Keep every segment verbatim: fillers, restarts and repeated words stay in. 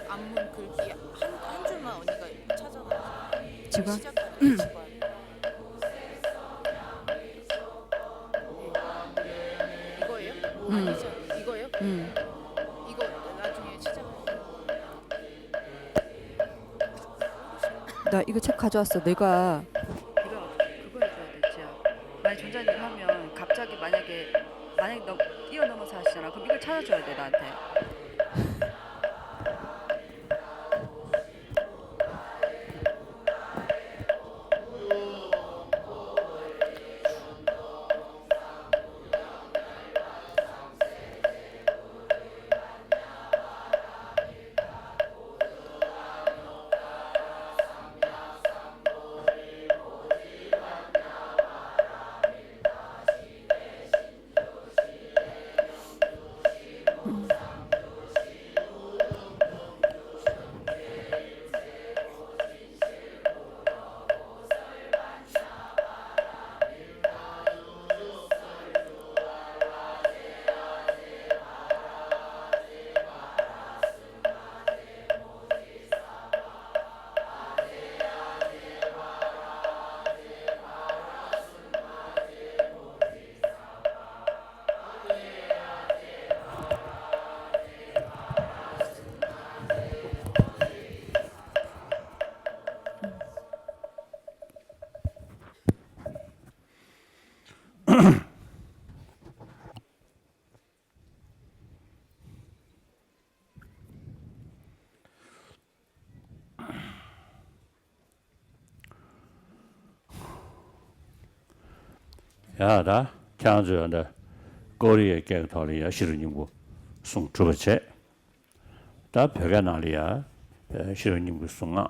앞문 글귀 한, 한 줄만 언니가 찾아봐. 지금? 시작하는 지금. 이거예요? 음. 아니죠. 이거예요? 음. 이거 나중에 찾아봐. 나 이거 책 가져왔어. 내가. 그거, 그거 해줘야 돼, 지아. 만약 전자님 하면 갑자기, 만약에, 만약에 너 뛰어넘어서 하시잖아. 그럼 이걸 찾아줘야 돼, 나한테. ཡ་ད། ཁྱེད་རང་ཚོས་ཡ་འདི་ཀོ་རི་ཡའི་སྐད་ཀྱི་ཐོག་ལ་ཡ་ཤེས་རབ་སྙིང་པོ་གསུང་གྲུབ་པ་བྱས། ད་བོད་སྐད་ནང་ལ་ཡ་ཤེས་རབ་སྙིང་པོའི་གསུང་ངག་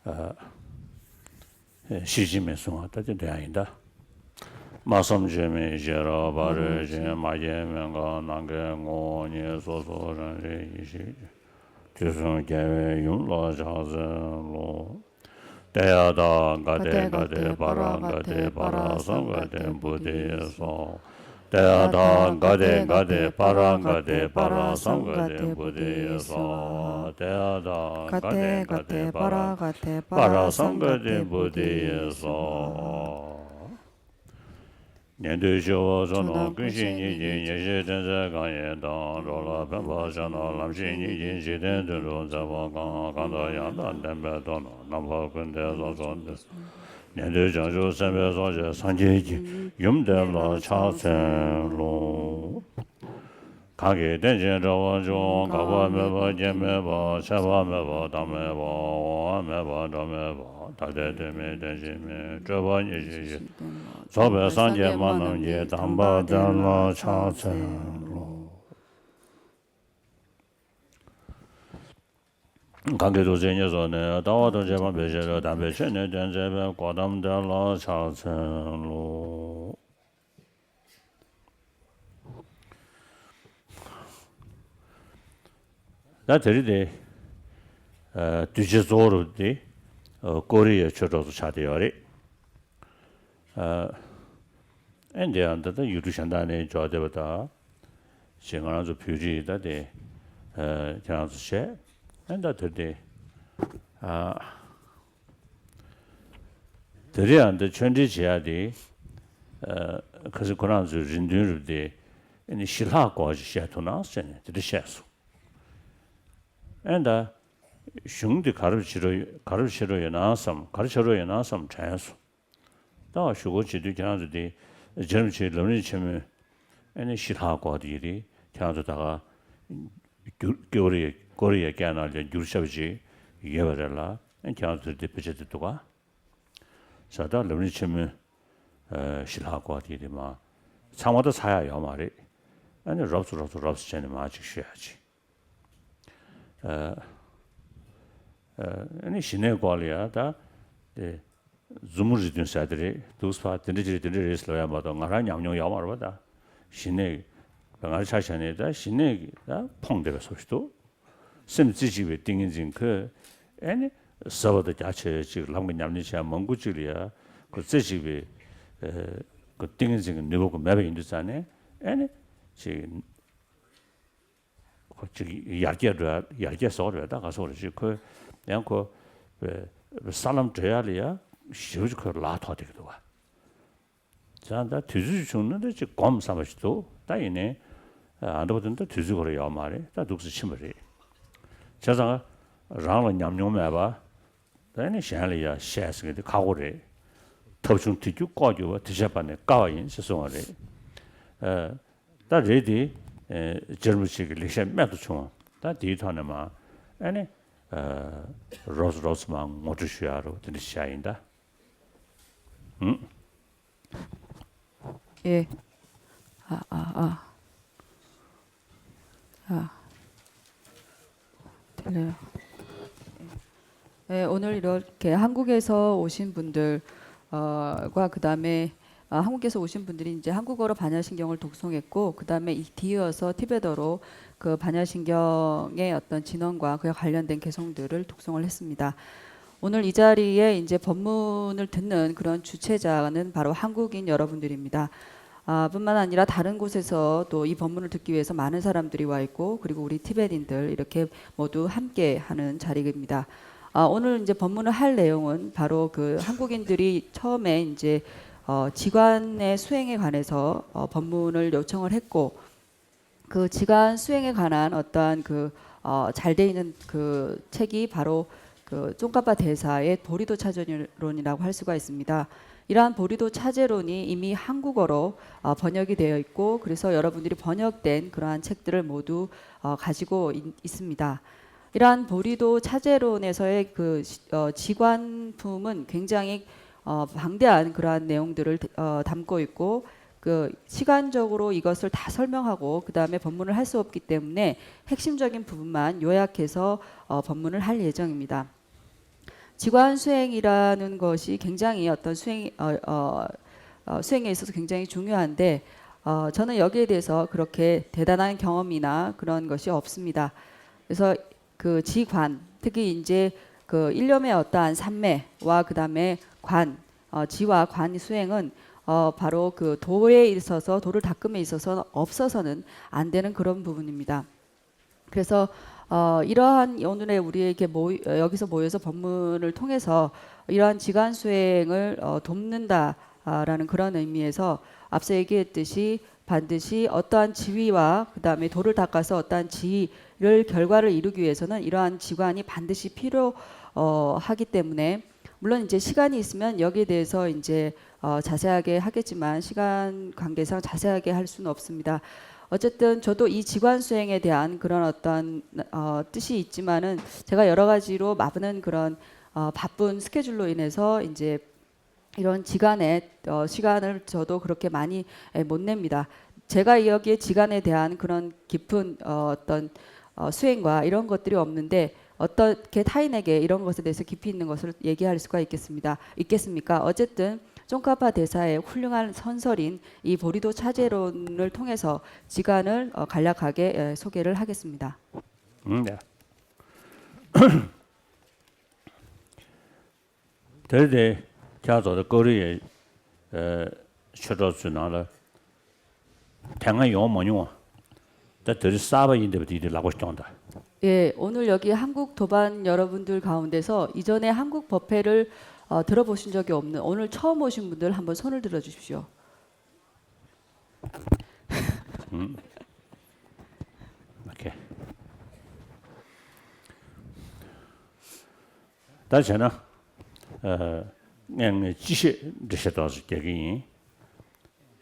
ཨ། ཤེར་ཕྱིན་མའི་གསུང་ངག་ད་དེ་འདྲ་ཡང་ཡིན་ད། སྨྲ་བསམ་བརྗོད་མེད་བཞད་རོགས་པ། རོལ་ཅིང་མ་སྐྱེས་མི་འགག་ནམ་མཁའི་ངོ་བོ་ཉིད། སོ་སོ་རང་རིག་ཡེ་ཤེས་ཀྱི། དུས་གསུམ་རྒྱལ་བའི་ཡུམ་ལ་ཕྱག་འཚལ་ལོ། ཏདྱ་ཐཱ་ག་ཏེ་ག་ཏེ་པཱ་ར་ག་ཏེ་པཱ་ར་སཾ་ག་ཏེ་བོ་དྷི་ཡེ་སྭཱ་ཧཱ། ཏདྱ་ཐཱ་ག་ཏེ་ག་ཏེ་པཱ་ར་ག་ཏེ་པཱ་ར་སཾ་ག་ཏེ་བོ་དྷི་ཡེ་སྭཱ་ཧཱ། ཏདྱ་ཐཱ་ག་ཏེ་ག་ཏེ་པཱ་ར་ག་ཏེ་པཱ་ར་སཾ་ག་ཏེ་བོ་དྷི་ཡེ་སྭཱ་ཧཱ། ཉན་ཐོས་སྤྱི་བོ་གཙུག་ན་ཀུན་ཤེས་ཉིད་ཀྱི། ཡེ་ཤེས་སྤྲིན་མཛད་གང་ཡིན་དང་། འགྲོ་ལ་ཕན་པར་བྱེད་ན་ལམ་ཤེས་ཉིད་ཀྱི། འཇིག་རྟེན་དོན་གྲུབ་མཛད་པ་གང་། གང་དང་ཡང་དག་ལྡན་པའི་ཐོག་ན། རྣམ་པ་ཀུན་ཏུ་སོ་སོར་ཐིམ། ཉན་ཐོས་བྱང་ཆུབ་སེམས་དཔའི་ཚོགས་བཅས་སངས་རྒྱས་ཀྱི་ཡུམ་དེ་ལ་ཕྱག་འཚལ་ལོ། གང་གིས་རྟེན་ཅིང་འབྲེལ་བར་འབྱུང་། འགག་པ་མེད་པ་སྐྱེ་མེད་པ། ཆད་པ་མེད་པ་བདག་མེད་པ། འོང་བ་མེད་པ་འགྲོ་མེད་པ། ད་ལྟའི་དུས་མིན་བདེན་བཞི་མིན། སྤྲོས་པ་ཉེར་ཞི་ཞི། རྫོགས་པའི་སངས་རྒྱས་མ་རྣམས་ཀྱི། དམ་པ་དེ་ལ་ཕྱག་འཚལ་ལོ། གང་གིས་ཐུགས་བརྩེ་ཉེར་བཟུང་ནས། ལྟ་བ་ཐམས་ཅད་སྤང་བའི་ཕྱིར། དམ་པའི་ཆོས་ནི་སྟོན་མཛད་པའི། གོའུ་ཏམ་དེ་ལ་ཕྱག་འཚལ་ལོ། ད་དེ་རིང་དེ། ཨ། དུས་ཆེན་གཙོ་བོ་རུ་དེ། ཨ། ཀོ་རི་ཡའི་ཆོས་གྲོགས་ཚོ་ཆགས་བསྡད་ཡོད་རེད། ཨ། ཨེ་འདི་ཡང་ད་ལྟ་ཡུལ་གྲུ་གཞན་དག་ནས་འབྱོར་བསྡད་པ་དང་། ཞེས་ང་རང་ཚོ་བོད་རིགས་ད་དེ། ཨ། ཁྱེད་རང་ཚོ་བྱས། ཨེ་ད་དེ་དེ། ཨ། དེ་རིང་ཡང་འདི་ཆོས་འབྲེལ་བྱེད་ཡ་དེ། ཨ། ཁ་སང་ཁོ་རང་ཚོའི་རེ་འདུན་རུ་དེ། ཨ་ནི་ཞི་ལྷག་སྐོར་ཞིག་བཤད་ཐུབ་ན་ཟེར་ནས་དེ་འདྲ་བཤད་སོང་། ཨེ་ད། གཞུང་འདི་ག་རེ་བྱེད་རོགས་ག་རེ་བྱེད་རོགས་ཡོད་ན་བསམ། ག་རེ་བྱེད་རོགས་ཡོད་ན་བསམ་དྲན་སོང་། ད་ཞུ་སྐོར་བྱེད་དུས་ཁྱེད་རང་ཚོ་དེ་རྗེ་རིན་པོ་ཆེའི་ལམ་རིམ་ཆེན་མོའི་ཨ་ནི་ཞི་ལྷག་སྐོར་དེ་ཡིན་དེ་ཁྱེད་རང་ཚོ་ད་ག་བསྒྱུར་ཀོ་རི་ཡ་ཀོ་རི་ཡའི་སྐད་ནང་ལ་བསྒྱུར་བཞག་པ་ཅིག་ཡོད་པ་རེད་ལ། ཨ་ནི་ཁྱེད་རང་ཚོ་དེ་དཔེ་ཆ་དེ་འདུག་ག་ས་ད་ལམ་རིམ་ཆེན་མོའི་ཨ་ཞི་ལྷག་སྐོར་དེ་ཡིན་དེ་མ་ཚང་མ་ད་ཚར་ཡ་ཡོད་མ་རེད། ཨ་ནི་རོབ་ཙམ་རོབ་ཙམ་རོབ་ཙམ་བྱས་ནས་མ་ཅིག་ཞུ་ཡ་ཅིག་ཨ་ནི་ཞི་གནས་སྐོར་ལ་ཡ་ད་དེ་མཛུབ་མོ་རེ་བཏོན་ཟེར་དེ་རེད་འདུག་ཕ་དེ་འདྲ་ཅིག་རེད་དེ་འདྲ་རེད་ཟེར་ལབ་ཡ་མ་གཏོགས་ང་རང་ཉམས་མྱོང་ཡོད་མ་རེད་པ། ད་ཞི་གནས་ང་རང་ཆ་བཞག་ནས་ད་ཞི་གནས་ཀྱི་ད་ཕོངས་བསྡད་པའི་བཟོ་ཞིག་འདུག་སེམས་རྩེ་གཅིག་པའི་ཏིང་ངེ་འཛིན་ཁོས་ཨ་ནི་ཟབ་པ་དང་རྒྱ་ཆེ་བ་ཅིག་ལམ་གྱི་ཉམས་ལེན་བྱས་མང་པོ་ཅིག་ལ་ཡ་ཁོ་རྩེ་གཅིག་པའི་ཁོ་ཏིང་ངེ་འཛིན་གྱི་ནུས་པ་ཁོ་མེད་པ་ཡིན་དུས་ཙང་ནས་ཨ་ནི་ཅིག་ཅིག་ཡར་རྒྱས་འགྲོ་ཡ། ཡར་རྒྱས་བཟོ་འགྲོ་ཡ། ད་ག་སོག་རེད། ཅིག་ཁོས་ཡང་ཁོ་ས་ལམ་བགྲོད་ཡ་ལ་ཡ་ཞེ་པོ་ཅིག་ཁོས་ལག་ཐོགས་བསྡད་ཀྱི་འདུག་བ། བྱས་ཙང་ད་དུས་ཚོད་བྱུང་ན་ད་ཅིག་སྒོམ་བསམ་པ་ཞིག་འདུག། ད་ཡིན་ནའི་ཨ་འདྲ་པོ་དེ་ད་དུས་ཚོད་ཁོ་རང་ཡོད་མ་རེད། ད་འདུག་སེ་ཕྱིན་པ་རེད། བྱས་ཙང་རང་ལ་ཉམས་མྱོང་མེད་པ། ད་ནི་གཞན་ལ་ཡ་བཤད་ཟེར་མཁན་དེ་ཁག་པོ་རེད། ཐབས་བྱུང་དུས་རྒྱུན་ལྐོག་གྱུར་པ། དེ་བཤད་པ་ནི་དཀའ་བ་ཡིན་ཟེར་གསུངས་པ་རེད། ཨ་ད་རེད་དེ། ཨ་རྗེ་རིན་པོ་ཆེ་གི་ལེགས་བཤད་རྨད་དུ་བྱུང་བ། ད་དེའི་ཐོག་ནས་མ་ཨ་ནི་ཨ་རོབ་ཙམ་རོབ་ཙམ་མ་ངོ་སྤྲོད་ཞུ་ཡ་རོ། དེ་འདྲ་བྱ་ཡིན་ད། ཨུམ། 예. 아, 아, 아. 아. 들려요. 네, 오늘 이렇게 한국에서 오신 분들, 어, 과 그다음에, 아, 한국에서 오신 분들이 이제 한국어로 반야신경을 독송했고, 그다음에 이 뒤이어서 티베더로 그 반야신경의 어떤 진원과 그에 관련된 개성들을 독송을 했습니다. 오늘 이 자리에 이제 법문을 듣는 그런 주체자는 바로 한국인 여러분들입니다. 아, 뿐만 아니라 다른 곳에서 또 이 법문을 듣기 위해서 많은 사람들이 와 있고, 그리고 우리 티베트인들 이렇게 모두 함께 하는 자리입니다. 아, 오늘 이제 법문을 할 내용은 바로 그 한국인들이 처음에 이제, 어, 지관의 수행에 관해서, 어, 법문을 요청을 했고, 그 지관 수행에 관한 어떠한 그, 어, 잘 돼 있는 그 책이 바로 그 tsongkhapa 대사의 보리도 차제론이라고 할 수가 있습니다. 이러한 보리도 차제론이 이미 한국어로, 어, 번역이 되어 있고, 그래서 여러분들이 번역된 그러한 책들을 모두, 어, 가지고 있, 있습니다. 이러한 보리도 차제론에서의 그 시, 어, 지관품은 굉장히, 어, 방대한 그러한 내용들을, 어, 담고 있고, 그 시간적으로 이것을 다 설명하고 그다음에 법문을 할 수 없기 때문에 핵심적인 부분만 요약해서, 어, 법문을 할 예정입니다. 지관 수행이라는 것이 굉장히 어떤 수행, 어, 어, 어, 수행에 있어서 굉장히 중요한데, 어, 저는 여기에 대해서 그렇게 대단한 경험이나 그런 것이 없습니다. 그래서 그 지관, 특히 이제 그 일념의 어떠한 산매와 그다음에 관, 어, 지와 관 수행은, 어, 바로 그 도에 있어서, 도를 닦음에 있어서 없어서는 안 되는 그런 부분입니다. 그래서, 어, 이러한 오늘의 우리에게 모이, 어, 여기서 모여서 법문을 통해서 이러한 지관 수행을, 어, 돕는다라는 그런 의미에서, 앞서 얘기했듯이 반드시 어떠한 지위와 그다음에 도를 닦아서 어떠한 지위를, 결과를 이루기 위해서는 이러한 지관이 반드시 필요, 어, 하기 때문에, 물론 이제 시간이 있으면 여기에 대해서 이제, 어, 자세하게 하겠지만, 시간 관계상 자세하게 할 수는 없습니다. 어쨌든 저도 이 지관 수행에 대한 그런 어떤, 어, 뜻이 있지만은, 제가 여러 가지로 많은 그런, 어, 바쁜 스케줄로 인해서 이제 이런 지간에, 어, 시간을 저도 그렇게 많이, 에, 못 냅니다. 제가 여기에 지간에 대한 그런 깊은, 어, 어떤, 어, 수행과 이런 것들이 없는데, 어떻게 타인에게 이런 것에 대해서 깊이 있는 것을 얘기할 수가 있겠습니다. 있겠습니까? 어쨌든 쫑카파 대사의 훌륭한 선설인 이 보리도 차제론을 통해서 지간을, 어, 간략하게, 에, 소개를 하겠습니다. 음, 네. དེར་དེ་ཁྱེད་ཚོ་ཀོ་རི་ཡའི་ཨ་ཆོས་གྲོགས་ཚོའི་ནང་ལ་དེ་སྔ་ཡོང་མ་མྱོང་བ། ད་དེ་རིང་གསར་པ་ཡིན་བསྡད་པ་དེ་དེ་ལག་པ་སྐྱོང་དང་། 예, 오늘 여기 한국 도반 여러분들 가운데서 이전에 한국 법회를, 어, 들어보신 적이 없는 오늘 처음 오신 분들 한번 손을 들어 주십시오. ཨོ་ཁེ། ད་བྱས་ན། ཨ་ངས་ངས་སྤྱི་བཤད་འགྲེལ་བཤད་ཏོག་ཙམ་རྒྱག་གི་ཡིན།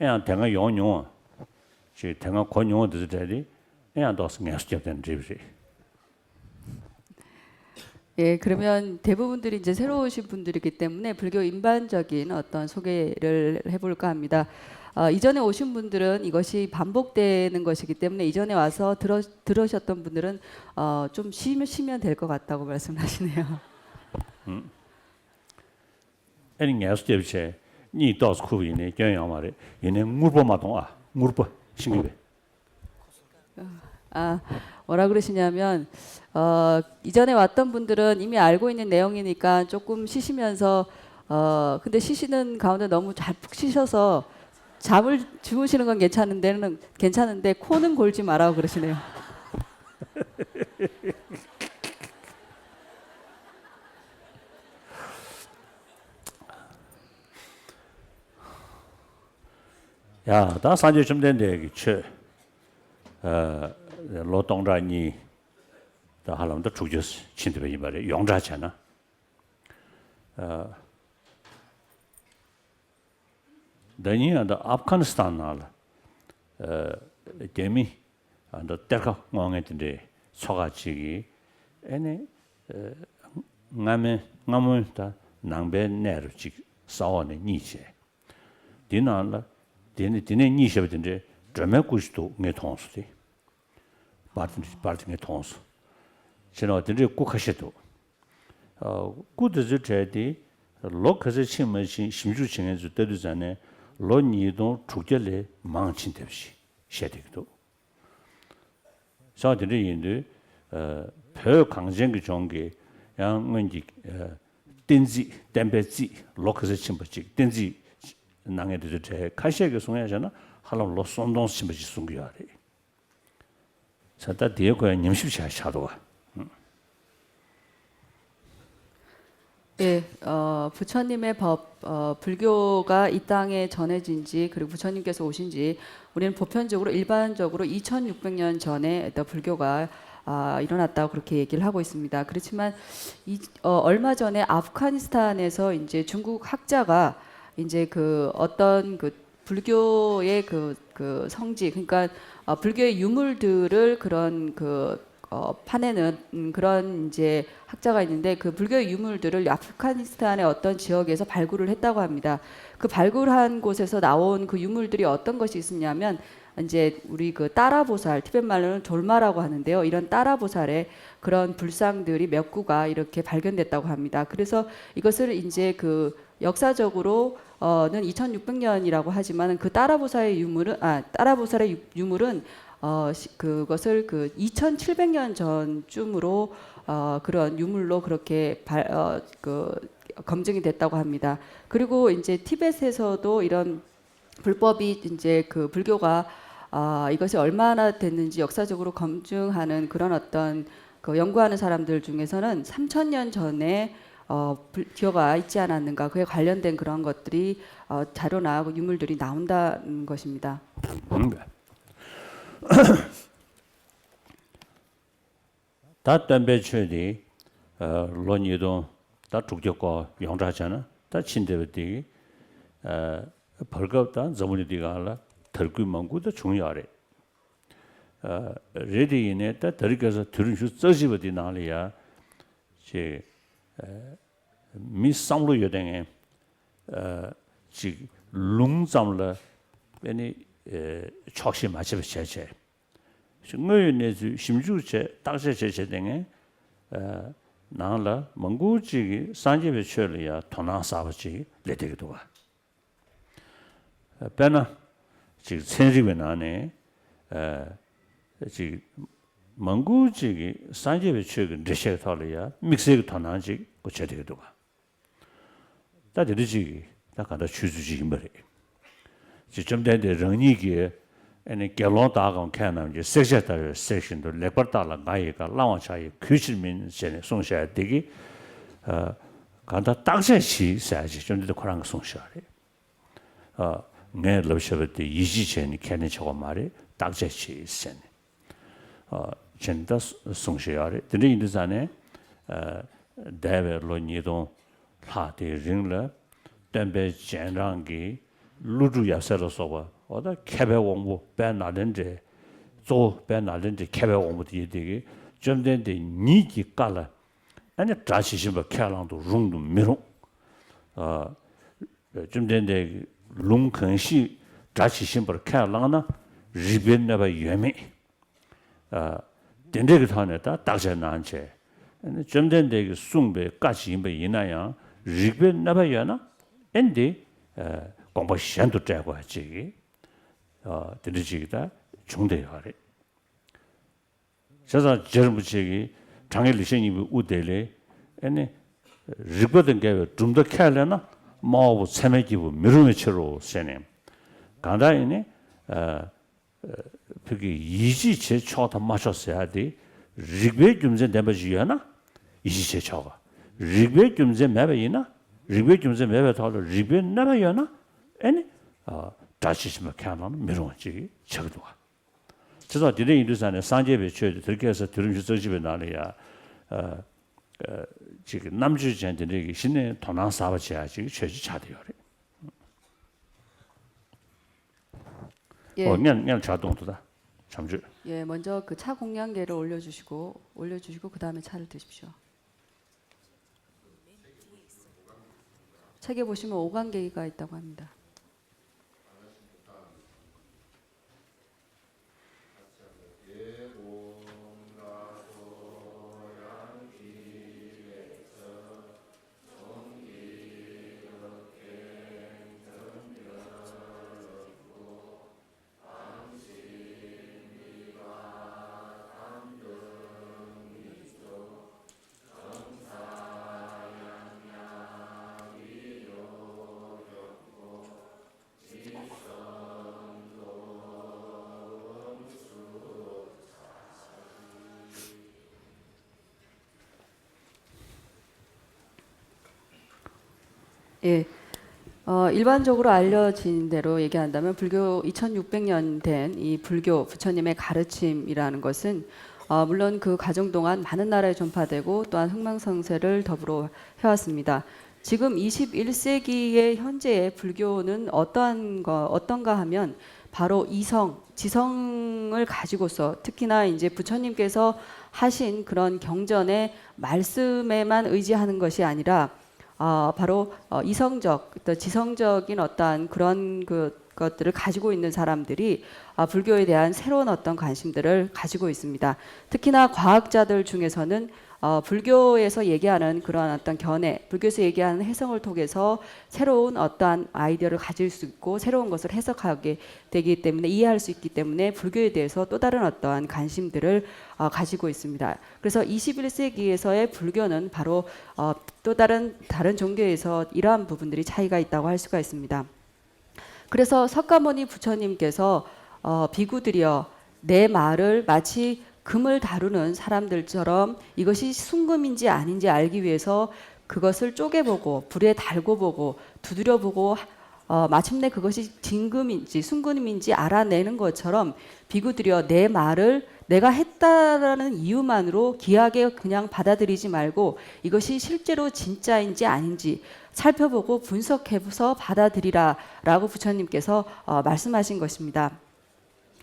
ཨེ་ཡང་དེ་སྔ་ཡོང་མྱོང་བ། ཅིག་དེ་སྔ་གོ་མྱོང་བ་འདི་ཚོ་གྲས་དེ་ཨེ་ཡང་ཏོག་ཙམ་ངལ་གསོ་རྒྱབ་དེ་འགྲིག་པ་རེད། 예, 그러면 대부분들이 이제 새로 오신 분들이기 때문에 불교 일반적인 어떤 소개를 해볼까 합니다. 어, 이전에 오신 분들은 이것이 반복되는 것이기 때문에 이전에 와서 들어, 들으셨던 분들은, 어, 좀 쉬면, 쉬면 될 것 같다고 말씀하시네요. ཨ་ནི་ངལ་གསོ་རྒྱབ་བྱས་གཉིད་ཏོག་ཙམ་ཁུག་པ་ཡིན་ནའི་སྐྱོན་ཡོད་མ་རེད། ཡིན་ནའི་དངུལ་པོ་མ་གཏོང་ཨ། དངུལ་པོ་ཤིང་གི་བས། 아, 뭐라 그러시냐면, 어, 이전에 왔던 분들은 이미 알고 있는 내용이니까 조금 쉬시면서, 어, 근데 쉬시는 가운데 너무 잘 푹 쉬셔서 잠을 주무시는 건 괜찮은데는, 괜찮은데 코는 골지 말라고 그러시네요. ཡ་ད་སངས་རྒྱས་བཅོམ་ལྡན་འདས་ཀྱི་ཆོས་ཨ་ལོ་སྟོང་ཕྲག་གཉིས་ད་ཧ་ལམ་ད་དྲུག་ཅུ་ཕྱིན་བསྡད་པ་ཡིན་པ་རེད། ཡོངས་གྲགས་བྱས་ན། ཨ་ཟླ་ཉིན་ཨ་ད་ཨབ་གྷ་ནི་སི་ཐན་ནང་ལ་ཨ་རྒྱ་མི་ཨ་ད་གཏེར་ཁ་སྔོག་མཁན་དེ་འདྲའི་ཚོ་ཁག་ཅིག་གིས་ཨ་ནི་ཨ་སྔ་མའི་སྔ་མོའི་ད་ནང་པའི་གནས་རུ་ཅིག་ས་འོག་ནས་རྙེད་བྱས། དེ་ནང་ལ་དེ་ནས་དེ་ནས་རྙེད་བྱས་པ་དེ་འདྲའི་སྒྲོན་མེའི་སྐུ་ཞིག་འདུག་ངས་མཐོང་སོང་སྟེ། པར་དེ་པར་དེ་ངས་མཐོང་སོང་། ཕྱི་ནང་དེ་འདྲའི་སྐུ་ཁ་ཤས་འདུག་ཨ་སྐུ་དེ་ཚོའི་གྲས་དེ་ལོ་ག་ཚོད་ཕྱིན་མ་ཕྱིན་ཞིབ་འཇུག་བྱེད་མཁན་ཚོས་ལྟ་དུས་ཙང་ནས་ལོ་ཉིས་སྟོང་དྲུག་བརྒྱ་ལས་མང་ཕྱིན་བསྡད་པ་ཞིག་བཤད་བསྡད་ཀྱི་འདུག་སོང་དེ་འདྲ་ཡིན་དུས་ཨ་བོད་གངས་ཅན་གྱི་ལྗོངས་ཀྱི་ཡང་སྔོན་གྱི་ཨ་བསྟན་རྩིས་བསྟན་པའི་རྩིས་ལོ་ག་ཚོད་ཕྱིན་པ་ཅིག་བསྟན་རྩིས་གནང་མཁན་དེ་ཚོའི་གྲས་ཁ་ཤས་ཀྱིས་གསུང་ཡ་བྱས་ན་ཧ་ལམ་ལོ་སུམ་སྟོང་ཕྱིན་པ་ཅིག་གསུང་གི་ཡོད་རེད། ས་ད་དེའི་ཁོ་ཡང་ཉམས་ཞིབ་བྱ་བཞག་འདུག་བ། 对，어, 부처님의 법, 어, 불교가 이 땅에 전해진 지, 그리고 부처님께서 오신 지, 우리는 보편적으로, 일반적으로 이천육백 년 전에 어떤 불교가, 아, 일어났다고 그렇게 얘기를 하고 있습니다. 그렇지만, 이, 어, 얼마 전에 아프가니스탄에서 이제 중국 학자가 이제 그 어떤 그 불교의 그, 그 성지, 그러니까 어, 불교의 유물들을 그런 그 어, 파내는 음, 그런 이제 학자가 있는데, 그 불교의 유물들을 아프가니스탄의 어떤 지역에서 발굴을 했다고 합니다. 그 발굴한 곳에서 나온 그 유물들이 어떤 것이 있었냐면, 이제 우리 그 따라보살, 티벳 말로는 졸마라고 하는데요. 이런 따라보살의 그런 불상들이 몇 구가 이렇게 발견됐다고 합니다. 그래서 이것을 이제 그 역사적으로 어는 이천육백 년이라고 하지만, 그 따라보사의 유물은, 아, 따라보살의 유- 유물은 어 시- 그것을 그 이천칠백 년 전쯤으로 어 그런 유물로 그렇게 발- 어 그 검증이 됐다고 합니다. 그리고 이제 티벳에서도 이런 불법이 이제 그 불교가 아, 이것이 얼마나 됐는지 역사적으로 검증하는 그런 어떤 그 연구하는 사람들 중에서는 삼천 년 전에 어, 불- 기어가 있지 않았는가, 그에 관련된 그런 것들이 어, 자료나 유물들이 나온다는 것입니다. ད་སྟོན་པའི་ཆོས་འདི་ལོ་ཉིས་སྟོང་ད་དྲུག་བརྒྱ་སྐོར་ཡོངས་གྲགས་བྱས་ན་ད་ཕྱིན་བསྡད་པ་འདི་བར་སྐབས་ད་འཛམ་བུ་གླིང་འདི་སྒང་ལ་དར་རྒུད་མང་པོ་ད་བྱུང་ཡོད་རེད། རེད་དེ་ཡིན་ནའི་ད་དེ་རིང་ཁ་སང་དུས་རིང་ཆུ་ཚོད་རྩ་གཅིག་པ་འདི་ནང་ལ་ཡ་ཅིག་མི་བསམ་བློ་ཡོད་མཁན་ཅིག་ལུང་ཙམ་ལ་ཨ་ནི་ཆོག་ཤེས་མ་བྱས་པ་བྱས་བྱས། དངོས་ཡོད་གནས་ཚུལ་ཞིབ་འཇུག་བྱས་བརྟག་དཔྱད་བྱས་བྱས་བསྡད་མཁན་ནང་ལ་མང་པོ་ཅིག་གིས་སངས་རྒྱས་པའི་ཆོས་ལ་ཡང་དོ་སྣང་གསར་པ་ཅིག་སླེབས་བསྡད་ཀྱི་འདུག་བ། དཔེར་ན་ཅིག་ཚན་རིག་པའི་ནང་ནས་ཅིག་མང་པོ་ཅིག་གིས་སངས་རྒྱས་པའི་ཆོས་ཀྱི་འགྲེལ་བཤད་ཐོག་ལ་ཡང་དམིགས་བསལ་གྱི་དོ་སྣང་ཅིག་བྱས་བསྡད་ཀྱི་འདུག་བ། ད་དེ་འདྲ་ཅིག་ད་ག་འདྲ་ཆོས་ཚུལ་ཅིག་ཡིན་པ་རེད། ཅིག་བཅོམ་ལྡན་འདས་རང་ཉིད་ཀྱིས་ཨ་ནི་དགེ་སློང་དག་གམ་མཁས་རྣམས་ཀྱིས། བསྲེག་བཅད་ལྟ་བས་བསྲེགས་བཞིན་དུ། ལེགས་པར་བརྟགས་ལ་ང་ཡི་བཀའ། བླང་བར་བྱ་ཡི་གུས་ཕྱིར་མིན། ཞེས་ནས་གསུངས་བཞག་དེ་གི་གང་ལྟར་བརྟག་དཔྱད་གྱིས་ཟེར་ཅིག་བཅོམ་ལྡན་འདས་ཁོ་རང་གིས་གསུངས་བཞག་རེད། ངས་ལབ་བཞག་པ་དེ་ཡིད་ཆེས་བྱས་ནས་ཁས་ལེན་བྱེད་དགོས་མ་རེད། བརྟག་དཔྱད་གྱིས་ཟེར་ནས། ཅེས་ད་གསུངས་བཞག་ཡོད་རེད། དེ་འདྲ་ཡིན་དུས་ཙང་ནས་འདས་པའི་ལོ་ཉིས་སྟོང་ལྷག་དེའི་རིང་ལ་སྟོན་པའི་རྗེས་འབྲང་གི་ཀླུ་སྒྲུབ་ཡབ་སྲས་ལ་སོགས་པ་འོ་ད་མཁས་པའི་དབང་པོ་དཔལ་ནཱ་ལེནྡྲའི་གཙོ་བོ་དཔལ་ནཱ་ལེནྡྲའི་མཁས་པའི་དབང་པོ་དེ་ཡིན་དེ་གིས་བཅོམ་ལྡན་འདས་ཉིད་ཀྱི་བཀའ་ལ་ཨ་ནི་སྒྲ་ཇི་བཞིན་པར་ཁས་བླང་དུ་རུང་དང་མི་རུང་། བཅོམ་ལྡན་འདས་ཀྱི་ལུང་གང་ཞིག་སྒྲ་ཇི་བཞིན་པར་ཁས་བླངས་ན་རིགས་པའི་གནོད་པ་ཡོད་མེད། དེ་འདྲའི་གི་ཐོག་ནས་ད་བརྟག་དཔྱད་གནང་བྱས། བཅོམ་ལྡན་འདས་ཀྱིས་གསུངས་པའི་བཀའ་ཅིག་ཡིན་པ་ཡིན་ན་ཡང་རིགས་པའི་གནོད་པ་ཡོད་ན་ཨེ་འདི་དགོངས་པ་གཞན་དུ་བཀྲལ་དགོས་ཅིག་དེ་འདྲ་ཅིག་ད་བྱུང་བསྡད་ཡོད་རེད། བྱས་ཙང་རྗེ་རིན་པོ་ཆེ་གིས་དྲང་ངེས་ལེགས་བཤད་སྙིང་པོའི་དབུ་དེ་ལས་ཨེ་ནི་རིགས་པ་དང་འགལ་བའི་གྲུབ་མཐའ་ཁས་ལེན་ན་སྨྲ་བ་པོ་ཚད་མས་བསྐྱེད་པ་མི་རུང་བའི་ཕྱིར་རོ་ཟེར་ནས། གང་ལྟར་ཡིན་ནི་བོད་ཀྱི་ཡིད་ཆེས་བྱེད་ཆོག་དང་མ་ཆོག་ཟེར་ཡ་དེ་ རིགས་པའི་རྒྱུ་མཚན་ལྡན་པ་ཞིག་ཡོད་ན་ཡིད་ཆེས་བྱེད་ཆོག་ག། རིགས་པའི་རྒྱུ་མཚན་མེད་པ་ཡིན་ན། རིགས་པའི་རྒྱུ་མཚན་མེད་པའི་ཐོག་ལ་རིགས་པའི་གནས་པ་ཡོད་ན། ཨེ་ནི། ཨ། སྒྲ་ཇི་བཞིན་པ་ཁས་བླངས་ན་མི་རུང་བ་ཅིག་ཆགས་ཀྱི་འདུག་ག། བྱས་ཙང་དེ་འདྲ་ཡིན་དུས་ཙང་ནས་སངས་རྒྱས་པའི་ཆོས་དེ་དེ་རིང་ཁ་སང་དུས་རིམ་བཞི་རྩ་གཅིག་པའི་ནང་ལ་ཡ། ཨ། ཨ། ཅིག་གི་རྣམ་དཔྱོད་ཅན་དེ་འདྲས་ཀྱིས་གཞི་ནས་དོ་སྣང་ཟབ་པ་བྱེད་ཡ་ཅིག་ཆོས་ཅིག་ཆགས་བསྡད་ཡོད་རེད། ཨོ། ཡེ། སྔོན་སྔོན་ཇ་འཐུང་དུས་ད་བྱམས་ཆོས། ཡེ། 먼저 그 차 공양계를 올려주시고, 올려주시고 그 다음에 차를 드십시오. 책에 보시면 오관계가 있다고 합니다. 예. 어, 일반적으로 알려진 대로 얘기한다면, 불교 이천육백 년 된 이 불교 부처님의 가르침이라는 것은, 어, 물론 그 과정 동안 많은 나라에 전파되고, 또한 흥망성쇠를 더불어 해왔습니다. 지금 이십일 세기의 현재의 불교는 어떠한 거, 어떤가 하면, 바로 이성, 지성을 가지고서, 특히나 이제 부처님께서 하신 그런 경전의 말씀에만 의지하는 것이 아니라, 어, 바로, 어, 이성적, 또 지성적인 어떠한 그런 그 것들을 가지고 있는 사람들이, 어, 불교에 대한 새로운 어떤 관심들을 가지고 있습니다. 특히나 과학자들 중에서는, 어, 불교에서 얘기하는 그러한 어떤 견해, 불교에서 얘기하는 해석을 통해서 새로운 어떠한 아이디어를 가질 수 있고, 새로운 것을 해석하게 되기 때문에, 이해할 수 있기 때문에, 불교에 대해서 또 다른 어떠한 관심들을, 어, 가지고 있습니다. 그래서 이십일 세기에서의 불교는 바로, 어, 또 다른, 다른 종교에서 이러한 부분들이 차이가 있다고 할 수가 있습니다. 그래서 석가모니 부처님께서, 어, "비구들이여, 내 말을 마치 금을 다루는 사람들처럼 이것이 순금인지 아닌지 알기 위해서 그것을 쪼개보고, 불에 달고 보고, 두드려 보고, 어, 마침내 그것이 진금인지 순금인지 알아내는 것처럼, 비구들이여, 내 말을 내가 했다라는 이유만으로 기하게 그냥 받아들이지 말고, 이것이 실제로 진짜인지 아닌지 살펴보고 분석해서 받아들이라"라고 부처님께서, 어, 말씀하신 것입니다.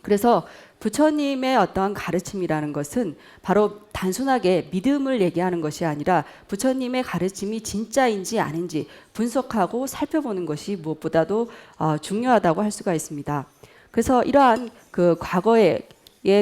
그래서 부처님의 어떠한 가르침이라는 것은 바로 단순하게 믿음을 얘기하는 것이 아니라, 부처님의 가르침이 진짜인지 아닌지 분석하고 살펴보는 것이 무엇보다도, 어, 중요하다고 할 수가 있습니다. 그래서 이러한 그 과거의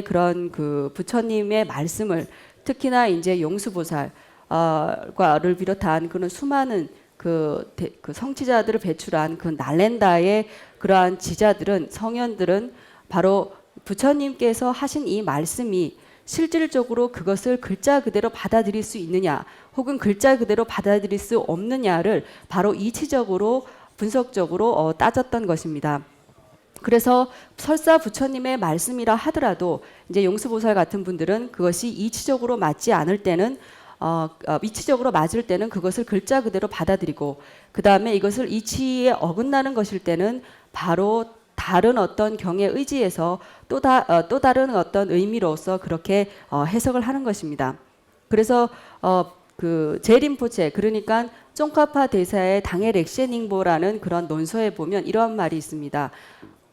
그런 그 부처님의 말씀을, 특히나 이제 용수보살, 어, 과를 비롯한 그런 수많은 그, 대-, 그 성지자들을 배출한 그 나렌다의 그러한 지자들은, 성현들은 바로 부처님께서 하신 이 말씀이 실질적으로 그것을 글자 그대로 받아들일 수 있느냐, 혹은 글자 그대로 받아들일 수 없느냐를 바로 이치적으로, 분석적으로, 어, 따졌던 것입니다. 그래서 설사 부처님의 말씀이라 하더라도, 이제 용수보살 같은 분들은 그것이 이치적으로 맞지 않을 때는, 어, 어, 이치적으로 맞을 때는 그것을 글자 그대로 받아들이고, 그 다음에 이것을 이치에 어긋나는 것일 때는 바로 다른 어떤 경에 의지해서 또 다-, 어, 또 다른 어떤 의미로서 그렇게, 어, 해석을 하는 것입니다. 그래서, 어, 그 제림포체, 그러니까 쫑카파 대사의 당의 렉시에닝보라는 그런 논서에 보면 이러한 말이 있습니다.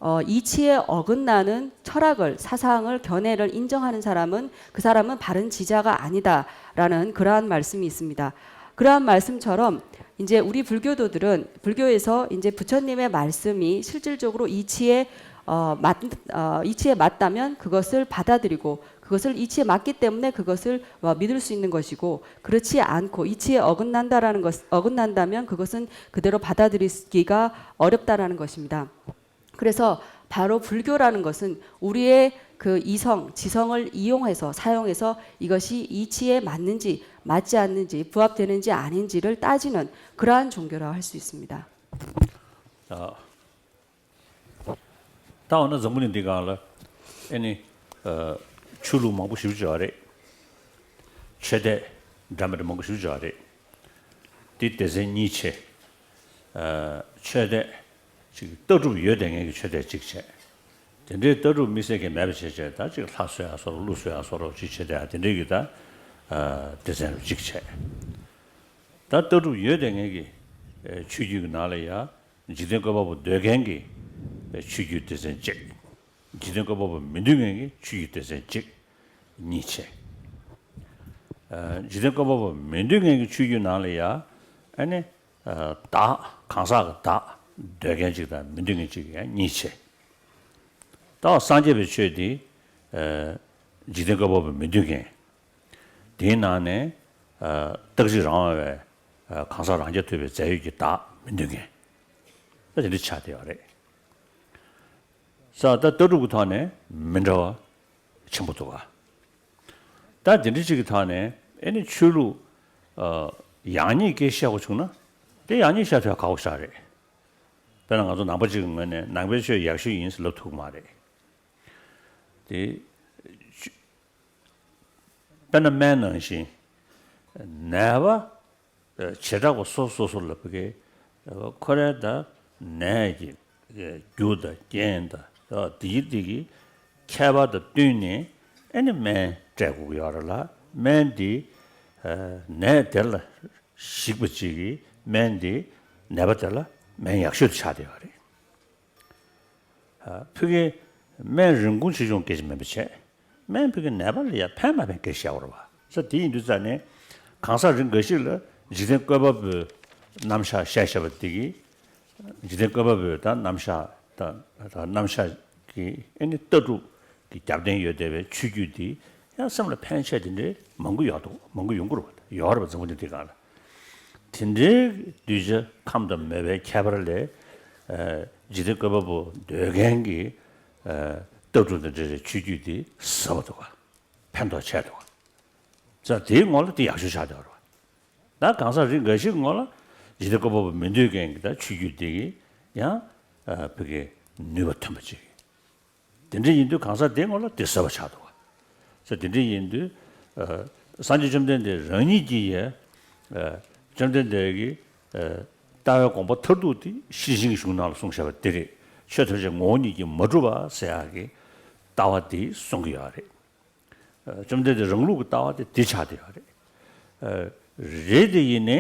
어, 이치에 어긋나는 철학을, 사상을, 견해를 인정하는 사람은, 그 사람은 바른 지자가 아니다라는 그러한 말씀이 있습니다. 그러한 말씀처럼 이제 우리 불교도들은, 불교에서 이제 부처님의 말씀이 실질적으로 이치에, 어, 맞-, 어, 이치에 맞다면 그것을 받아들이고, 그것을 이치에 맞기 때문에 그것을, 어, 믿을 수 있는 것이고, 그렇지 않고 이치에 어긋난다라는 것, 어긋난다면 그것은 그대로 받아들이기가 어렵다라는 것입니다. 그래서 바로 불교라는 것은 우리의 그 이성, 지성을 이용해서, 사용해서 이것이 이치에 맞는지, 맞지 않는지, 부합되는지 아닌지를 따지는 그러한 종교라고 할 수 있습니다. ཨ། ད་འོ་ན་འཛམ་བུ་གླིང་འདི་སྒང་ལ་ཨེ་ནི། ཨ། ཆོས་ལུགས་མང་པོ་ཞེ་པོ་ཅིག་ཡོད་རེད། ཆོས་དད་འདྲ་མི་འདྲ་མང་པོ་ཞིག་བྱུང་བ་རེད། དེ་སྡེ་ཚན་གཉིས་ཕྱེ། ཨ། ཆོས་དད་ཅིག་ལྟ་གྲུབ་ཡོད་བསྡད་མཁན་གྱི་ཆོས་དད་གཅིག་བྱས། དེ་འདྲའི་ལྟ་གྲུབ་དམིགས་བསལ་གྱི་མེད་པ་བྱས་བྱས། ད་ཅིག་ལྷ་གསོལ་ཡག་བཟོ་འདྲ། ཀླུ་གསོལ་ཡག་བཟོ་འདྲ། ཅིག་ཆོས་དད་དེ་འདྲའི་གི་ད། ཨ། སྡེ་ཚན་རུ་གཅིག་བྱས། ད་ལྟ་གྲུབ་ཡོད་བསྡད་མཁན་གྱི། ཨ། ཆོས་བརྒྱུད་ཀྱི་ནང་ལ་ཡ། འཇིག་རྟེན་བཀོད་པ་པོ་འདོད་མཁན་གྱི། ཨ། ཆོས་བརྒྱུད་སྡེ་ཚན་གཅིག་འཇིག་རྟེན་བཀོད་པ་པོ་མི་འདོད་མཁན་གྱི་ཆོས་བརྒྱུད་སྡེ་ཚན་གཅིག་གཉིས་བྱས། ཨ། འཇིག་རྟེན་བཀོད་པ་པོ་མི་འདོད་མཁན་གྱི་ཆོས་བརྒྱུད་ནང་ལ་ཡ། ཨ་ནི། ཨ། བདག་གང་ཟག་གི་བདག་འདོད་མཁན་གཅིག་དང་མི་འདོད་མཁན་གཅིག་ཡང་གཉིས་བྱས། ད་སངས་རྒྱས་པའི་ཆོས་འདི། ཨ། འཇིག་རྟེན་བཀོད་པ་པོ་མི་འདོད་མཁན། དེའི་ནང་ནས། ཨ། རྟག་གཅིག་རང་དབང་བའི། ཨ། གང་ཟག་རང་རྐྱ་ཐུབ་པའི་རྫས་ཡོད་ཀྱི་བདག་མི་འདོད་མཁན། ད་དེ་འདྲ་ཆགས་བསྡད་ཡོད་རེད། ས་ད་ལྟ་གྲུབ་ཀྱི་ཐོག་ནས་མི་འདྲ་བ་ཆེན་པོ་འདུག་ག་ད་དེ་འདྲ་ཅིག་གི་ཐོག་ནས། ཨེ་ནི་ཆོས་ལུགས། ཨ། ཡག་ཉེས་སྐད་བཤད་དགོས་བྱུང་ན། དེ་ཡག་ཉེས་བཤད་ཐུབ་ཡ་ཁག་པོ་ཞིག་རེད། དཔེར་ན་ང་ཚོ་ནང་པ་ཅིག་གི་ངོས་ནས་ནང་པའི་ཆོས་ཡག་ཤོས་ཡིན་ཟེར་ལབ་ཐུབ་ཀྱི་མ་རེད། དེ། དཔེར་ན་སྨན་ནང་བཞིན། ནད་པ་བྱེ་བྲག་པ་སོ་སོ་སོ་ལ་ཕ་གི། ཁོ་རའི་ད་ནད་ཀྱི་རྒྱུ་དང་རྐྱེན་དང་དེའི་དེ་གི་ཁྱད་པར་དང་བསྟུན་ནས། ཨེ་ནི་སྨན་སྤྲད་དགོས་ཀྱི་ཡོད་རེད་ལ། སྨན་འདི། ཨ། ནད་དེ་ལ་གཞིགས་པ་ཅིག་གིས་སྨན་འདི་ནད་པ་དེ་ལ་སྨན་ཡག་ཤོས་དུ་ཆགས་བསྡད་ཡོད་རེད། ཨ། ཕ་གི་སྨན་རིན་གོང་ཆེ་ཆུང་སྐད་ཆ་མིན་པ་བྱས། སྨན་ཕ་གི་ནད་པ་ལ་ཡ་ཕན་མ་ཕན་སྐད་ཆ་བཤད་དགོས་རེད་པ། ས་དེ་ཡིན་དུས་ཙང་ནས། གང་ཟག་རིགས་འགའ་ཞིག་ལ་འཇིག་རྟེན་བཀོད་པ་པོའི་རྣམ་གཞག་བཤད་བཤད་པ་དེ་གིས། འཇིག་རྟེན་བཀོད་པ་པོའི་ད་རྣམ་གཞག་ད་ད་རྣམ་གཞག་གི། ཨེ་ནི་ལྟ་གྲུབ་ཀྱི་རྒྱབ་རྟེན་ཡོད་བསྡད་པའི་ཆོས་བརྒྱུད་འདི་ཡང་སེམས་ལ་ཕན་ཆེ་དེ་འདྲའི་མང་པོ་ཡོད་འདུག་མང་པོ་ཡོང་གི་རེད་པ། ཡོད་རེད་པ། འཛམ་བུ་གླིང་འདི་སྒང་ལ། དེ་འདྲའི་གདུལ་བྱ་ཁམས་དང་མོས་པའི་ཁྱད་པར་ལས། ཨ། འཇིག་རྟེན་བཀོད་པ་པོ་འདོད་མཁན་གྱི། ཨ། ལྟ་གྲུབ་དང་འབྲེལ་བའི་ཆོས་བརྒྱུད་འདི་ཟབ་པ་འདུག་ག་ཕན་ཐོགས་ཆེ་འདུག་ག་ས་དེའི་ངོ་ལ་དེ་ཡག་ཤོས་ཆགས་བསྡད་པ་རེད་པ། ད་གང་ཟག་རིགས་འགའ་ཞིག་ངོ་ལ་འཇིག་རྟེན་བཀོད་པ་པོ་མི་འདོད་མཁན་གྱི་ད་ཆོས་བརྒྱུད་དེ་གིས་ཡང་། ཨ། ཕ་གི་ནུས་པ་ཐོན་པ་ཅིག་དེ་འདྲ་ཡིན་དུས་གང་ཟག་དེའི་ངོ་ལ་དེ་ཟབ་པ་ཆགས་འདུག་ག་ས་དེ་འདྲ་ཡིན་དུས། ཨ། སངས་རྒྱས་བཅོམ་ལྡན་འདས་རང་ཉིད་ཀྱིས་ཡང་། ཨ། བཅོམ་ལྡན་འདས་ཀྱི། ཨ། ལྟ་བའི་དགོངས་པ་མཐར་ཐུག་དེ་ཤེར་ཕྱིན་གྱི་གཞུང་ནང་ལ་གསུངས་བཞག་པ་དེ་རེད། ཆོས་ཐམས་ཅད་ངོ་བོ་ཉིད་ཀྱིས་མ་གྲུབ་པ་ཟེར་ཡག་གི་ལྟ་བ་དེ་གསུང་གི་ཡོད་རེད། ཨ། བཅོམ་ལྡན་འདས་རང་ལུགས་ཀྱི་ལྟ་བ་དེ་དེ་ཆགས་བསྡད་ཡོད་རེད། ཨ། རེད་དེ་ཡིན་ནའི།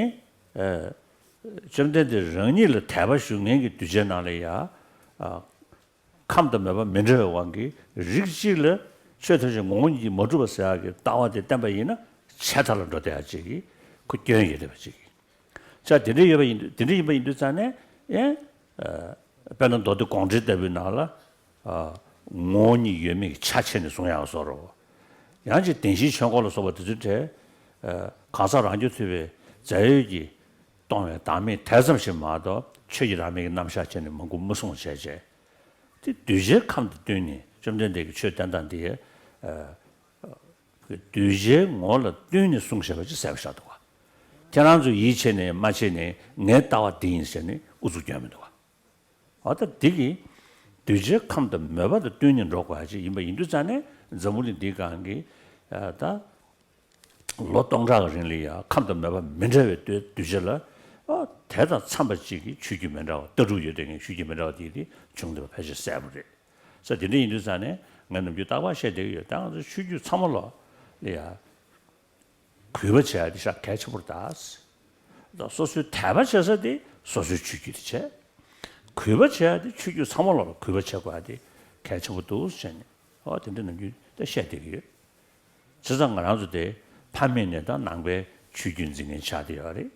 ཨ། བཅོམ་ལྡན་འདས་རང་ཉིད་ལ་དད་པ་ཞུ་མཁན་གྱི་གདུལ་བྱའི་ནང་ལ་ཡ། ཨ། ཁམས་དང་མོས་པ་མི་འདྲ་བའི་དབང་གིས་རིགས་གཅིག་ལ་ཆོས་ཐམས་ཅད་ངོ་བོ་ཉིད་ཀྱིས་མ་གྲུབ་པ་ཟེར་ཡག་གི་ལྟ་བ་དེ་བསྟན་པ་ཡིན་ན། ཆད་མཐའ་ལ་འགྲོ་བསྡད་ཡག་ཅིག་གི་ཁོ་སྐྱོན་ཡོད་བསྡད་པ་ཅིག་གི་ཆ་དེ་འདྲ་ཡོད་པ་ཡིན་དུས། དེ་འདྲ་ཡིན་པ་ཡིན་དུས་ཙང་ནས། ཨེ། ཨ། དཔེར་ན་མདོ་སྡེ་དགོངས་འགྲེལ་ལྟ་བུའི་ནང་ལ། ཨ། ངོ་བོ་ཉིད་ཡོད་མེད་ཀྱི་ཆ་ཕྱེ་ནས་གསུང་ཡག་བཟོ་འདྲ། ཡང་ཅིག་བདེན་བཞིའི་ཆོས་འཁོར་ལ་སོགས་པ་དེ་ཚོའི་གྲས། ཨ། གང་ཟག་རང་རྐྱ་ཐུབ་པའི་རྫས་ཡོད་ཀྱིས་སྟོང་བའི་བདག་མེད་དེ་ཙམ་ཞིག་མ་གཏོགས། ཆོས་ཀྱི་རང་མིང་གི་རྣམ་གཞག་བྱས་ནས་མང་པོ་མ་གསུངས་བྱས་བྱས། དེ་གདུལ་བྱའི་ཁམས་དང་བསྟུན་ནས་བཅོམ་ལྡན་འདས་ཀྱིས་ཆོས་བསྟན་སྟངས་འདི། ཨ། གདུལ་བྱའི་ངོ་ལ་བསྟུན་ནས་གསུངས་བཞག་པ་ཅིག་གསལ་པོ་ཆགས་འདུག་ག་ཁྱེད་རང་ཚོས་ཡིད་ཆེས་ནས་མ་ཆེས་ནས་ངའི་ལྟ་བ་འདི་ཡིན་ཟེར་ནས་ཨུ་ཚུགས་སྐྱོན་མི་འདུག་ག་འོ་ད་འདི་གིས་གདུལ་བྱའི་ཁམས་དང་མོས་པ་དང་བསྟུན་ནས་འགྲོ་དགོས་ཡ་ཅིག་ཡིན་པ་ཡིན་དུས་ཙང་ནས། འཛམ་བུ་གླིང་འདིའི་སྒང་གི། ཨ། ད་ལོ་སྟོང་ཕྲག་གི་རིང་ལ་ཡ་ཁམས་དང་མོས་པ་མི་འདྲ་བའི་གདུལ་བྱ་ལ། ཨ། དེ་དང་འཚམས་པ་ཅིག་གི་ཆོས་བརྒྱུད་མི་འདྲ་བ། ལྟ་གྲུབ་ཡོད་བསྡད་མཁན་ཆོས་བརྒྱུད་མི་འདྲ་བ་དེ་དེ་བྱུང་བསྡད་པ་ཕལ་ཆེར་གསལ་པོ་རེད། ས་དེ་འདྲ་ཡིན་དུས་ཙང་ནས་ངས་ནམ་རྒྱུན་རྟག་པར་བཤད་བསྡད་ཀྱི་ཡོད། ད་ང་ཚོ་ཆོས་བརྒྱུད་ཚང་མ་ལོག་ལ་ཡ། གུས་པ་བྱེད་ཡ་དེ་ཤ་གལ་ཆེན་པོ་རེད་ད། ད་སོ་སོའི་དད་པ་བྱེད་ས་དེ་སོ་སོའི་ཆོས་བརྒྱུད་དེ་བྱེད། གུས་པ་བྱེད་ཡ་དེ་ཆོས་བརྒྱུད་ཚང་མ་ལོག་ལ་གུས་པ་བྱེད་དགོས་ཡ་དེ་གལ་ཆེན་པོ་འདུག་ཟེར་ནས། ཨོ། དེ་འདྲ་ནམ་རྒྱུན་ད་བཤད་བསྡད་ཀྱི་ཡོད། བྱས་ཙང་ང་རང་ཚོ་དེ་ཕ་མེས་ནས་ད་ནང་པའི་ཆོས་བརྒྱུད་འཛིན་མཁན་ཆགས་བསྡད་ཡོད་རེད།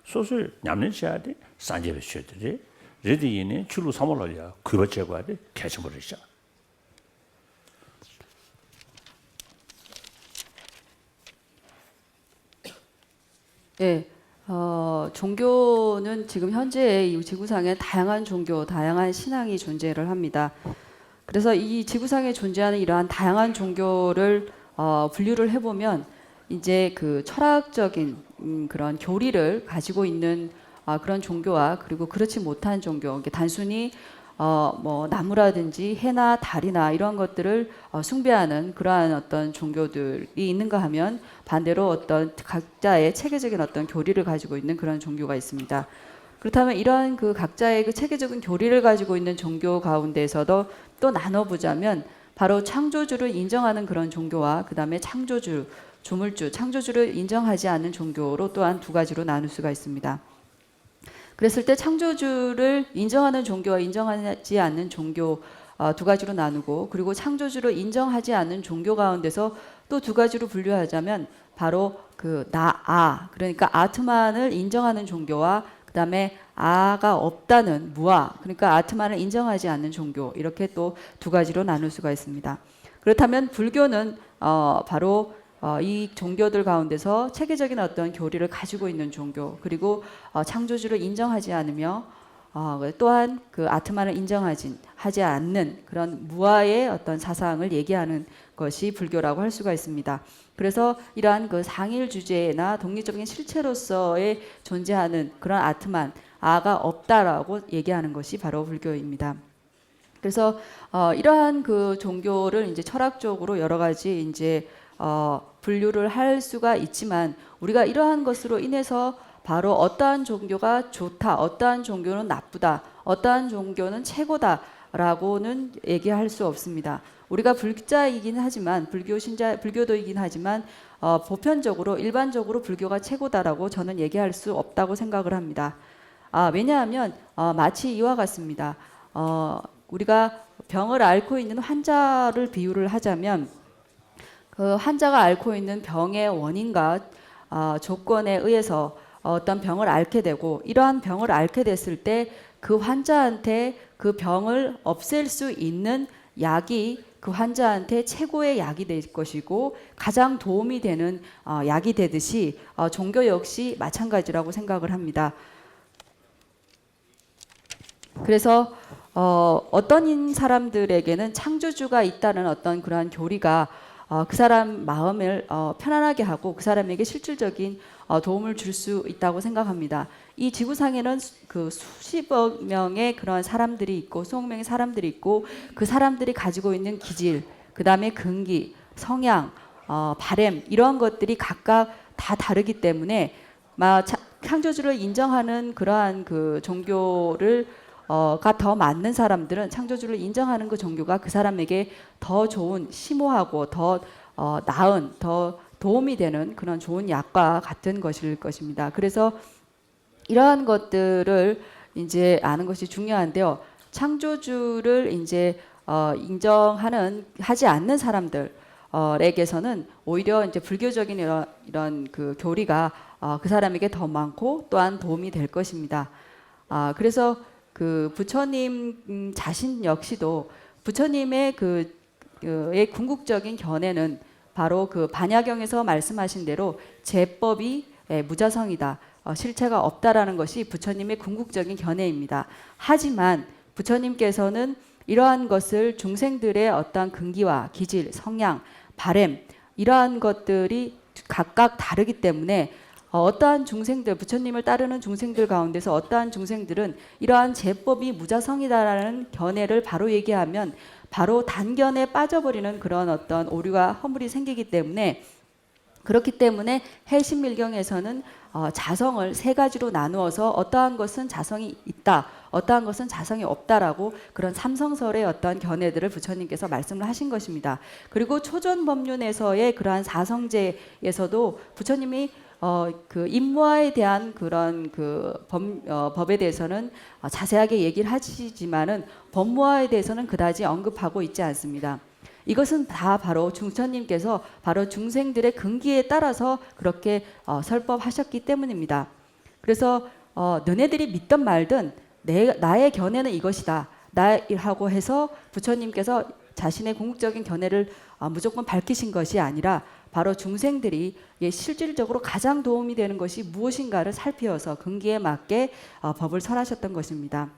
སོ་སོས་ཉམས་ལེན་བྱེད་ཡ་དེ་སངས་རྒྱས་པའི་ཆོས་དེ་རེད། རེད་དེ་ཡིན་ནའི་ཆོས་ལུགས་ཚང་མ་ལ་ཡ་གུས་པ་བྱེད་དགོས་ཡ་དེ་གལ་ཆེན་པོ་རེད་ཤག 예, 어, 종교는 지금 현재의 이 지구상에 다양한 종교, 다양한 신앙이 존재를 합니다. 그래서 이 지구상에 존재하는 이러한 다양한 종교를, 어, 분류를 해보면 이제 그 철학적인, 음, 그런 교리를 가지고 있는, 아, 그런 종교와 그리고 그렇지 못한 종교, 이게 단순히, 어, 뭐 나무라든지 해나 달이나 이런 것들을 어, 숭배하는 그러한 어떤 종교들이 있는가 하면 반대로 어떤 각자의 체계적인 어떤 교리를 가지고 있는 그런 종교가 있습니다. 그렇다면 이러한 그 각자의 그 체계적인 교리를 가지고 있는 종교 가운데서도 또 나눠보자면 바로 창조주를 인정하는 그런 종교와 그다음에 창조주, 조물주, 창조주를 인정하지 않는 종교로 또한 두 가지로 나눌 수가 있습니다. 그랬을 때 창조주를 인정하는 종교와 인정하지 않는 종교 어, 두 가지로 나누고 그리고 창조주를 인정하지 않는 종교 가운데서 또 두 가지로 분류하자면 바로 그 나, 아, 그러니까 아트만을 인정하는 종교와 그다음에 아가 없다는 무아, 그러니까 아트만을 인정하지 않는 종교 이렇게 또 두 가지로 나눌 수가 있습니다. 그렇다면 불교는 어, 바로 어, 이 종교들 가운데서 체계적인 어떤 교리를 가지고 있는 종교 그리고 어, 창조주를 인정하지 않으며 어, 또한 그 아트만을 인정하지 하지 않는 그런 무아의 어떤 사상을 얘기하는 것이 불교라고 할 수가 있습니다. 그래서 이러한 그 상일 주제나 독립적인 실체로서의 존재하는 그런 아트만 아가 없다라고 얘기하는 것이 바로 불교입니다. 그래서 어, 이러한 그 종교를 이제 철학적으로 여러 가지 이제 어, 분류를 할 수가 있지만 우리가 이러한 것으로 인해서 바로 어떠한 종교가 좋다, 어떠한 종교는 나쁘다, 어떠한 종교는 최고다라고는 얘기할 수 없습니다. 우리가 불자이긴 하지만 불교 신자 불교도이긴 하지만 어, 보편적으로 일반적으로 불교가 최고다라고 저는 얘기할 수 없다고 생각을 합니다. 아, 왜냐하면 어, 마치 이와 같습니다. 어, 우리가 병을 앓고 있는 환자를 비유를 하자면 그 환자가 앓고 있는 병의 원인과 어, 조건에 의해서 어떤 병을 앓게 되고 이러한 병을 앓게 됐을 때 그 환자한테 그 병을 없앨 수 있는 약이 그 환자한테 최고의 약이 될 것이고 가장 도움이 되는 어, 약이 되듯이 어, 종교 역시 마찬가지라고 생각을 합니다. 그래서 어, 어떤 사람들에게는 창조주가 있다는 어떤 그러한 교리가 어, 그 사람 마음을 어, 편안하게 하고 그 사람에게 실질적인 어, 도움을 줄 수 있다고 생각합니다. 이 지구상에는 수- 그 수십억 명의 그러한 사람들이 있고 수억 명의 사람들이 있고 그 사람들이 가지고 있는 기질, 그 다음에 근기, 성향, 어, 바램 이러한 것들이 각각 다 다르기 때문에 막 차- 창조주를 인정하는 그러한 그 종교를 어, 가 더 맞는 사람들은 창조주를 인정하는 그 종교가 그 사람에게 더 좋은 심오하고 더 어, 나은 더 도움이 되는 그런 좋은 약과 같은 것일 것입니다. 그래서 이러한 것들을 이제 아는 것이 중요한데요. 창조주를 이제 어, 인정하는 하지 않는 사람들에게서는 오히려 이제 불교적인 이런 이런 그 교리가 어, 그 사람에게 더 많고 또한 도움이 될 것입니다. 아, 그래서 그 부처님 음, 자신 역시도 부처님의 그 그의 궁극적인 견해는 바로 그 반야경에서 말씀하신 대로 제법이 예, 무자성이다. 어, 실체가 없다라는 것이 부처님의 궁극적인 견해입니다. 하지만 부처님께서는 이러한 것을 중생들의 어떠한 근기와 기질, 성향, 바램 이러한 것들이 각각 다르기 때문에 어, 어떠한 중생들, 부처님을 따르는 중생들 가운데서 어떠한 중생들은 이러한 제법이 무자성이다라는 견해를 바로 얘기하면 바로 단견에 빠져버리는 그런 어떤 오류가 허물이 생기기 때문에 그렇기 때문에 해신밀경에서는 어, 자성을 세 가지로 나누어서 어떠한 것은 자성이 있다, 어떠한 것은 자성이 없다라고 그런 삼성설의 어떤 견해들을 부처님께서 말씀을 하신 것입니다. 그리고 초전법륜에서의 그러한 사성제에서도 부처님이 어, 그 인무아에 대한 그런 그 법, 어, 법에 대해서는 어, 자세하게 얘기를 하시지만은 법무아에 대해서는 그다지 언급하고 있지 않습니다. 이것은 다 바로 중천님께서 바로 중생들의 근기에 따라서 그렇게 어, 설법하셨기 때문입니다. 그래서 어, 너네들이 믿든 말든 내, 나의 견해는 이것이다. 나라고 해서 부처님께서 자신의 궁극적인 견해를 어, 무조건 밝히신 것이 아니라 바로 중생들이 예, 실질적으로 가장 도움이 되는 것이 무엇인가를 살피어서 근기에 맞게 어, 법을 설하셨던 것입니다.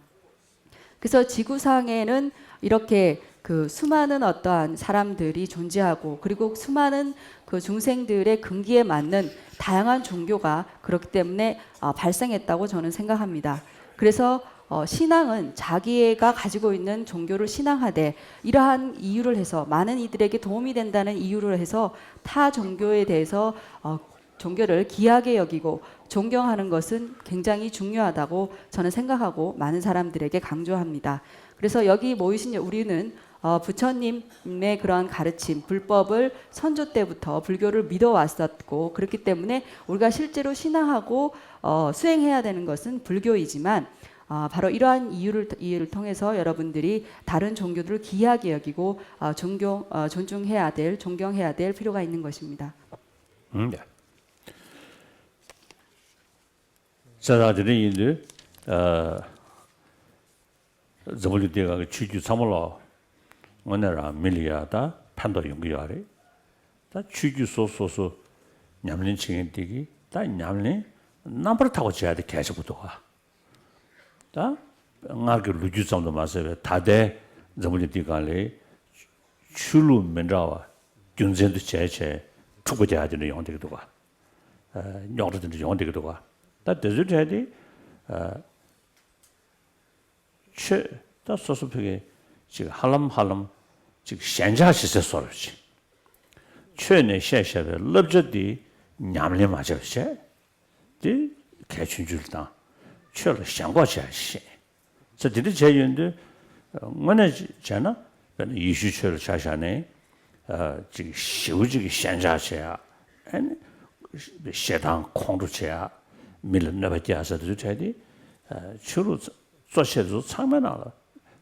그래서 지구상에는 이렇게 그 수많은 어떠한 사람들이 존재하고 그리고 수많은 그 중생들의 근기에 맞는 다양한 종교가 그렇기 때문에 어, 발생했다고 저는 생각합니다. 그래서 어, 신앙은 자기가 가지고 있는 종교를 신앙하되 이러한 이유를 해서 많은 이들에게 도움이 된다는 이유를 해서 타 종교에 대해서 어, 종교를 귀하게 여기고 존경하는 것은 굉장히 중요하다고 저는 생각하고 많은 사람들에게 강조합니다. 그래서 여기 모이신 우리는 어, 부처님의 그러한 가르침, 불법을 선조 때부터 불교를 믿어왔었고 그렇기 때문에 우리가 실제로 신앙하고 어, 수행해야 되는 것은 불교이지만 어, 바로 이러한 이유를 이유를 통해서 여러분들이 다른 종교들을 귀하게 여기고 어, 존경 어, 존중해야 될 존경해야 될 필요가 있는 것입니다. ཨང་། ཙང་དེ་འདྲ་ཡིན་དུས། ཨ། འཛམ་བུ་གླིང་འདི་སྒང་གི་ཆོས་བརྒྱུད་ཚང་མ་ལ་དངོས་གནས་རང་མི་ལ་ཡ་ད་ཕན་ཐོགས་ཡོང་གི་ཡོད་རེད། ད་ཆོས་བརྒྱུད་སོ་སོ་སོ་ཉམས་ལེན་བྱེད་མཁན་འདི་གིས་ད་ཉམས་ལེན་རྣམ་པར་དག་པ་བྱེད་ཡ་དེ་གལ་ཆེན་པོ་འདུག་ག། ད་སྔར་གྱི་ལོ་རྒྱུས་ཙམ་དུ་མ་ཟད་པའི་ད་ལྟའི་འཛམ་བུ་གླིང་འདི་སྒང་ལ་ཆོས་ལུགས་མི་འདྲ་བ་རྒྱུ་མཚན་དུ་བྱས་བྱས་འཁྲུག་པ་རྒྱག་ཡ་དེ་འདྲ་ཡོང་བསྡད་ཀྱི་འདུག་ག། རྙོག་དྲ་དེ་འདྲ་ཡོང་བསྡད་ཀྱི་འདུག་ག། ད་དེ་ཚོའི་གྲས་དེ། ཆོས་ད་སོ་སོ་ཕ་གི་ཅིག་ཧ་ལམ་ཧ་ལམ་ཅིག་ཞེན་ཆགས་བྱེད་སའི་བཟོ་འདྲ་ཅིག། ཆོས་ནས་བཤད་བཞག་པའི་བསླབ་བྱ་འདི་ཉམས་ལེན་མ་བྱས་པ་བྱས། དེ་གལ་ཆུང་ཆུང་ལ་བཏང་། ཆོས་ལ་ཞེན་ཁོག་བྱས་བྱས། ཚེ་འདི་འདྲ་བྱས་ཡོང་དུས། དངོས་གནས་བྱས་ན་དཔེར་ན་ཡེ་ཤུའི་ཆོས་ལ་ཆ་བཞག་ནས། ཅིག་ཞེ་པོ་ཅིག་གི་ཞེན་ཆགས་བྱེད་ཡ། ཨ་ནི། ཞེ་སྡང་ཁོང་ཁྲོ་བྱེད་ཡ། མི་ལ་གནོད་པ་སྐྱེལ་ཡ་ཟེར་དུས་གྲས་དེ། ཆོས་ལུགས་གཙོ་ཆེ་ཚོ་ཚང་མའི་ནང་ལ།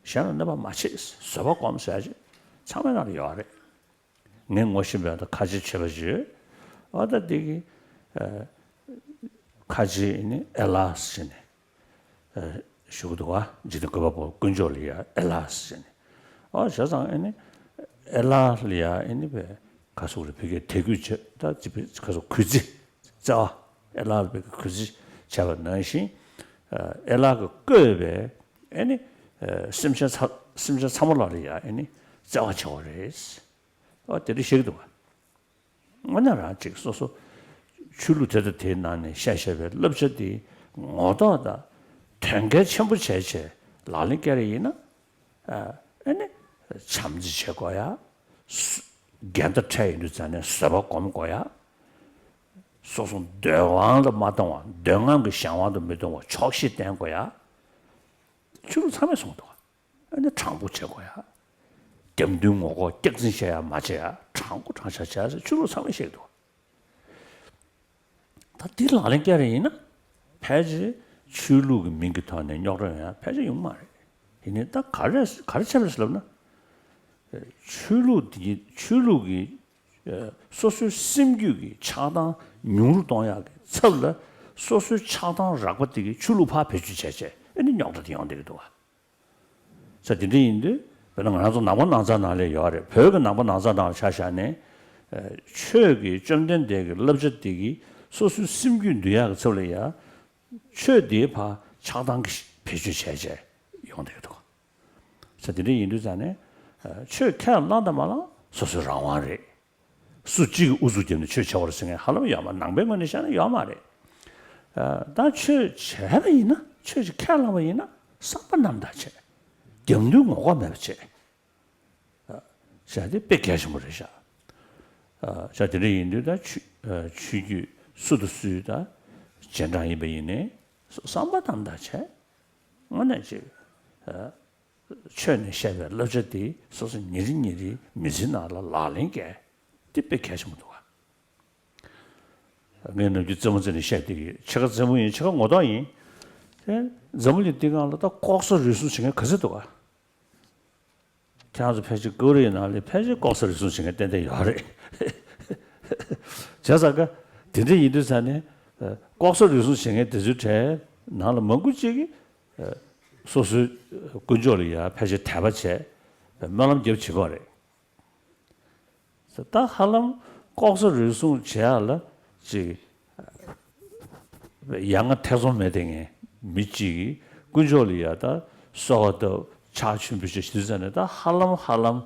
གཞན་ལ་གནོད་པ་མ་བྱེད། བཟོད་པ་སྒོམ་ཟེར་ཡ་ཅིག་ཚང་མའི་ནང་ལ་ཡོད་རེད། ངས་ངོ་ཤེས་པའི་ད་ཁ་ཆེ་ཆོས་པ་ཅིག་ཡོད། ཨ་ད་འདི་གི། ཁ་ཆེ་ནི་ཨེ་ལ་ཟེར་ནས། ཞུ་གི་འདུག་ག། འཇིག་རྟེན་བཀོད་པ་པོ་དཀོན་མཆོག་ལ་ཡ་ཨེ་ལ་ཟེར་ནས། ཨོ་བྱས་ཙང་ཨེ་ནི། ཨེ་ལ་ལ་ཡ་ཨེ་ནི་བས་ག་སོག་རེ་བོད་སྐད་དད་གུས་བྱེད་ད་ཅི་བས་ག་སོག་གུས་བརྩི། བརྩེ་བ། ཨེ་ལ་ལ་བས་གུས་བརྩི་བྱས་པ་ནང་བཞིན། ཨེ་ལ་གི་བཀོད་པའི་ཨེ་ནི། སེམས་ཅན་ཚ་སེམས་ཅན་ཚང་མ་ལ་ལ་ཡ་ཨེ་ནི་བརྩེ་བ་བྱེད་དགོས་རེད། ཨོ་དེ་འདྲ་བཤད་ཀྱི་འདུག་ག། དངོས་གནས་རང་ཅིག་སོ་སོ་ཆོས་ལུགས་དེ་དང་དེའི་ནང་ནས་བཤད་བཤད་པའི་བསླབ་བྱ་དེ་ངོ་ཐོག་དང་དོན་འགལ་ཆེན་པོ་བྱས་བྱས་ལག་ལེན་བཀལ་རེ་ཡིན་ན། ཨ་ནི་བྱམས་བརྩེ་བྱེད་དགོས་ཡ། སུ་འགལ་ཟླ་འཕྲད་ཡོང་དུས་ཙང་ནས་བཟོད་པ་སྒོམ་དགོས་ཡ། སོ་སོ་འདོད་དབང་ལ་མ་གཏོང་བ། འདོད་རྔམ་གྱི་གཞན་དབང་དུ་མི་གཏོང་བ། ཆོག་ཤེས་བསྟེན་དགོས་ཡ། ཆོས་ལུགས་ཚང་མས་གསུངས་འདུག་ཨ་ནི་དྲང་པོ་བྱེད་དགོས་ཡ། རྒྱབ་མདུན་ངོ་ལྐོག་སྐྱག་རྫུན་བཤད་ཡ་མ་བྱེད་ཡ། དྲང་པོ་དྲང་བཞག་བྱེད་ཡ་ཟེར་ཆོས་ལུགས་ཚང་མས་བཤད་འདུག་ད་འདི་ལག་ལེན་བཀལ་རེ་ཡིན་ན། ཕལ་ཆེར་ཆོས་ལུགས་ཀྱི་མིང་གི་ཐོག་ནས་རྙོག་དྲ་ཡོང་ཡ་ཕལ་ཆེར་ཡོང་གི་མ་རེད། ཡིན་ནའི་ད་ག་རེ་ག་རེ་བྱས་པ་རེད་ཟེར་ལབ་ན། ཆོས་ལུགས་འདི་ཆོས་ལུགས་ཀྱི་སོ་སོའི་སེམས་རྒྱུད་ཀྱི་ཆགས་སྡང་ཉུང་རུ་གཏོང་ཡག་གི་ཚབ་ལ། སོ་སོའི་ཆགས་སྡང་རགས་པ་དེ་གི་ཆོས་ལུགས་ཕར་བེད་སྤྱོད་བྱས་བྱས་ཨེ་ནི་རྙོག་དྲ་དེ་ཡོང་བསྡད་ཀྱི་འདུག་ག། ས་དེ་འདྲ་ཡིན་དུས་དཔེར་ན་ང་རང་ཚོ་ནང་པ་ནང་ཚང་ནང་ལ་ཡོད་རེད། བོད་ཀྱི་ནང་པ་ནང་ཚང་ནང་ལ་ཆ་བཞག་ནས། ཆོས་ཀྱི་བཅོམ་ལྡན་འདས་ཀྱི་བསླབ་བྱ་དེ་གི་སོ་སོའི་སེམས་རྒྱུད་འདུལ་ཡག་གི་ཚབ་ལ་ཡ། ཆོས་དེའི་ཕར་ཆགས་སྡང་གི་བེད་སྤྱོད་བྱས་བྱས་ཡོང་བསྡད་ཀྱི་འདུག་ག། ས་དེ་འདྲ་ཡིན་དུས་ཙང་ནས། ཆོས་ཁས་བླངས་དང་མ་བླངས་སོ་སོའི་རང་དབང་རེད། སུ་གཅིག་གིས་ཨུ་ཚུགས་བརྒྱབ་ནས་ཆོས་བྱེད་དགོས་རེད་ཟེར་མཁན་ཧ་ལམ་ཡོད་མ་རེད། ནང་པའི་ངོས་ནས་བཤད་ན་ཡོད་མ་རེད། ཨ། ད་ཆོས་བྱས་པ་ཡིན་ན། ཆོས་ཀྱི་ཁས་བླངས་པ་ཡིན་ན་བསམ་པ་རྣམ་དག་བྱས། རྒྱབ་མདུན་ངོ་ལྐོག་མེད་པ་བྱས། ཨ། བྱས་ཏེ་དཔེ་གལ་ཆེན་པོ་རེད་ཤག། ཨ། བྱས་དེ་འདྲ་ཡིན་དུས་ད་ཆོས་ཨ། ཆོས་བརྒྱུད་སུ་དང་སུའི་ད་རྗེས་འབྲང་ཡིན་པ་ཡིན་ནའི་བསམ་པ་རྣམ་དག་བྱས། དངོས་གནས་ཅིག། ཨ། ཆོས་ནས་བཤད་པའི་བསླབ་བྱ་དེ་སོ་སོ་ཉིན་རེ་ཉིན་རེའི་མི་ཚེའི་ནང་ལ་ལག་ལེན་བཀལ། དེ་དཔེ་གལ་ཆེན་པོ་འདུག་ག། ངས་ནམ་རྒྱུན་རྩེད་མོ་རྩེ་ནས་བཤད་བསྡད་ཀྱི་ཡོད། ཕྱེད་ཀ་རྩེད་མོ་ཡིན། ཕྱེད་ཀ་ངོ་ཐོག་ཡིན། དེ་འཛམ་བུ་གླིང་འདི་སྒང་ལ་ད་ལྐོག་ཟ་རུལ་སུངས་བྱེད་མཁན་ག་ཚོད་འདུག་ག། ཁྱེད་རང་ཚོ་ཕལ་ཆེར་ཀོ་རི་ཡའི་ནང་ལ་ཕལ་ཆེར་ལྐོག་ཟ་རུལ་སུངས་བྱེད་མཁན་ཏན་ཏན་ཡོད་རེད། བྱས་ཙང་ཀ་དེ་འདྲ་ཡིན་དུས་ཙང་ནས། ལྐོག་ཟ་རུལ་སུངས་བྱེད་མཁན་དེ་ཚོའི་གྲས་ནང་ལ་མང་པོ་ཅིག་གིས། སོ་སོའི་དཀོན་མཆོག་ལ་ཡ་ཕལ་ཆེར་དད་པ་བྱས། སྨོན་ལམ་རྒྱབ་བྱེད་ཀྱི་ཡོད་རེད། ད་ཧ་ལམ་ལྐོག་ཟ་རུལ་སུངས་བྱེད་ཡ་ལ་ཅིག་ཡ་ང་ཐེ་ཚོམ་མེད་དེ། ངས་མི་གཅིག་གིས་དཀོན་མཆོག་ལ་ཡ་ད་གསོལ་བ་བཏབ། ཕྱག་མཆོད་འབུལ་བྱས་ཞུས་ཙང་ནས། ད་ཧ་ལམ་ཧ་ལམ་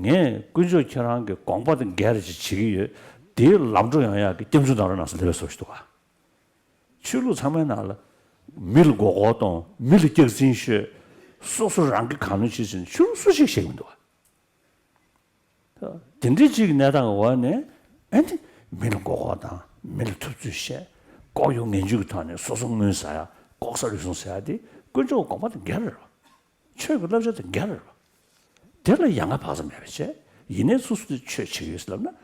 ངས་དཀོན་མཆོག་ཁྱེད་རང་གི་དགོངས་པ་དང་འགལ་རེ་ཅིག་བྱེད་ཀྱི་ཡོད། དེའི་ལམ་འགྲོ་ཡོང་ཡག་གི་སྐྱབས་འཇུག་གནང་རོགས་གནང་ཟེར་ལབ་པའི་བཟོ་ཞིག་འདུག་ག། ཆོས་ལུགས་ཚང་མའི་ནང་ལ་ མི་ལ་མགོ་སྐོར་གཏོང་། མི་ལ་སྐྱག་རྫུན་ཤོད། སོ་སོ་རང་གི་གང་ནུས་བྱེད་ཟེར་ནས་ཆོས་ལུགས་སུ་ཞིག་བཤད་ཀྱི་མི་འདུག་བ། དེ་འདྲའི་ཅིག་གི་གནས་སྟངས་འོག་ནས་ཨེ་ནི་མི་ལ་མགོ་སྐོར་དང་མི་ལ་ཐུབ་ཚོད་བཤད། ལྐོག་གཡོ་ངན་ཇུས་ཀྱི་ཐོག་ནས་སོ་སོ་རྔུལ་ཟ་ཡ། ལྐོག་ཟ་རུལ་སུངས་ཟ་ཡ་དེ་དཀོན་མཆོག་གི་དགོངས་པ་དང་འགལ་རེད་བ། ཆོས་ཀྱི་བསླབ་བྱ་དང་འགལ་རེད་བ། དེ་ལ་ཡ་ང་བག་ཚ་མེད་པ་བྱས། ཡིན་ནའི་སོ་སོ་དེ་ཆོས་བྱེད་ཀྱི་ཡོད་ཟེར་ལབ་ན་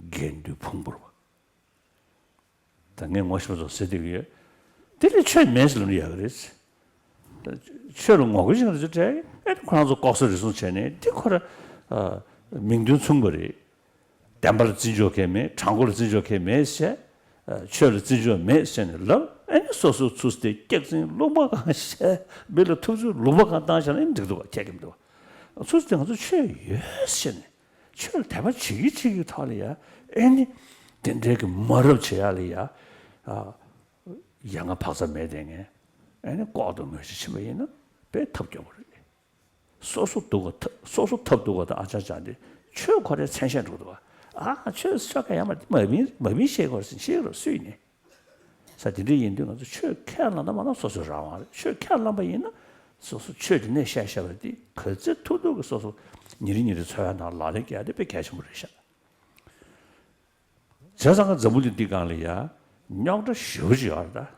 འགལ་འདུའི་ཕུང་པོ་རེད་བ། ད་ངས་ངོ་ཤེས་པ་ཚོ་ཟེར་བསྡད་ཀྱི་ཡོད། དེ་ལས་ཆོས་མེད་ཟེར་ལབ་ན་ཡག་གི་རེད། ཆོས་ལ་ངོ་རྒོལ་བྱེད་མཁན་ཚོ་གྲས་ཨེ་ཁོ་རང་ཚོ་ལྐོག་ཟ་རུལ་སུངས་བྱས་ནས་དེ་ཁོ་ར་ཨ་མིང་དོན་མཚུངས་པ་རེད། བདེན་པ་ལ་བརྩི་འཇོག་མཁན་མེད། དྲང་པོ་ལ་བརྩི་འཇོག་མཁན་མེད་ཟེར། ཨ་ཆོས་ལ་བརྩི་འཇོག་མེད་ཟེར་ནས་ལབ། ཨེ་ནི་སོ་སོའི་ཚུལ་དེ་སྐྱག་རྫུན་ལུང་པ་གང་བཤད། མི་ལ་ཐུབ་ཚོད་ལུང་པ་གང་བཏང་བཞག་ན་ཨེ་ནི་འགྲིག་འདུག་བ། ཁྱད་ཀྱི་མི་འདུག་བ། ཚུལ་དེ་ང་ཚོ་ཆོས་ཡོད་ཟེར་ནས། ཆོས་ལ་དད་པ་བྱེད་ཀྱི་བྱེད་ཀྱི་ཐོག་ལ་ཡ། ཨེ་ནི་དེ་འདྲའི་གི་མ་རབས་བྱེད་ཡ་ལ་ཡ། ཨ། ཡ་ང་བག་ཚ་མེད་དེ་ངས་ཨེ་ནི་ལྐོག་ཏུ་ངོས་ཤིག་ཕྱིན་པ་ཡིན་ན་དཔེ་ཐབས་སྐྱོ་པོ་རེད། སོ་སོ་སྡུག་ག་ཐབས་སོ་སོ་ཐབས་སྡུག་ག་དང་ཨ་ཅག་ཅག་འདི་ཆོས་ཁོ་རའི་མཚན་ཤས་འགྲོ་འདུག་བ། ཨ་ཆོས་ཆོས་ཁ་ཡ་མ་མ་མིན་མ་མིན་ཤེས་དགོས་ཟིན་ཤེས་རོགས་སུས་ནི། ས་དེ་འདྲ་ཡིན་དུས་ང་ཚོ་ཆོས་ཁས་བླངས་ན་མ་བླངས་སོ་སོའི་རང་དབང་རེད། ཆོས་ཁས་བླངས་པ་ཡིན་ན་སོ་སོ་ཆོས་དེ་ནས་བཤད་བཤད་པ་དེ་ག་ཚོད་ཐུབ་ཐུབ་ཀྱི་སོ་སོ་ཉིན་རེ་ཉིན་རེ་འཚོ་བའི་ནང་ལག་ལེན་བརྒྱབ་དེ་དཔེ་གལ་ཆེན་པོ་རེད་ཤག་བྱས་ཙང་ཀ་འཛམ་བུ་གླིང་འདི་སྒང་ལ་ཡ་རྙོག་དྲ་ཞེ་པོ་ཅིག་ཡོད་རེད་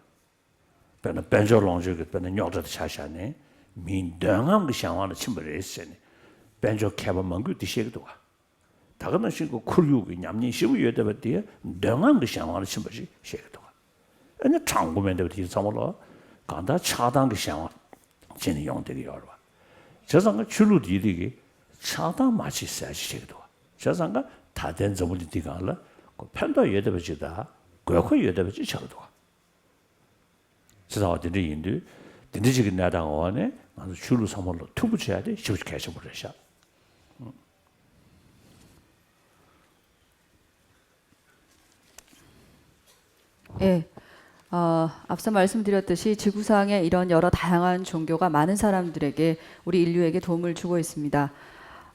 ད། དཔེར་ན་དཔལ་འབྱོར་ལོངས་སྤྱོད་ཀྱི་དཔེར་ན་རྙོག་དྲ་དེ་ཆ་བཞག་ནས་མིའི་འདོད་རྔམ་གྱི་གཞན་དབང་ལ་ཕྱིན་པ་རེད་ཟེར་ནས་དཔལ་འབྱོར་མཁས་པ་མང་པོས་འདི་བཤད་ཀྱི་འདུག་བ། ད་ག་ནང་བཞིན་གྱི་ཁོར་ཡུག་གི་ཉམས་ཉེས་ཞེ་པོ་ཡོད་བསྡད་པ་དེ་འདོད་རྔམ་གྱི་གཞན་དབང་ལ་ཕྱིན་པ་ཞིག་བཤད་ཀྱི་འདུག་ག་ཨ་ནི་དྲང་པོ་མེད་བསྡད་པ་དེ་ཚང་མ་ལ་གང་ལྟར་ཆགས་སྡང་གི་གཞན་དབང་བྱས་ནས་ཡོང་བསྡད་ཀྱི་ཡོད་རེད་བ། བྱས་ཙང་ང་ཆོས་ལུགས་དེའི་རིགས་ཀྱི་ཆགས་སྡང་མ་བྱེད་ཟེར་ཅིག་བཤད་ཀྱི་འདུག་བ། བྱས་ཙང་ཀ་ད་ལྟའི་འཛམ་བུ་གླིང་འདི་སྒང་ལ་ཁོ་ཕན་ཐོགས་ཡོད་བསྡད་པ་ཅིག་དང་དགོས་མཁོ་ཡོད་བསྡད་པ་ཅིག་ཆགས་ཀྱི་འདུག་བ། བྱས་ཙང་བ་དེ་འདྲ་ཡིན་དུས་དེ་འདྲ་ཅིག་གི་གནས་སྟངས་འོག་ནས་ང་ཚོ་ཆོས་ལུགས་ཚང་མ་ལ་མཐུན་པོ་བྱས་ཏེ་ཞེ་པོ་ཅིག་གལ་ཆེན་པོ་རེད་ཤག 예. 어, 앞서 말씀드렸듯이 지구상에 이런 여러 다양한 종교가 많은 사람들에게, 우리 인류에게 도움을 주고 있습니다.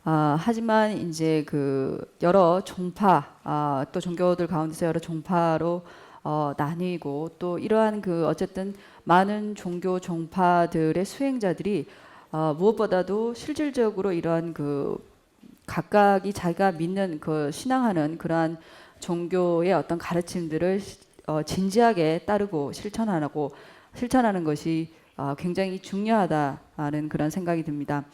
아, 하지만 이제 그 여러 종파, 아, 또 종교들 가운데서 여러 종파로 어, 나뉘고, 또 이러한 그 어쨌든 많은 종교 종파들의 수행자들이 어, 무엇보다도 실질적으로 이러한 그 각각이 자기가 믿는 그 신앙하는 그러한 종교의 어떤 가르침들을 어, 진지하게 따르고 실천하고 실천하는 것이 어, 굉장히 중요하다는 그런 생각이 듭니다.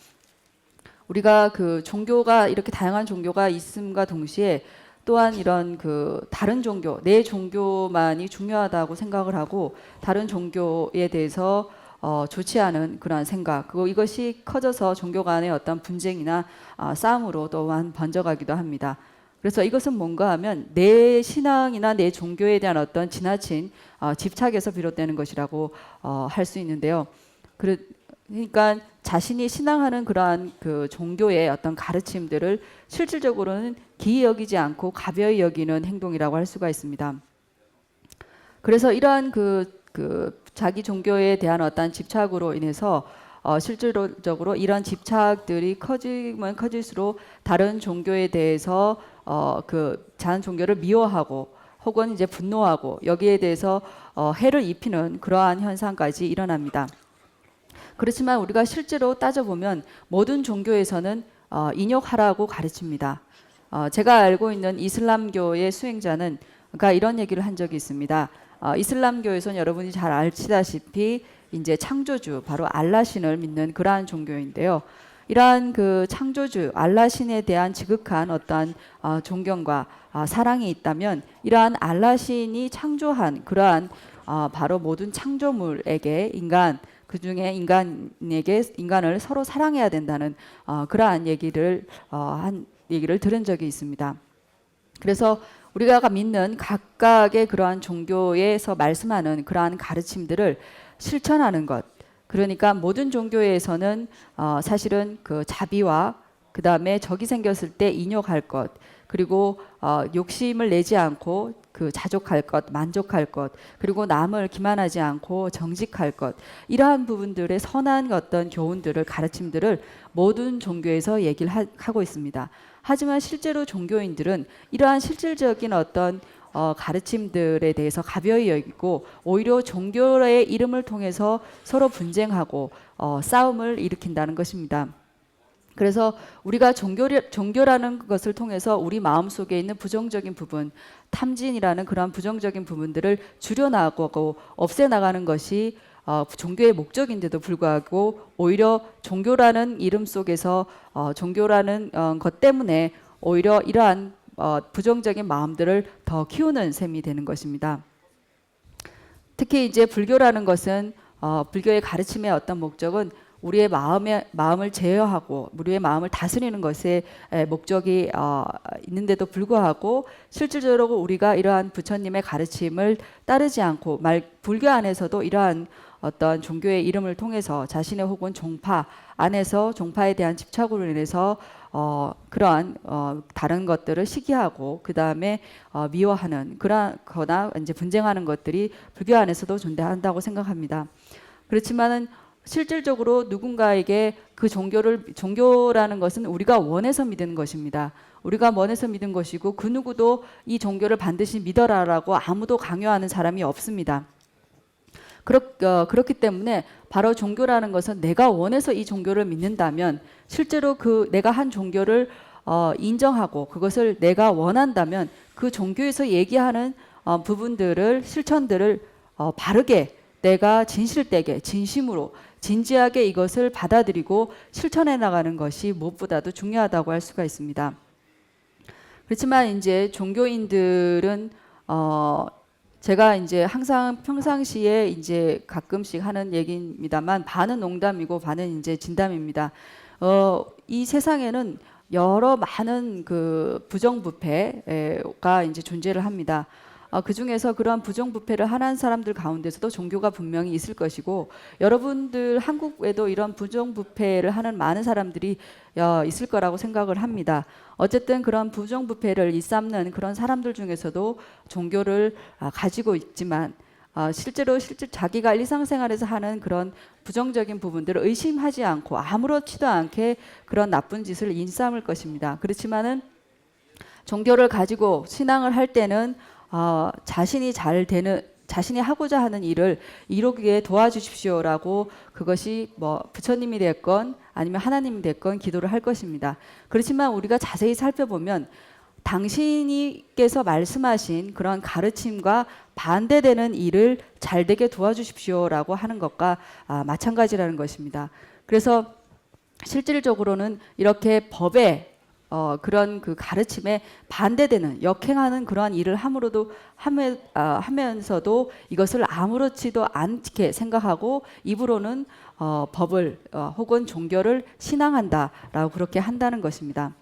우리가 그 종교가 이렇게 다양한 종교가 있음과 동시에, 또한 이런 그 다른 종교, 내 종교만이 중요하다고 생각을 하고 다른 종교에 대해서 어, 좋지 않은 그러한 생각, 그리고 이것이 커져서 종교 간의 어떤 분쟁이나 어, 싸움으로 또한 번져가기도 합니다. 그래서 이것은 뭔가 하면 내 신앙이나 내 종교에 대한 어떤 지나친 어, 집착에서 비롯되는 것이라고 어, 할 수 있는데요. 그러, 그러니까 자신이 신앙하는 그러한 그 종교의 어떤 가르침들을 실질적으로는 기이 여기지 않고 가벼이 여기는 행동이라고 할 수가 있습니다. 그래서 이러한 그, 그 자기 종교에 대한 어떤 집착으로 인해서 어, 실질적으로 이런 집착들이 커지면 커질수록 다른 종교에 대해서 어, 그 다른 종교를 미워하고, 혹은 이제 분노하고, 여기에 대해서 어, 해를 입히는 그러한 현상까지 일어납니다. 그렇지만 우리가 실제로 따져보면 모든 종교에서는 어, 인욕하라고 가르칩니다. 어, 제가 알고 있는 이슬람교의 수행자는 가 이런 얘기를 한 적이 있습니다. 어, 이슬람교에서는 여러분이 잘 아시다시피 이제 창조주, 바로 알라신을 믿는 그러한 종교인데요. 이러한 그 창조주 알라신에 대한 지극한 어떠한 어, 존경과 어, 사랑이 있다면, 이러한 알라신이 창조한 그러한 어, 바로 모든 창조물에게, 인간, 그 중에 인간에게, 인간을 서로 사랑해야 된다는 어, 그러한 얘기를 어, 한 얘기를 들은 적이 있습니다. 그래서 우리가 믿는 각각의 그러한 종교에서 말씀하는 그러한 가르침들을 실천하는 것. 그러니까 모든 종교에서는 어, 사실은 그 자비와, 그 다음에 적이 생겼을 때 인욕할 것, 그리고 어, 욕심을 내지 않고 그 자족할 것, 만족할 것, 그리고 남을 기만하지 않고 정직할 것, 이러한 부분들의 선한 어떤 교훈들을, 가르침들을 모든 종교에서 얘기를 하, 하고 있습니다. 하지만 실제로 종교인들은 이러한 실질적인 어떤 어, 가르침들에 대해서 가벼이 여기고 오히려 종교의 이름을 통해서 서로 분쟁하고 어, 싸움을 일으킨다는 것입니다. 그래서 우리가 종교, 종교라는 것을 통해서 우리 마음 속에 있는 부정적인 부분, 탐진이라는 그런 부정적인 부분들을 줄여나가고 없애나가는 것이 어, 종교의 목적인데도 불구하고 오히려 종교라는 이름 속에서 어, 종교라는 어, 것 때문에 오히려 이러한 어, 부정적인 마음들을 더 키우는 셈이 되는 것입니다. 특히 이제 불교라는 것은 어, 불교의 가르침의 어떤 목적은 우리의 마음의 마음을 제어하고 우리의 마음을 다스리는 것에 에, 목적이 어, 있는데도 불구하고 실질적으로 우리가 이러한 부처님의 가르침을 따르지 않고 말 불교 안에서도 이러한 어떤 종교의 이름을 통해서 자신의 혹은 종파 안에서 종파에 대한 집착으로 인해서 어, 그러한 어, 다른 것들을 시기하고 그 다음에 어, 미워하는 그러거나 이제 분쟁하는 것들이 불교 안에서도 존재한다고 생각합니다. 그렇지만은 실질적으로 누군가에게 그 종교를 종교라는 것은 우리가 원해서 믿는 것입니다. 우리가 원해서 믿는 것이고 그 누구도 이 종교를 반드시 믿어라라고 아무도 강요하는 사람이 없습니다. 그렇, 어, 그렇기 때문에 바로 종교라는 것은 내가 원해서 이 종교를 믿는다면 실제로 그 내가 한 종교를 어, 인정하고 그것을 내가 원한다면 그 종교에서 얘기하는 어, 부분들을 실천들을 어, 바르게 내가 진실되게 진심으로 진지하게 이것을 받아들이고 실천해 나가는 것이 무엇보다도 중요하다고 할 수가 있습니다. 그렇지만 이제 종교인들은 어 제가 이제 항상 평상시에 이제 가끔씩 하는 얘기입니다만 반은 농담이고 반은 이제 진담입니다. 어, 이 세상에는 여러 많은 그 부정부패가 이제 존재를 합니다. 어, 그 중에서 그러한 부정부패를 하는 사람들 가운데서도 종교가 분명히 있을 것이고 여러분들 한국에도 이런 부정부패를 하는 많은 사람들이 어, 있을 거라고 생각을 합니다. 어쨌든 그런 부정부패를 일삼는 그런 사람들 중에서도 종교를 아, 가지고 있지만 어, 실제로 실제 자기가 일상생활에서 하는 그런 부정적인 부분들을 의심하지 않고 아무렇지도 않게 그런 나쁜 짓을 일삼을 것입니다. 그렇지만은 종교를 가지고 신앙을 할 때는 어, 자신이 잘 되는 자신이 하고자 하는 일을 이루게 도와주십시오라고 그것이 뭐 부처님이 됐건 아니면 하나님이 됐건 기도를 할 것입니다. 그렇지만 우리가 자세히 살펴보면 당신이께서 말씀하신 그런 가르침과 반대되는 일을 잘 되게 도와주십시오라고 하는 것과 아, 마찬가지라는 것입니다. 그래서 실질적으로는 이렇게 법에 어, 그런 그 가르침에 반대되는 역행하는 그러한 일을 함으로도 하며, 어, 하면서도 이것을 아무렇지도 않게 생각하고 입으로는 어, 법을 어, 혹은 종교를 신앙한다라고 그렇게 한다는 것입니다.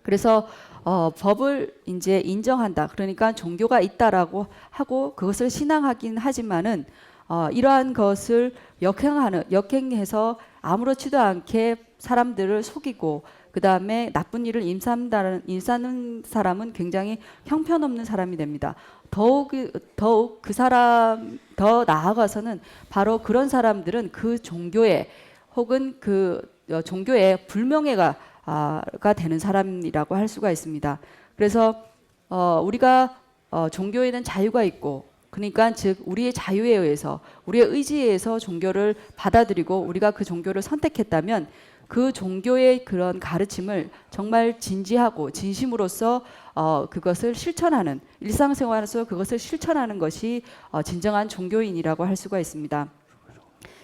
그래서 어, 법을 이제 인정한다. 그러니까 종교가 있다라고 하고 그것을 신앙하긴 하지만은 어, 이러한 것을 역행하는 역행해서 아무렇지도 않게 사람들을 속이고 그 다음에 나쁜 일을 일삼다는 일삼는 사람은 굉장히 형편없는 사람이 됩니다. 더욱 더욱 그 사람 더 나아가서는 바로 그런 사람들은 그 종교에 혹은 그 어, 종교에 불명예가 아, 가 되는 사람이라고 할 수가 있습니다. 그래서 어, 우리가 어, 종교에는 자유가 있고 그러니까 즉 우리의 자유에 의해서 우리의 의지에 의해서 종교를 받아들이고 우리가 그 종교를 선택했다면 그 종교의 그런 가르침을 정말 진지하고 진심으로서 어, 그것을 실천하는 일상생활에서 그것을 실천하는 것이 어, 진정한 종교인이라고 할 수가 있습니다.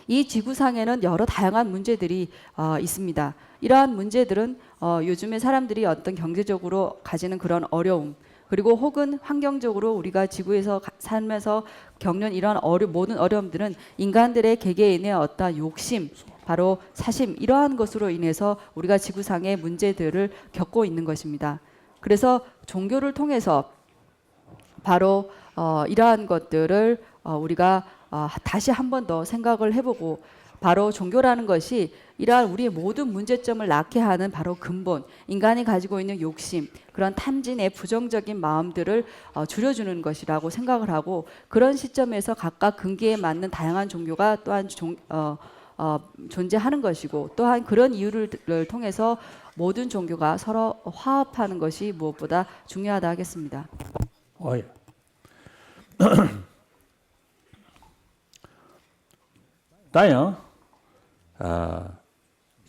이 지구상에는 여러 다양한 문제들이 어, 있습니다. 이러한 문제들은 어, 요즘에 사람들이 어떤 경제적으로 가지는 그런 어려움 그리고 혹은 환경적으로 우리가 지구에서 가- 살면서 겪는 이런 어려 모든 어려움들은 인간들의 개개인의 어떤 욕심, 바로 사심 이러한 것으로 인해서 우리가 지구상의 문제들을 겪고 있는 것입니다. 그래서 종교를 통해서 바로 어, 이러한 것들을 어, 우리가 어, 다시 한 번 더 생각을 해보고 바로 종교라는 것이 이러한 우리의 모든 문제점을 낳게 하는 바로 근본, 인간이 가지고 있는 욕심, 그런 탐진의 부정적인 마음들을 어, 줄여주는 것이라고 생각을 하고 그런 시점에서 각각 근기에 맞는 다양한 종교가 또한 종, 어, 어, 존재하는 것이고 또한 그런 이유를 통해서 모든 종교가 서로 화합하는 것이 무엇보다 중요하다 하겠습니다. ཨོ་ཡ། ད་ཡང་ཨ་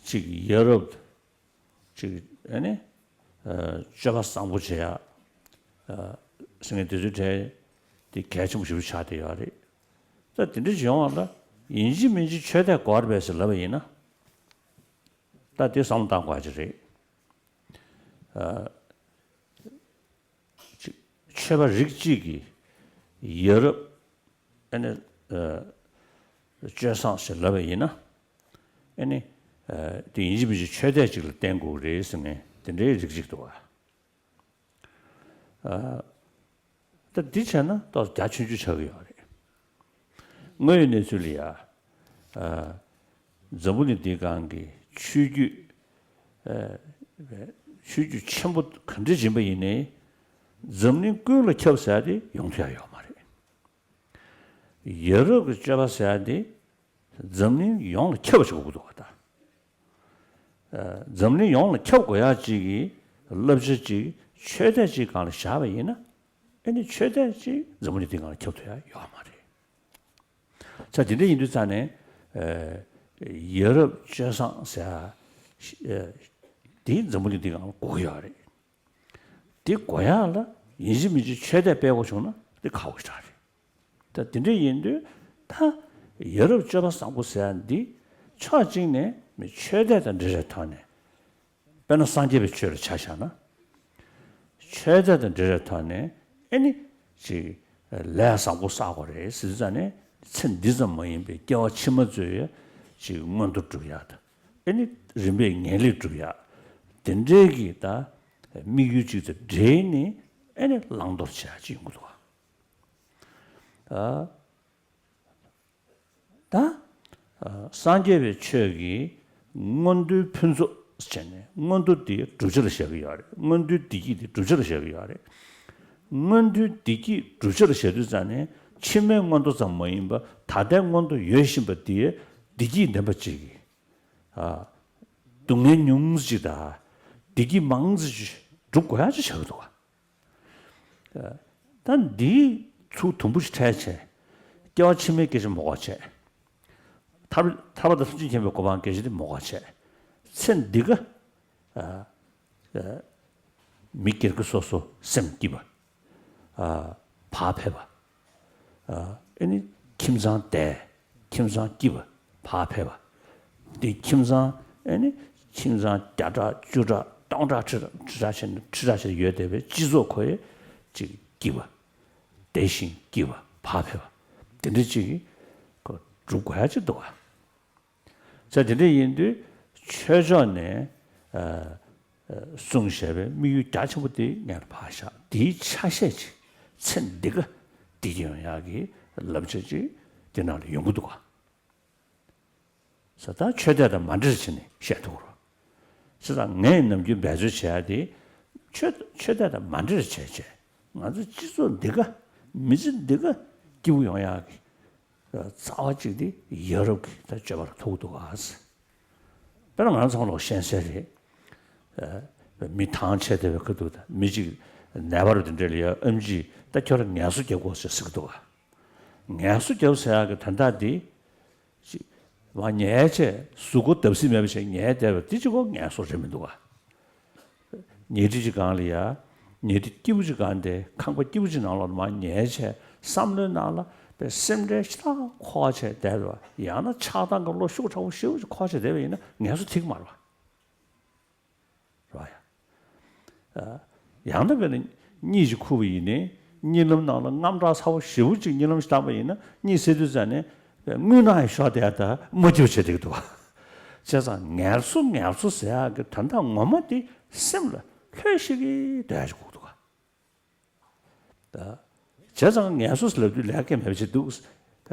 ཅིག་ཡ་རབས། ཅིག་ཨ་ནི་ཨ་སྤྱོད་པ་བཟང་པོ་བྱེད་ཡ་ཨ་ཟེར་མཁན་དེ་ཚོའི་གྲས་དེ་གལ་ཆེན་པོ་ཞེ་པོ་ཆགས་བསྡད་ཡོད་རེད། ད་དེ་འདྲ་ཞིག་ཡོང་བ་ལ་ཡིན་གཅིག་མིན་གཅིག་ཆོས་དད་དགོས་རེད་པས་ཟེར་ལབ་པ་ཡིན་ན། ད་དེ་བསམ་བློ་བཏང་དགོས་ཡ་ཅིག་རེད། ཨ་ཅིག་ཆོས་པ་རིགས་གཅིག་གིས་ཡ་རབས་ཨ་ནི་ཨ་སྤྱོད་བཟང་ཞེས་ལབ་པ་ཡིན་ན། ཨ་ནི་ཨ་དེ་ཡིན་གཅིག་མིན་གཅིག་ཆོས་དད་ཅིག་ལ་བརྟེན་དགོས་རེད་ཟེར་ནས་དེ་འདྲའི་རིགས་གཅིག་འདུག་བ། ཨ་ད་འདི་བྱས་ན་ཏོག་ཙམ་རྒྱ་ཆུང་ཆུང་ཆགས་ཀྱི་ཡོད་རེད། དངོས་ཡོད་གནས་ཚུལ་ལ་ཡ། ཨ་འཛམ་བུ་གླིང་འདིའི་སྒང་གི་ཆོས་བརྒྱུད་ཨ་ཆོས་བརྒྱུད་ཆེན་པོ་ག་འདྲ་ཡིན་པ་ཡིན་ནའི་འཛམ་གླིང་ཀུན་ལ་ཁྱབ་ཟེར་ཡ་དེ་ཡོང་ཐུབ་ཡ་ཡོད་མ་རེད། ཡ་རབས་ཀྱི་སྤྱོད་པ་ཟེར་ཡ་དེ་འཛམ་གླིང་ཡོངས་ལ་ཁྱབ་པ་ཞིག་དགོས་ཀྱི་འདུག་བ་ད། ཨ་འཛམ་གླིང་ཡོངས་ལ་ཁྱབ་དགོས་ཡ་གཅིག་གི་བསླབ་བྱ་གཅིག་ཆོས་དད་གཅིག་སྒང་ལ་བཞག་པ་ཡིན་ན། ཨ་ནི་ཆོས་དད་གཅིག་འཛམ་བུ་གླིང་འདིའི་སྒང་ལ་ཁྱབ་ཐུབ་ཡ་ཡོད་མ་རེད། ས་དེ་འདྲ་ཡིན་དུས་ཙང་ནས་ཨ་ཡ་རབས་སྤྱོད་བཟང་ཟེར་ཡ་ཨ་དེ་འཛམ་བུ་གླིང་འདིའི་སྒང་ལ་དགོས་ཀྱི་ཡོད་རེད། དེ་དགོས་ཡག་ལ་ཡིན་གཅིག་མིན་གཅིག་ཆོས་དད་སྤེལ་དགོས་བྱུང་ན་དེ་ཁག་པོ་ཞེ་དྲག་རེད། ད་དེ་འདྲ་ཡིན་དུས་ད་ཡ་རབས་སྤྱོད་པ་བཟང་པོ་ཟེར་ཡ་འདི་ཕྱོགས་གཅིག་ནས་མི་ཆོས་དད་དང་འབྲེལ་བའི་ཐོག་ནས། དཔེར་ན་སངས་རྒྱས་པའི་ཆོས་ལ་ཆ་བཞག་ན། ཆོས་དད་དང་འབྲེལ་བའི་ཐོག་ནས་ཨེ་ནི་ཅིག་ལས་བཟང་པོ་བསགས་དགོས་རེད་ཟེར་དུས་ཙང་ནས་ཚེ་འདི་ཙམ་མ་ཡིན་པའི་སྐྱེ་བ་ཕྱི་མ་ཚོའི་ཅིག་མངོན་མཐོ་སྒྲུབ་ཡག་དང་། ཨེ་ནི་རིམ་པས་ངེས་ལེགས་སྒྲུབ་ཡག་དེ་འདྲའི་གི་ད་དམིགས་ཡུལ་གཅིག་དང་འབྲེལ་ནས་ཨེ་ནི་བླང་དོར་བྱེད་ཡག་ཅིག་ཡོང་གི་འདུག་བ། ད་ད་ཨ་སངས་རྒྱས་པའི་ཆོས་ཀྱི་མངོན་མཐོའི་ཕུན་ཚོགས་བྱས་ནས་མངོན་མཐོ་དེ་བསྒྲུབ་བྱ་ལ་བཞག་གི་ཡོད་རེད། མངོན་མཐོའི་བདེ་སྐྱིད་དེ་བསྒྲུབ་བྱ་ལ་བཞག་གི་ཡོད་རེད། མངོན་མཐོའི་བདེ་སྐྱིད་བསྒྲུབ་བྱ་ལ་བཞག་དུས་ཙང་ནས་ཕྱི་མའི་མངོན་མཐོ་ཙམ་མ་ཡིན་པར་ད་ལྟའི་མངོན་མཐོ་ཡོད་བཞིན་པ་དེ་བདེ་སྐྱིད་ལྡན་པ་ཅིག་གིས་ཨ་སྡུག་བསྔལ་ཉུང་ཙམ་ཅིག་དང་བདེ་སྐྱིད་མང་ཙམ་ཅིག་སྒྲུབ་དགོས་ཡག་ཅིག་བྱ་གི་འདུག་ག། ད་འདིའི་ཚུལ་དུམ་བུ་ཞིག་ཕྲལ་བྱས། སྐྱེ་བ་ཕྱི་མའི་སྐད་ཆ་མ་གོ་བྱས། ཐར་ཐར་པ་དང་ཐམས་ཅད་མཁྱེན་པའི་གོ་འཕང་སྐད་ཆ་དེ་མ་གོ་བྱས། ཚེ་འདི་ག་ཨ་ཨ་མི་སྒེར་གྱི་སོ་སོ་སེམས་སྐྱིད་པ། ཨ་བག་ཕེབས་པ། ཨ་ཨེ་ནི་ཁྱིམ་ཚང་བདེ། ཁྱིམ་ཚང་སྐྱིད་པ། བག་ཕེབས་པ། འདི་ཁྱིམ་ཚང་ཨེ་ནི་ཁྱིམ་ཚང་བརྒྱ་ཕྲག་བཅུ་ཕྲག་སྟོང་ཕྲག་ཁྲི་ཕྲག་ཁྲི་ཕྲག་བྱས་ནས་ཁྲི་ཕྲག་བྱས་ཡོད་བསྡད་པའི་སྤྱི་ཚོགས་ཁོ་ཡི་ཅིག་སྐྱིད་པ། བདེ་ཞིང་སྐྱིད་པ་བག་ཕེབས་པ་དེ་འདྲ་ཅིག་གི་ཁོ་སྒྲུབ་དགོས་ཡ་ཅིག་འདུག་ག། ས་དེ་འདྲ་ཡིན་དུས་ཆོས་ཕྱོགས་ནས་ཨ་ཨ་གསུངས་བཞག་པའི་དམིགས་ཡུལ་རྒྱ་ཆེན་པོ་དེ་ངས་ཕར་བཞག་དེའི་ཆ་ཤས་ཅིག་ཚེ་འདི་ག་བདེ་སྐྱིད་ཡོང་ཡག་གི་བསླབ་བྱ་ཅིག་དེ་ནང་ལ་ཡོང་གི་འདུག་ག། ས་ད་ཆོས་དད་དང་མ་འདྲེས་བྱས་ནས་བཤད་ཐུབ་རོགས། ས་ད་ངས་ནམ་རྒྱུན་འབད་རྩོལ་བྱེད་ཡ་དེ་ཆོས་ཆོས་དད་དང་མ་འདྲེས་བྱས་བྱས་ང་ཚོ་སྤྱི་ཚོགས་འདི་ག་མི་ཚེ་འདི་ག་སྐྱིད་པོ་ཡོང་ཡག་གི་རྩ་བ་གཅིག་དེ་ཡ་རབས་ཀྱི་ད་སྤྱོད་པ་ལ་ཐུག་འདུག་ག། དཔེར་ན་ང་ཚོ་ཚང་མ་ལོག་ཤེས་གསལ་རེད། ཨ་མི་ཐང་ཆད་བསྡད་པའི་ཁ་ཐུག་དང་མི་གཅིག་ནད་པ་རུ་དེ་འདྲ་ལ་ཡ་ཨེམ་ཆི་ད་ཁྱོད་རང་ངལ་གསོ་རྒྱག་དགོས་ཟེར་ཟེར་གི་འདུག་ག། ངལ་གསོ་རྒྱབ་ཟེར་ཡག་གི་དོན་དག་འདི། ཅིག་མ་ཉལ་བྱས་གཟུགས་པོ་བརྡབ་གསིག་མེད་པ་བྱས་ཉལ་བསྡད་པ་འདི་གཅིག་པོ་ངལ་གསོ་རེད་མི་འདུག་ག། ཉལ་ཁྲི་གཅིག་སྒང་ལ་ཡ། ཉལ་ཁྲི་སྐྱིད་པོ་གཅིག་སྒང་དེ་ཁང་པ་སྐྱིད་པོ་གཅིག་ནང་ལ་མར་ཉལ་བྱས་བསམ་བློའི་ནང་ལ་པའི་སེམས་ཁྲལ་ཞེ་དྲག་འཁོར་བྱས་བསྡད་པ་ཡང་ན་ཆགས་སྡང་གི་བློ་ཤུགས་དྲག་པོ་ཞེ་པོ་ཅིག་འཁོར་བྱས་བསྡད་པ་ཡིན་ན་ངལ་གསོ་ཐེབས་ཀྱི་མ་རེད་པ། རེད་པ་ཡ། ཨ་ཡང་ན་དཔེར་ན་གཉིད་ཅིག་ཁུག་པ་ཡིན་ནའི་གཉིད་ལམ་ནང་ལ་རྔམ་དྲག་ཚ་པོ་ཞེ་པོ་ཅིག་གཉིད་ལམ་ཞིག་བཏང་པ་ཡིན་ན་གཉིད་སད་དུས་ཙམ་ནས་རྔུལ་ནང་ཡང་ཤོར་བསྡད་ཡ་ད་མ་སྐྱིད་པ་བྱེད་བསྡད་ཀྱི་འདུག་ག། བྱས་ཙང་ངལ་གསོ་ངལ་གསོ་ཟེར་ཡག་གི་དོན་དག་ངོ་མ་དེ་སེམས་ལ་ལྷོད་ཤིག་གི་སྡོད་ཡ་ཅིག་དགོས་འདུག་ག། ད་བྱས་ཙང་ངལ་གསོ་ཟེར་ལབ་དུས་ལས་ཀ་མེད་པ་ཅིག་འདུག། ཨ་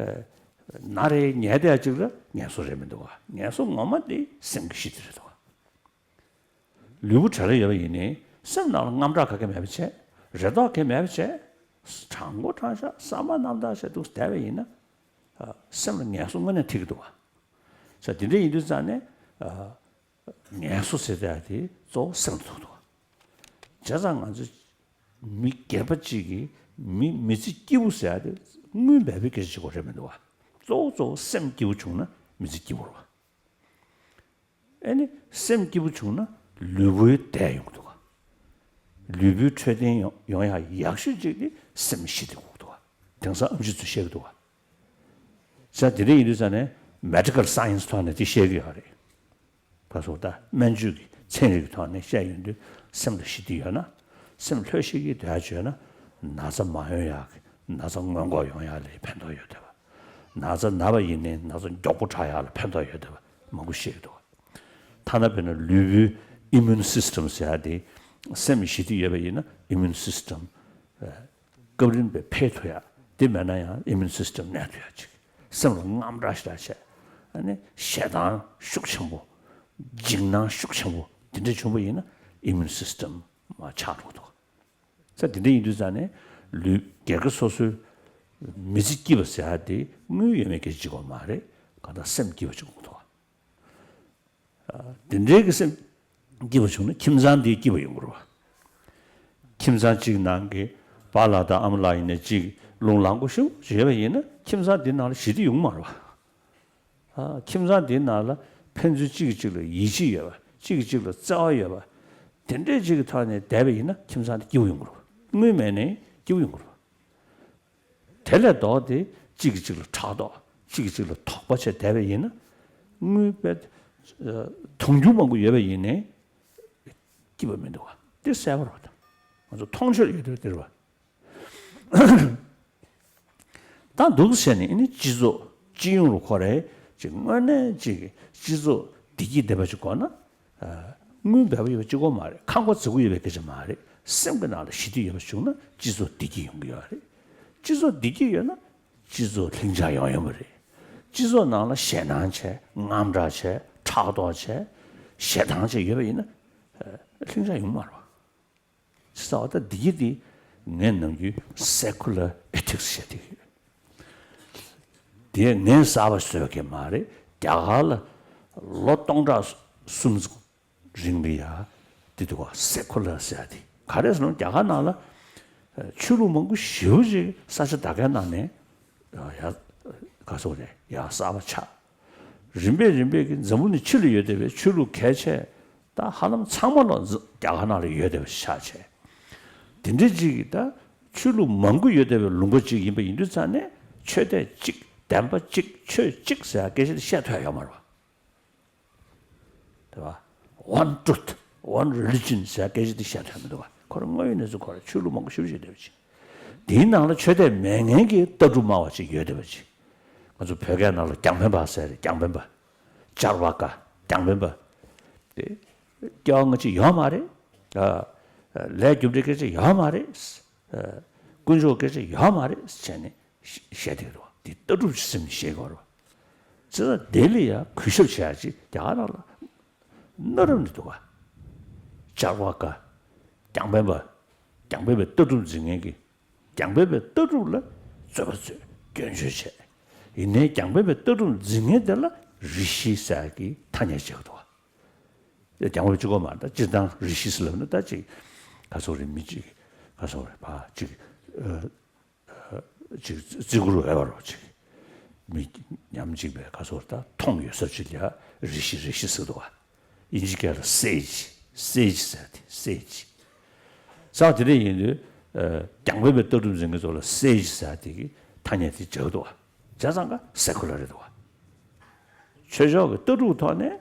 ན་རེ་ཉལ་བསྡད་ཡ་ཅིག་ལ་ངལ་གསོ་རེད་མི་འདུག་ག། ངལ་གསོ་ངོ་མ་དེ་སེམས་ཀྱི་གཤིས་དེ་རེད་འདུག་ག། ལུས་པོ་བྲེལ་བ་ཡོད་པ་ཡིན་ནའི་སེམས་ནང་ལ་དངངས་སྐྲག་ག་གེ་མེད་པ་བྱས། རེ་དོགས་ག་གེ་མེད་པ་བྱས། དྲང་པོ་དྲང་བཞག་བསམ་པ་རྣམ་དག་བྱས་འདུག་བསྡད་པ་ཡིན་ན། ཨ་སེམས་ལ་ངལ་གསོ་དངོས་གནས་ཐེབས་ཀྱི་འདུག་ག། ས་དེ་འདྲ་ཡིན་དུས་ཙང་ནས་ཨ་ངལ་གསོ་ཟེར་ཡ་དེ་གཙོ་བོ་སེམས་ལ་ཐུག་འདུག་ག། བྱས་ཙང་ང་ཚོ་མི་སྒེར་པ་གཅིག་གིས་ མི་མི་ཚེ་སྐྱིད་པོ་ཟེར་ཡ་དེ་དངུལ་མེད་པའི་སྐད་ཆ་གཅིག་པོ་རེད་མི་འདུག་བ། གཙོ་བོ་གཙོ་བོ་སེམས་སྐྱིད་པོ་བྱུང་ན་མི་ཚེ་སྐྱིད་པོ་རེད་བ། ཨེ་ནི་སེམས་སྐྱིད་པོ་བྱུང་ན་ལུས་པོའི་བདེ་ཡོང་གི་འདུག་བ། ལུས་པོའི་འཕྲོད་བསྟེན་ཡོང་ཡོང་ཡ་ཡག་ཤོས་གཅིག་དེ་སེམས་ཞི་བདེ་དགོས་ཀྱི་འདུག་བ། དེང་སང་ཨེམ་ཆི་ཚོས་བཤད་ཀྱི་འདུག་བ། ས་དེ་འདྲ་ཡིན་དུས་ཙང་ནས་མེ་ཌི་ཀལ་སའེན་སི་ཐོག་ནས་དེ་བཤད་ཀྱི་ཡོད་རེད། ཕ་སོགས་ད་སྨན་བཅོས་ཀྱི་ཚན་རིག་གི་ཐོག་ནས་བཤད་ཡོང་དུས་སེམས་ལ་ཞི་བདེ་ཡོད་ན། སེམས་ལྷོད་ཤིག་གིས་སྡོད་ཡ་བྱོས་ན། ན་ཚ་མ་ཡོང་ཡ་གི་ན་ཚ་སྔོན་འགོག་ཡོང་ཡ་ལ་ཕན་ཐོགས་ཡོད་བསྡད་པ། ན་ཚ་ན་བ་ཡིན་ནའི་ན་ཚ་མགྱོགས་པོ་དྲག་ཡ་ལ་ཕན་ཐོགས་ཡོད་བསྡད་པ་མང་པོ་བཤད་ཀྱི་འདུག་ཐ་ན་དཔེར་ན་ལུས་པོའི་ཨི་མུན་སིས་ཊམ་ཟེར་ཡ་དེ། སེམས་ཞི་བདེ་ཡོད་པ་ཡིན་ན་ཨི་མུན་སིས་ཊམ་སྐབས་རིམ་པས་འཕེལ་ཐུབ་ཡ། དེ་མེད་ན་ཡང་ཨི་མུན་སིས་ཊམ་གནས་ཐུབ་ཡ་ཅིག་སེམས་ལ་དངངས་སྐྲག་ཞེ་དྲག་བྱས། ཨ་ནི་ཞེ་སྡང་ཤུགས་ཆེན་པོ། འཇིགས་སྣང་ཤུགས་ཆེན་པོ་དེ་འདྲ་བྱུང་པ་ཡིན་ན་ཨི་མུན་སིས་ཊམ་མར་ཆག་འགྲོ་གི་འདུག་ས་དེ་འདྲ་ཡིན་དུས་ཙང་ནས་ལུས་སྒེར་གྱི་སོ་སོའི་མི་ཚེ་སྐྱིད་པ་ཟེར་ཡ་དེ་དངུལ་ཡོད་མེད་སྐད་ཆ་གཅིག་པོ་མ་རེད། གང་ལྟར་སེམས་སྐྱིད་པ་བྱུང་གི་འདུག་དེ་འདྲའི་གི་སེམས་སྐྱིད་པ་བྱུང་ན་ཁྱིམ་ཚང་འདི་སྐྱིད་པ་ཡོང་གི་རེད་བ། ཁྱིམ་ཚང་གཅིག་ནང་གི་པཱ་ལགས་དང་ཨ་མ་ལགས་ཡིན་ན་གཅིག་རླུང་ལངས་པོ་ཞེ་པོ་ཅིག་ཡོད་པ་ཡིན་ན་ཁྱིམ་ཚང་འདི་ནང་ལ་ཞི་བདེ་ཡོང་མ་རེད་བ། ཨ། ཁྱིམ་ཚང་འདི་ནང་ལ་ཕན་ཚུན་གཅིག་གིས་གཅིག་ལ་ཡིད་ཆེས་ཡོད་པ། གཅིག་གིས་གཅིག་ལ་བརྩེ་བ་ཡོད་པ། དེ་འདྲའི་གཅིག་གི་ཐོག་ནས་བསྡད་པ་ཡིན་ན་ཁྱིམ་ཚང་འདི་སྐྱིད་པོ་ཡོང་གི་རེད་བ། དངུལ་མེད་ནའི་སྐྱིད་པོ་ཡོང་གི་རེད་བ། དེ་ལས་ལྡོག་སྟེ་གཅིག་གིས་གཅིག་ལ་ཕྲག་དོག་གཅིག་གིས་གཅིག་ལ་དོགས་པ་བྱས་བསྡད་པ་ཡིན་ན། དངུལ་དཔེ་དུང་ཕྱུར་མང་པོ་ཡོད་པ་ཡིན་ནའི་སྐྱིད་པ་མི་འདུག་བ། དེ་གསལ་པོ་རེད་བ། ང་ཚོ་མཐོང་ཆོས་ཡོད་དུས་དེ་རེད་བ། ད་འདུག་ཟེར་ནས་ཨ་ནི་སྤྱི་ཚོགས་སྤྱི་ཡོངས་ལ་ཁོ་རེ་ཅིག་དངོས་གནས་ཅིག་སྤྱི་ཚོགས་བདེ་སྐྱིད་ལྡན་པ་ཅིག་དགོས་ན། དངུལ་འབེལ་པོ་ཡོད་པ་གཅིག་པོ་མ་རེད། ཁ་མགོ་མཛེས་པོ་ཡོད་པའི་སྐད་ཆ་མ་རེད། སེམས་ཀྱི་ནང་ལ་ཞི་བདེ་ཡོད་པ་བྱུང་ན་སྤྱི་ཚོགས་བདེ་སྐྱིད་ཡོང་གི་ཡོད་རེད། སྤྱི་ཚོགས་བདེ་སྐྱིད་ཡོད་ན་སྤྱི་ཚོགས་ལྷིང་འཇགས་ཡོང་ཡོང་གི་རེད། སྤྱི་ཚོགས་ནང་ལ་ཞེད་སྣང་བྱས། དངངས་སྐྲག་བྱས། ཕྲག་དོག་བྱས། ཞེ་སྡང་བྱས་ཡོད་པ་ཡིན་ན་ལྷིང་འཇགས་ཡོང་མ་རེད་བ། ཟེར་བ་ད་འདི་གི་འདི་ངས་ནམ་རྒྱུན་སེ་ཁུ་ལར་ཨེ་ཐིག་སི་བཤད་དེ་ཡོད། དེ་ངས་གསར་པ་བཟོས་པ་གི་མ་རེད། རྒྱ་གར་ལ་ལོ་སྟོང་ཕྲག་གསུམ་རིང་ལ་ཡ་དེ་འདུག་བ། སེ་ཁུ་ལར་ཟེར་ཡ་དེ་ག་རེ་ཟེར་ན་རྒྱ་གར་ནང་ལ་ཆོས་ལུགས་མང་པོ་ཞེ་པོ་ཅིག་ས་ཆ་ད་གའི་ནང་ནས་ཡ་ག་སོགས་རེད་ཡ་གསར་པ་ཆགས། རིམ་པས་རིམ་པས་ཀྱི་འཛམ་བུ་གླིང་ཕྱི་ལ་ཡོད་བསྡད་པའི་ཆོས་ལུགས་གལ་ཆེ་ད་ཧ་ལམ་ཚང་མ་ལ་རྒྱ་གར་ནང་ལ་ཡོད་བསྡད་པ་ཆགས་བྱས། དེ་འདྲ་ཅིག་གིས་ད་ཆོས་ལུགས་མང་པོ་ཡོད་བསྡད་པའི་ལུང་པ་ཅིག་ཡིན་པ་ཡིན་དུས་ཙང་ནས་ཆོས་དད་གཅིག་བདེན་པ་གཅིག་ཆོས་གཅིག་ཟེར་སྐད་ཆ་དེ་བཤད་ཐུབ་ཡ་ཡོད་མ་རེད་བ། དེ་བ། One truth, one religion ཟེར་སྐད་ཆ་དེ་བཤད་ཐུབ་མི་འདུག་བ། ཁོ་རང་དངོས་ཡོད་གནས་ཚུལ་ཁོ་རང་ཆོས་ལུགས་མང་པོ་ཞེ་པོ་ཅིག་བསྡད་པ་ཅིག་དེའི་ནང་ལ་ཆོས་དད་མེད་མཁན་གྱི་ལྟ་གྲུབ་སྨྲ་བ་ཅིག་ཡོད་བསྡད་པ་ཅིག་ང་ཚོ་བོད་སྐད་ནང་ལ་རྒྱང་འཕེན་པ་ཟེར་རེད། རྒྱང་འཕེན་པ། ཅར་བ་ཀ་རྒྱང་འཕེན་པ། དེ་སྐྱེ་བ་སྔ་ཕྱི་ཡོད་མ་རེད། ཨ། ལས་རྒྱུ་འབྲས་སྐད་ཆ་ཡོད་མ་རེད། ཨ། དཀོན་མཆོག་སྐད་ཆ་ཡོད་མ་རེད་བྱས་ནས་བཤད་བསྡད་འདུག་དེ་ལྟ་གྲུབ་ཀྱི་སེམས་ནས་བཤད་དགོས་རེད། བྱས་ཙང་དེ་ལ་ཡང་གུས་ཞབས་བྱེད་ཡ་ཅིག་རྒྱ་གར་ནང་ལ་གནའ་རབས་ནས་འདུག་ག་ཅར་བ་ཀ་རྒྱང་འཕེན་པ། རྒྱང་འཕེན་པའི་ལྟ་གྲུབ་འཛིན་མཁན་གྱི། རྒྱང་འཕེན་པའི་ལྟ་གྲུབ་ལ་རྩོད་པ་རྩོད། སྐྱོན་བརྗོད་བྱས། ཡིན་ནའི་རྒྱང་འཕེན་པའི་ལྟ་གྲུབ་འཛིན་མཁན་དེ་ལ་རི་ཤི་ཟེར་གྱི་ཐ་སྙད་བྱེད་ཀྱི་འདུག་ག་རྒྱང་འཕེན་པ་གཅིག་པོ་མ་རེད། ད་སྤྱིར་བཏང་རི་ཤི་ཟེར་ལབ་ན་ད་ཅིག་ག་ཚོད་རེད། མི་གཅིག་ག་ཚོད་རེད། ཕ་གཅིག་ཨ། ཅིག་བརྩི་བཀུར་འོས་པ་རོ་ཅིག་མི་ཉམས་ཅིག་པའི་ག་ཚོད་ད་མཐོང་ཡོད་ས་ཅིག་ལ་རི་ཤི་རི་ཤི་ཟེར་འདུག་ག་ཨིན་ཇི་སྐད་ལ་སེ་ཇི། སེ་ཇི་ཟེར་ཏེ་སེ་ཇི། ས་དེ་འདྲ་ཡིན་དུས་རྒྱང་འཕེན་པའི་ལྟ་གྲུབ་འཛིན་མཁན་ཚོ་ལ་སེ་ཇི་ཟེར་ཏེ་གི་ཐ་སྙད་དེ་སྦྱར་འདུག་ག་བྱས་ཙང་ཀ་སེ་ཁུ་ལར་རེད་འདུག་ག་ཆོས་ཕྱོགས་ཀྱི་ལྟ་གྲུབ་ཐོག་ནས་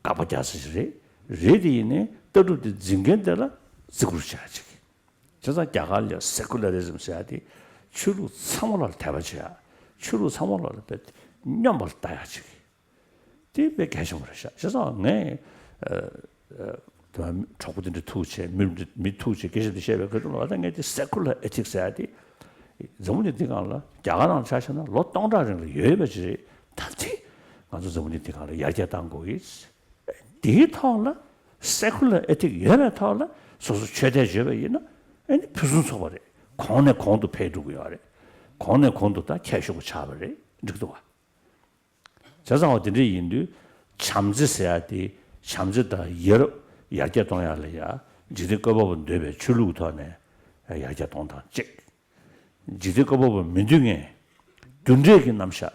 དགག་པ་རྒྱག་ས་ཞིག་རེད། རེད་དེ་ཡིན་ནའི་ལྟ་གྲུབ་དེ་འཛིན་མཁན་དེ་ལ་བརྩི་བཀུར་བྱ་ཡ་ཅིག་བྱས་ཙང་རྒྱ་གར་ལ་སེ་ཁུ་ལ་རི་ཛིམ་ཟེར་ཡ་དེ་ཆོས་ལུགས་ཚང་མ་ལ་དད་པ་བྱེད་ཡ། ཆོས་ལུགས་ཚང་མ་ལ་དཔེ་སྙོམས་པར་ལྟ་ཡ་ཅིག་དེ་དཔེ་གལ་ཆེན་པོ་རེད་ཤག་བྱས་ཙང་ངས་ཨ་ཨ་དེ་མ་གྲོགས་པོ་དེ་འདྲ་ཐུག་བྱས། མི་མི་ཐུག་བྱས་སྐད་ཆ་འདི་བཤད་པའི་ཁ་ཐུག་ལ་ད་ངས་དེ་སེ་ཁུ་ལར་ཨེ་ཐིག་ཟེར་ཡ་དེ་འཛམ་བུ་གླིང་འདི་སྒང་ལ་རྒྱ་གར་ནང་ཆ་བཞག་ན་ལོ་སྟོང་ཕྲག་རིང་ལ་ཡོད་ཡོད་པ་ཅིག་རེད། ད་དེ་ང་ཚོ་འཛམ་བུ་གླིང་འདི་སྒང་ལ་ཡར་རྒྱས་གཏང་དགོས་ཀྱི། དེའི་ཐོག་ལ་སེ་ཁུ་ལར་ཨེ་ཐིག་ཡོད་པའི་ཐོག་ལ་སོ་སོ་ཆོས་དད་བྱས་པ་ཡིན་ན་ཨེ་ནི་ཕུན་སུམ་ཚོགས་པ་རེད། གོང་ནས་གོང་དུ་འཕེལ་འགྲོ་གི་ཡོད་རེད། གོང་ནས་གོང་དུ་ད་ཁྱད་ཞུགས་པ་ཆགས་པ་རེད། འགྲིག་འདུག་བ། བྱས་ཙང་བ་དེ་འདྲ་ཡིན་དུས་བྱམས་བརྩེ་ཟེར་ཡ་དེ་བྱམས་བརྩེ་དང་ཡ་རབས་ཡར་རྒྱས་གཏོང་ཡ་ལ་ཡ་འཇིག་རྟེན་བཀོད་པ་པོ་འདོད་པའི་ཆོས་ལུགས་ཐོག་ནས་ཡར་རྒྱས་གཏོང་སྟངས་གཅིག་འཇིག་རྟེན་བཀོད་པ་པོ་མི་འདུལ་མཁན། རྒྱུ་འབྲས་ཀྱི་རྣམ་གཞག།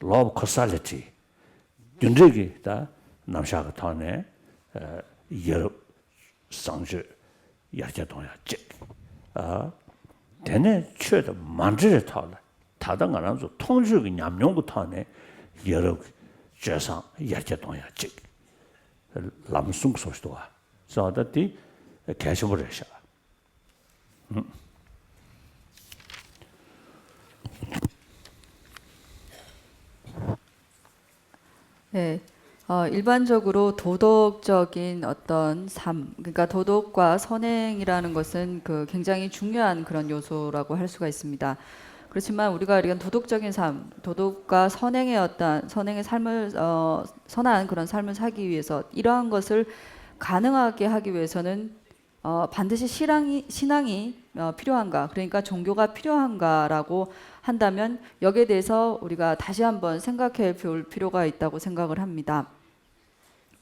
law of causality། རྒྱུ་འབྲས་ཀྱི་ད་རྣམ་གཞག་གི་ཐོག་ནས་ཡ་རབས་བཟང་སྤྱོད་ཡར་རྒྱས་གཏོང་ཡ་གཅིག། དེ་ནས་ཆོས་དང་མ་འབྲེལ་བའི་ཐོག་ལ་ད་ལྟ་ང་རང་ཚོ་མཐོང་ཆོས་ཀྱི་ཉམས་མྱོང་གི་ཐོག་ནས་ཡ་རབས་ཀྱི་སྤྱོད་བཟང་ཡར་རྒྱས་གཏོང་ཡ་གཅིག། ལམ་གསུམ་གྱི་སོ་ཞིག་འདུག་བ། སོ་ད་དེ་གལ་ཆེན་པོ་རེད་ཤག། 네, 어, 일반적으로 도덕적인 어떤 삶, 그러니까 도덕과 선행이라는 것은 그 굉장히 중요한 그런 요소라고 할 수가 있습니다. 그렇지만 우리가 이런 도덕적인 삶, 도덕과 선행의 어떤 선행의 삶을 어, 선한 그런 삶을 살기 위해서 이러한 것을 가능하게 하기 위해서는 어, 반드시 신앙이, 신앙이 어, 필요한가? 그러니까 종교가 필요한가라고 한다면 여기에 대해서 우리가 다시 한번 생각해 볼 필요가 있다고 생각을 합니다.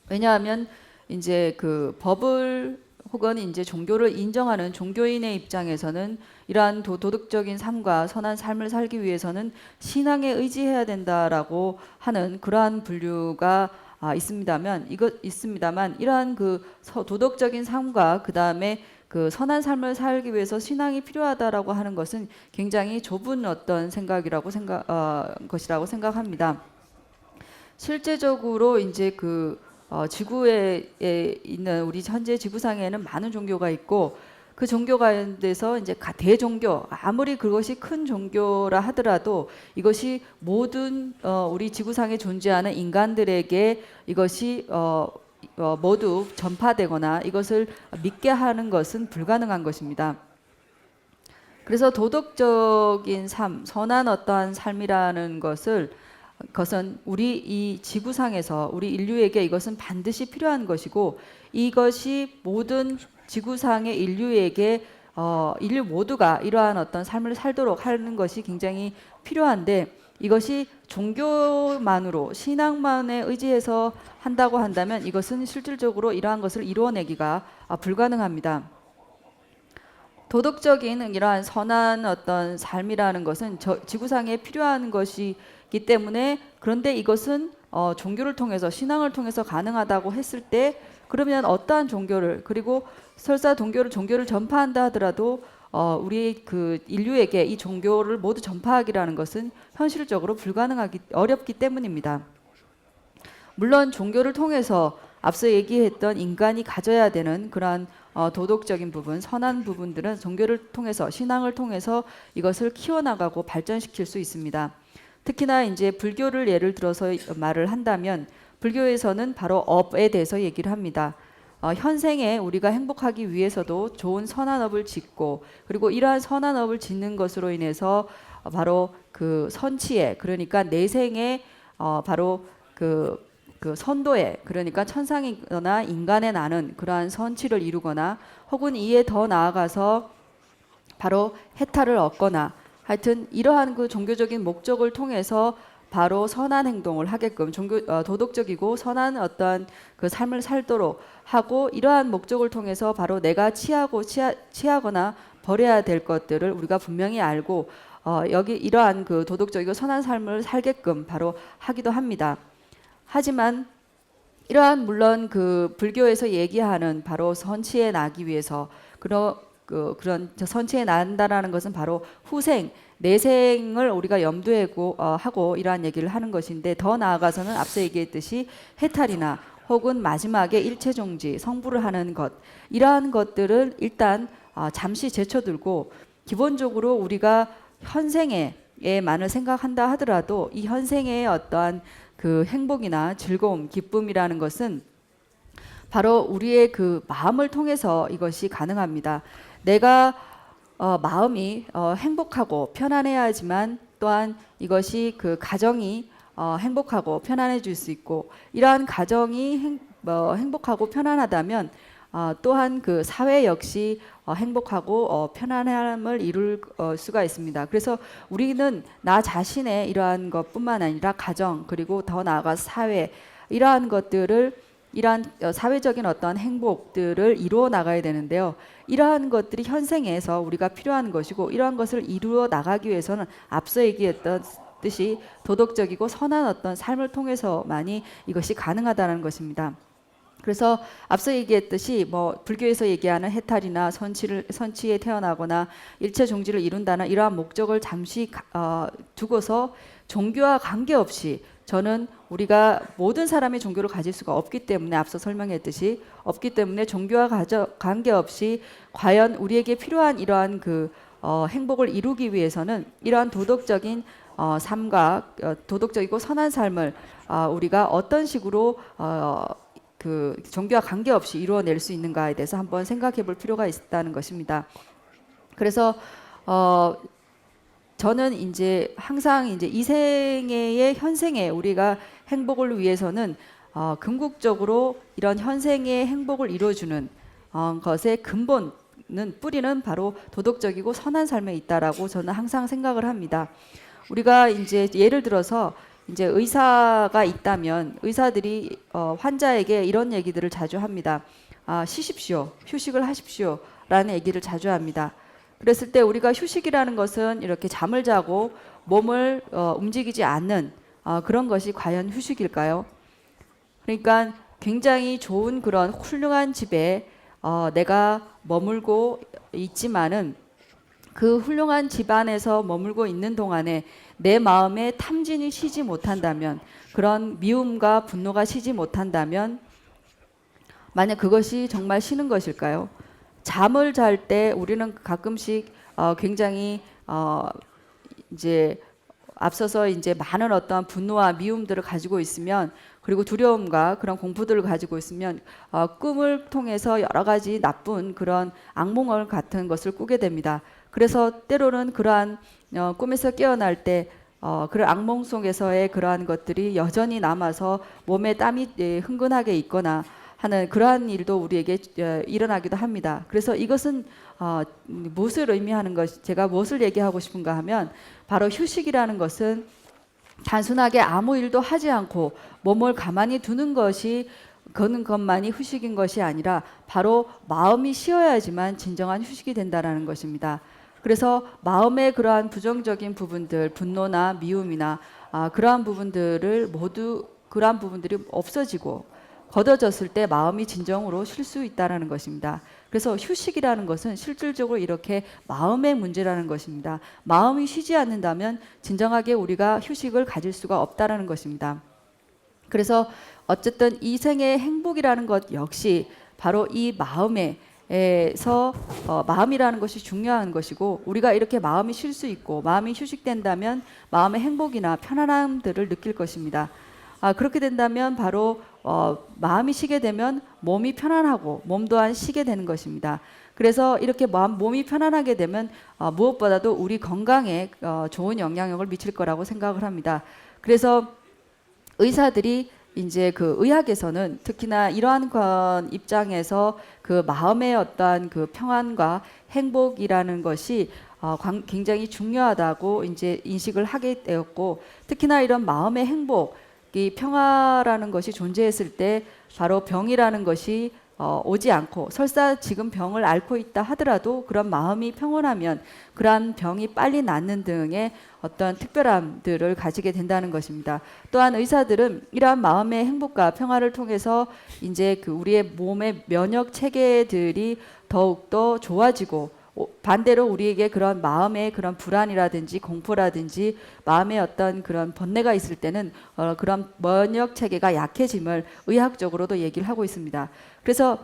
왜냐하면 이제 그 법을 혹은 이제 종교를 인정하는 종교인의 입장에서는 이러한 도, 도덕적인 삶과 선한 삶을 살기 위해서는 신앙에 의지해야 된다라고 하는 그러한 분류가 아, 있습니다만 이것 있습니다만 이러한 그 서, 도덕적인 삶과 그 다음에 그 선한 삶을 살기 위해서 신앙이 필요하다라고 하는 것은 굉장히 좁은 어떤 생각이라고 생각 어, 것이라고 생각합니다. 실제적으로 이제 그 어, 지구에 에 있는 우리 현재 지구상에는 많은 종교가 있고 그 종교 가운데서 이제 가- 대종교 아무리 그것이 큰 종교라 하더라도 이것이 모든 어, 우리 지구상에 존재하는 인간들에게 이것이 어, 어, 모두 전파되거나 이것을 믿게 하는 것은 불가능한 것입니다. 그래서 도덕적인 삶, 선한 어떠한 삶이라는 것을 것은 우리 이 지구상에서 우리 인류에게 이것은 반드시 필요한 것이고 이것이 모든 지구상의 인류에게 어, 인류 모두가 이러한 어떤 삶을 살도록 하는 것이 굉장히 필요한데 이것이 종교만으로 신앙만에 의지해서 한다고 한다면 이것은 실질적으로 이러한 것을 이루어내기가 아, 불가능합니다. 도덕적인 이러한 선한 어떤 삶이라는 것은 저, 지구상에 필요한 것이기 때문에 그런데 이것은 어, 종교를 통해서 신앙을 통해서 가능하다고 했을 때 그러면 어떠한 종교를 그리고 설사 종교를 종교를 전파한다 하더라도 어, 우리 그 인류에게 이 종교를 모두 전파하기라는 것은 현실적으로 불가능하기 어렵기 때문입니다. 물론 종교를 통해서 앞서 얘기했던 인간이 가져야 되는 그러한 어, 도덕적인 부분, 선한 부분들은 종교를 통해서 신앙을 통해서 이것을 키워나가고 발전시킬 수 있습니다. 특히나 이제 불교를 예를 들어서 말을 한다면 불교에서는 바로 업에 대해서 얘기를 합니다. 어, 현생에 우리가 행복하기 위해서도 좋은 선한 업을 짓고 그리고 이러한 선한 업을 짓는 것으로 인해서 바로 그 선치에 그러니까 내생에 어, 바로 그, 그 선도에 그러니까 천상이거나 인간에 나는 그러한 선치를 이루거나 혹은 이에 더 나아가서 바로 해탈을 얻거나 하여튼 이러한 그 종교적인 목적을 통해서 바로 선한 행동을 하게끔 종교 어, 도덕적이고 선한 어떠한 그 삶을 살도록 하고 이러한 목적을 통해서 바로 내가 취하고 취하, 취하거나 버려야 될 것들을 우리가 분명히 알고 어, 여기 이러한 그 도덕적이고 선한 삶을 살게끔 바로 하기도 합니다. 하지만 이러한 물론 그 불교에서 얘기하는 바로 선치에 나기 위해서 그런 그 그런 선치에 나간다라는 것은 바로 후생 내생을 우리가 염두에 고, 어, 하고 이러한 얘기를 하는 것인데 더 나아가서는 앞서 얘기했듯이 해탈이나 혹은 마지막에 일체정지 성불을 하는 것 이러한 것들을 일단 어, 잠시 제쳐들고 기본적으로 우리가 현생에 에 만을 생각한다 하더라도 이 현생의 어떠한 그 행복이나 즐거움, 기쁨이라는 것은 바로 우리의 그 마음을 통해서 이것이 가능합니다. 내가 어, 마음이 어, 행복하고 편안해야지만 또한 이것이 그 가정이 어, 행복하고 편안해질 수 있고 이러한 가정이 행, 어, 행복하고 편안하다면 어, 또한 그 사회 역시 어, 행복하고 어, 편안함을 이룰 어, 수가 있습니다. 그래서 우리는 나 자신의 이러한 것뿐만 아니라 가정 그리고 더 나아가 사회 이러한 것들을 이러한 어, 사회적인 어떤 행복들을 이루어 나가야 되는데요. 이러한 것들이 현생에서 우리가 필요한 것이고 이러한 것을 이루어 나가기 위해서는 앞서 얘기했던 듯이 도덕적이고 선한 어떤 삶을 통해서만이 이것이 가능하다는 것입니다. 그래서 앞서 얘기했듯이 뭐 불교에서 얘기하는 해탈이나 선치를 선치에 태어나거나 일체 종지를 이룬다는 이러한 목적을 잠시 가- 어, 두고서 종교와 관계없이 저는 우리가 모든 사람이 종교를 가질 수가 없기 때문에 앞서 설명했듯이 없기 때문에 종교와 가저- 관계없이 과연 우리에게 필요한 이러한 그 어, 행복을 이루기 위해서는 이러한 도덕적인 어, 삶과 어, 도덕적이고 선한 삶을 어, 우리가 어떤 식으로 어, 그 종교와 관계없이 이루어낼 수 있는가에 대해서 한번 생각해 볼 필요가 있다는 것입니다. 그래서 어 저는 이제 항상 이제 이 생애의 현생에 우리가 행복을 위해서는 어 궁극적으로 이런 현생의 행복을 이루어주는 어 것의 근본은, 뿌리는 바로 도덕적이고 선한 삶에 있다라고 저는 항상 생각을 합니다. 우리가 이제 예를 들어서 이제 의사가 있다면 의사들이 어 환자에게 이런 얘기들을 자주 합니다. 아, 쉬십시오. 휴식을 하십시오. 라는 얘기를 자주 합니다. 그랬을 때 우리가, 휴식이라는 것은 이렇게 잠을 자고 몸을 어, 움직이지 않는 어, 그런 것이 과연 휴식일까요? 그러니까 굉장히 좋은 그런 훌륭한 집에 어, 내가 머물고 있지만은 그 훌륭한 집 안에서 머물고 있는 동안에 내 마음의 탐진이 쉬지 못한다면, 그런 미움과 분노가 쉬지 못한다면, 만약 그것이 정말 쉬는 것일까요? 잠을 잘 때 우리는 가끔씩 어, 굉장히 어, 이제 앞서서 이제 많은 어떤 분노와 미움들을 가지고 있으면, 그리고 두려움과 그런 공포들을 가지고 있으면 어, 꿈을 통해서 여러 가지 나쁜 그런 악몽을 같은 것을 꾸게 됩니다. 그래서 때로는 그러한 어, 꿈에서 깨어날 때 어, 그런 악몽 속에서의 그러한 것들이 여전히 남아서 몸에 땀이 예, 흥건하게 있거나 하는 그러한 일도 우리에게 어, 일어나기도 합니다. 그래서 이것은 어, 무엇을 의미하는 것, 제가 무엇을 얘기하고 싶은가 하면, 바로 휴식이라는 것은 단순하게 아무 일도 하지 않고 몸을 가만히 두는 것이, 그는 것만이 휴식인 것이 아니라 바로 마음이 쉬어야지만 진정한 휴식이 된다라는 것입니다. 그래서 마음의 그러한 부정적인 부분들, 분노나 미움이나 아, 그러한 부분들을 모두, 그러한 부분들이 없어지고 걷어졌을 때 마음이 진정으로 쉴 수 있다라는 것입니다. 그래서 휴식이라는 것은 실질적으로 이렇게 마음의 문제라는 것입니다. 마음이 쉬지 않는다면 진정하게 우리가 휴식을 가질 수가 없다라는 것입니다. 그래서 어쨌든 이 생의 행복이라는 것 역시 바로 이 마음에서 어, 마음이라는 것이 중요한 것이고, 우리가 이렇게 마음이 쉴 수 있고 마음이 휴식된다면 마음의 행복이나 편안함들을 느낄 것입니다. 아, 그렇게 된다면 바로 어, 마음이 쉬게 되면 몸이 편안하고 몸 또한 쉬게 되는 것입니다. 그래서 이렇게 마음, 몸이 편안하게 되면 어, 무엇보다도 우리 건강에 어, 좋은 영향력을 미칠 거라고 생각을 합니다. 그래서 의사들이 이제 그 의학에서는 특히나 이러한 건 입장에서 그 마음의 어떠한 그 평안과 행복이라는 것이 어, 굉장히 중요하다고 이제 인식을 하게 되었고, 특히나 이런 마음의 행복, 이 평화라는 것이 존재했을 때 바로 병이라는 것이 어, 오지 않고, 설사 지금 병을 앓고 있다 하더라도 그런 마음이 평온하면 그러한 병이 빨리 낫는 등의 어떤 특별함들을 가지게 된다는 것입니다. 또한 의사들은 이러한 마음의 행복과 평화를 통해서 이제 그 우리의 몸의 면역 체계들이 더욱더 좋아지고, 반대로 우리에게 그런 마음의 그런 불안이라든지 공포라든지 마음의 어떤 그런 번뇌가 있을 때는 어, 그런 면역 체계가 약해짐을 의학적으로도 얘기를 하고 있습니다. 그래서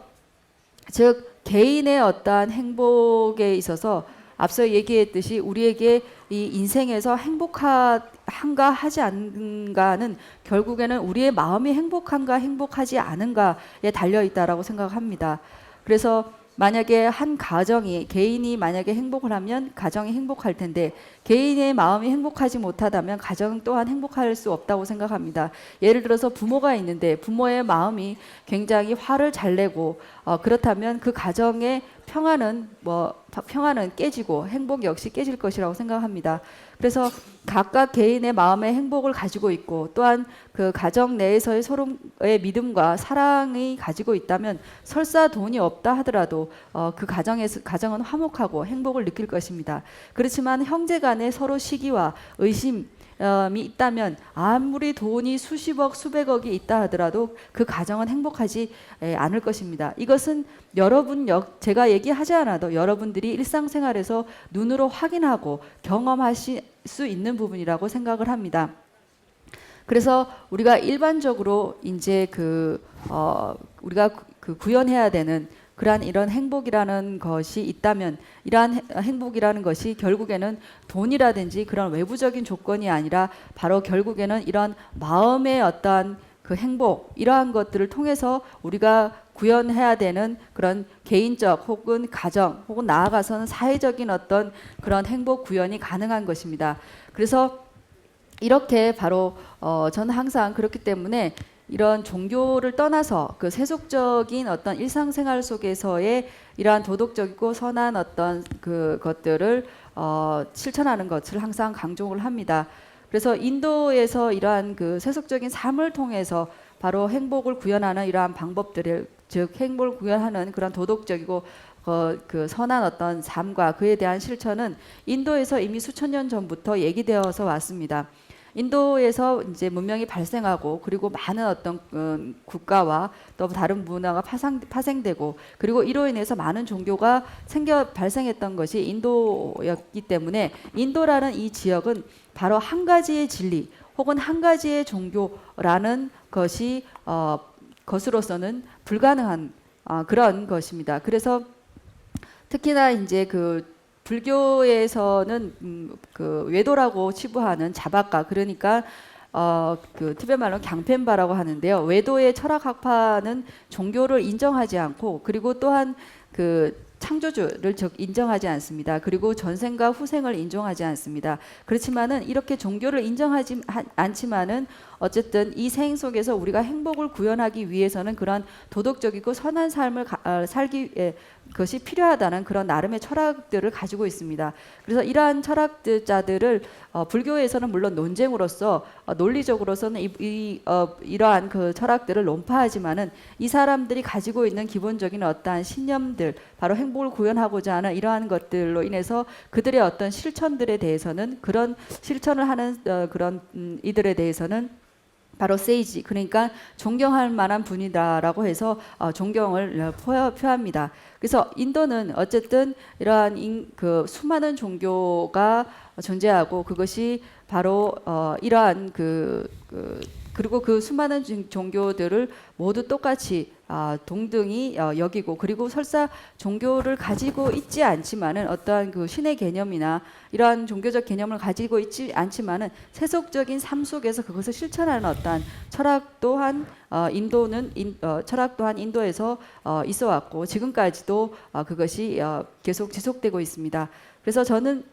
즉 개인의 어떠한 행복에 있어서 앞서 얘기했듯이 우리에게 이 인생에서 행복한가 하지 않은가는 결국에는 우리의 마음이 행복한가 행복하지 않은가에 달려 있다라고 생각합니다. 그래서 만약에 한 가정이, 개인이 만약에 행복을 하면 가정이 행복할 텐데, 개인의 마음이 행복하지 못하다면 가정 또한 행복할 수 없다고 생각합니다. 예를 들어서 부모가 있는데 부모의 마음이 굉장히 화를 잘 내고 어, 그렇다면 그 가정의 평화는 뭐 평화는 깨지고 행복 역시 깨질 것이라고 생각합니다. 그래서 각각 개인의 마음의 행복을 가지고 있고, 또한 그 가정 내에서의 서로의 믿음과 사랑이 가지고 있다면, 설사 돈이 없다 하더라도 어, 그 가정에서, 가정은 화목하고 행복을 느낄 것입니다. 그렇지만 형제 간에 서로 시기와 의심 이 있다면, 아무리 돈이 수십억 수백억이 있다 하더라도 그 가정은 행복하지 에, 않을 것입니다. 이것은 여러분 역 제가 얘기하지 않아도 여러분들이 일상생활에서 눈으로 확인하고 경험하실 수 있는 부분이라고 생각을 합니다. 그래서 우리가 일반적으로 이제 그 어, 우리가 그 구현해야 되는 그러한 이런 행복이라는 것이 있다면, 이러한 해- 행복이라는 것이 결국에는 돈이라든지 그런 외부적인 조건이 아니라, 바로 결국에는 이런 마음의 어떠한 그 행복, 이러한 것들을 통해서 우리가 구현해야 되는 그런 개인적 혹은 가정 혹은 나아가서는 사회적인 어떤 그런 행복 구현이 가능한 것입니다. 그래서 이렇게 바로 어, 저는 항상 그렇기 때문에 이런 종교를 떠나서 그 세속적인 어떤 일상생활 속에서의 이러한 도덕적이고 선한 어떤 그 것들을 어, 실천하는 것을 항상 강조를 합니다. 그래서 인도에서 이러한 그 세속적인 삶을 통해서 바로 행복을 구현하는 이러한 방법들을, 즉 행복을 구현하는 그런 도덕적이고 어, 그 선한 어떤 삶과 그에 대한 실천은 인도에서 이미 수천 년 전부터 얘기되어서 왔습니다. 인도에서 이제 문명이 발생하고, 그리고 많은 어떤 음, 국가와 또 다른 문화가 파상, 파생되고, 그리고 이로 인해서 많은 종교가 생겨 발생했던 것이 인도였기 때문에, 인도라는 이 지역은 바로 한 가지의 진리 혹은 한 가지의 종교라는 것이 어, 것으로서는 불가능한 어, 그런 것입니다. 그래서 특히나 이제 그 불교에서는 음, 그 웨도라고 치부하는 자박가, 그러니까 어, 그 티베트 말로 강펜바라고 하는데요. 웨도의 철학 학파는 종교를 인정하지 않고, 그리고 또한 그 창조주를 적 인정하지 않습니다. 그리고 전생과 후생을 인정하지 않습니다. 그렇지만은 이렇게 종교를 인정하지 하- 않지만은, 어쨌든 이 생 속에서 우리가 행복을 구현하기 위해서는 그런 도덕적이고 선한 삶을 가- 어, 살기 에, 것이 필요하다는 그런 나름의 철학들을 가지고 있습니다. 그래서 이러한 철학자들을 어, 불교에서는 물론 논쟁으로서 어, 논리적으로서는 이, 이, 어, 이러한 그 철학들을 논파하지만은, 이 사람들이 가지고 있는 기본적인 어떠한 신념들, 바로 행복을 구현하고자 하는 이러한 것들로 인해서 그들의 어떤 실천들에 대해서는, 그런 실천을 하는 어, 그런 음, 이들에 대해서는 바로 세이지, 그러니까 존경할 만한 분이다라고 해서 어, 존경을 어, 표, 표합니다. 그래서 인도는 어쨌든 이러한 인, 그 수많은 종교가 존재하고, 그것이 바로 어, 이러한 그, 그 그리고 그 수많은 종- 종교들을 모두 똑같이 아, 동등히 어, 여기고, 그리고 설사 종교를 가지고 있지 않지만은, 어떠한 그 신의 개념이나 이러한 종교적 개념을 가지고 있지 않지만은, 세속적인 삶 속에서 그것을 실천하는 어떠한 철학 또한 어, 인도는 인, 어, 철학 또한 인도에서 어, 있어 왔고, 지금까지도 어, 그것이 어, 계속 지속되고 있습니다. 그래서 저는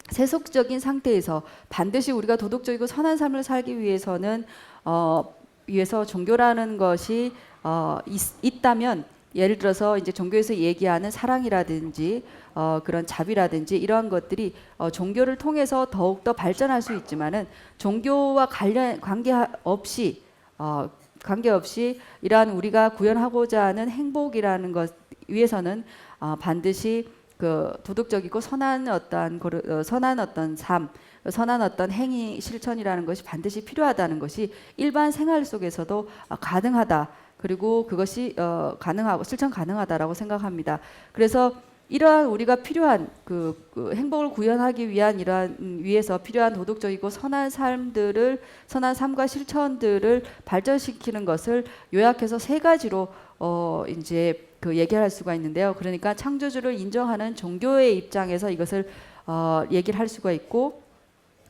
세속적인 상태에서 반드시 우리가 도덕적이고 선한 삶을 살기 위해서는 어, 위해서 종교라는 것이 어, 있, 있다면, 예를 들어서 이제 종교에서 얘기하는 사랑이라든지 어, 그런 자비라든지 이러한 것들이 어, 종교를 통해서 더욱더 발전할 수 있지만은, 종교와 관련 관계 없이 어, 관계없이 이러한 우리가 구현하고자 하는 행복이라는 것 위해서는 어, 반드시 그 도덕적이고 선한 어떠한 거르, 어, 선한 어떤 삶, 선한 어떤 행위 실천이라는 것이 반드시 필요하다는 것이 일반 생활 속에서도 어, 가능하다. 그리고 그것이 어, 가능하고 실천 가능하다라고 생각합니다. 그래서 이러한 우리가 필요한 그, 그 행복을 구현하기 위한 이러한 음, 위해서 필요한 도덕적이고 선한 삶들을, 선한 삶과 실천들을 발전시키는 것을 요약해서 세 가지로 어 이제 그 얘기할 수가 있는데요. 그러니까 창조주를 인정하는 종교의 입장에서 이것을 어 얘기를 할 수가 있고,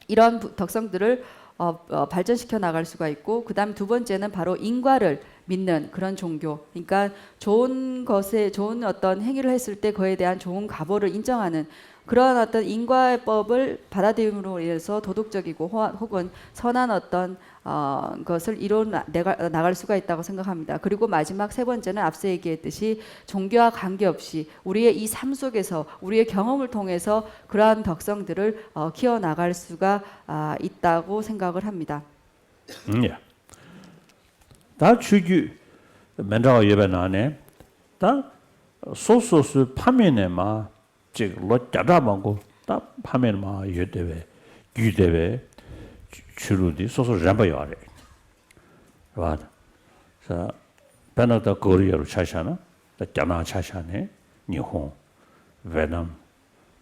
이러한 부- 덕성들을 어, 어, 발전시켜 나갈 수가 있고, 그다음 두 번째는 바로 인과를 믿는 그런 종교. 그러니까 좋은 것에, 좋은 어떤 행위를 했을 때 그에 대한 좋은 가보를 인정하는 그러한 어떤 인과의 법을 받아들임으로 인해서 도덕적이고 호- 혹은 선한 어떤 어, 것을 이뤄 나- 내가- 나갈 수가 있다고 생각합니다. 그리고 마지막 세 번째는 앞서 얘기했듯이 종교와 관계없이 우리의 이 삶 속에서 우리의 경험을 통해서 그러한 덕성들을 어, 키워나갈 수가 아, 있다고 생각을 합니다. ཨང་། ཡ། ད་ཆོས་བརྒྱུད་མི་འདྲ་བ་ཡོད་པའི་ནང་ནས་ད་སོ་སོ་སོའི་ཕ་མེས་ནས་མར་ཅིག་ལོ་བརྒྱ་ཕྲག་མང་པོ་ད་ཕ་མེས་ནས་མར་ཡོད་བསྡད་པའི་བརྒྱུད་བསྡད་པའི་ཆོས་ལུགས་འདི་སོ་སོ་རན་པ་ཡོད་རེད། རེད་བ། ས་དཔེར་ན་ད་ཀོ་རི་ཡ་རུ་ཆ་བཞག་ན། ད་རྒྱ་ནག་ཆ་བཞག་ནས་ཉི་ཧོང་། ཝེ་ནམ།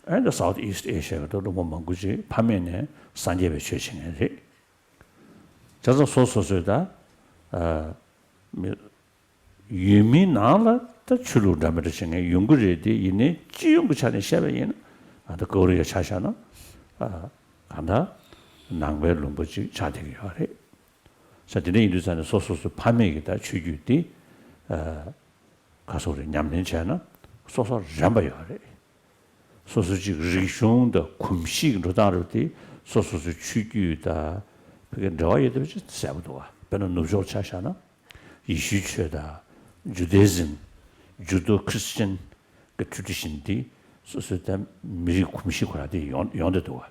ཨེ་ད་South East Asia གི་ད་ལུང་པ་མང་པོ་ཅིག་ཕ་མེས་ནས་སངས་རྒྱས་པའི་ཆོས་བྱེད་མཁན་རེད། བྱས་ཙང་སོ་སོ་སོའི་ད་ཨ་མི་ཡུལ་མིའི་ནང་ལ་ད་ཆོས་ལུགས་འདྲ་མི་འདྲ་བྱེད་མཁན་ཡོང་གི་རེད་དེ། ཡིན་ནའི་སྤྱི་ཡོངས་ཀྱི་ཆ་ནས་བཤད་པ་ཡིན་ན། ཨ་ད་ཀོ་རི་ཡ་ཆ་བཞག་ན་ཨ་གང་ལྟར་ནང་པའི་ལུང་པ་ཅིག་ཆགས་བསྡད་ཀྱི་ཡོད་རེད། ས་དེ་འདྲ་ཡིན་དུས་ཙང་ནས་སོ་སོ་སོའི་ཕ་མེས་ཀྱི་ད་ཆོས་བརྒྱུད་དེ་ཨ་ག་སོགས་རེད་ཉམས་ལེན་བྱས་ན་སོ་སོ་རན་པ་ཡོད་རེད། སོ་སོ་ཅིག་རིག་གཞུང་དང་གོམས་གཤིས་ཀྱི་འགྲོ་སྟངས་རེད་དེ། སོ་སོ་སོའི་ཆོས་བརྒྱུད་དང་ཕ་གི་འབྲེལ་བ་ཡོད་བསྡད་པ་ཅིག་གསལ་པོ་འདུག་བ། དཔེར་ན་ནུབ་ཕྱོགས་ཆ་བཞག་ན་ཡེ་ཤུའི་ཆོས་དང་ཇུ་དེ་ཟིམ། ཇུ་དོ་ཁྲི་སི་ཅན་གྱི་ཊྲེ་ཌི་ཤན་དེ་སོ་སོའི་ད་མི་རིགས་གོམས་གཤིས་ཁོ་རང་དེ་ཡོང་ཡོང་བསྡད་འདུག་བ།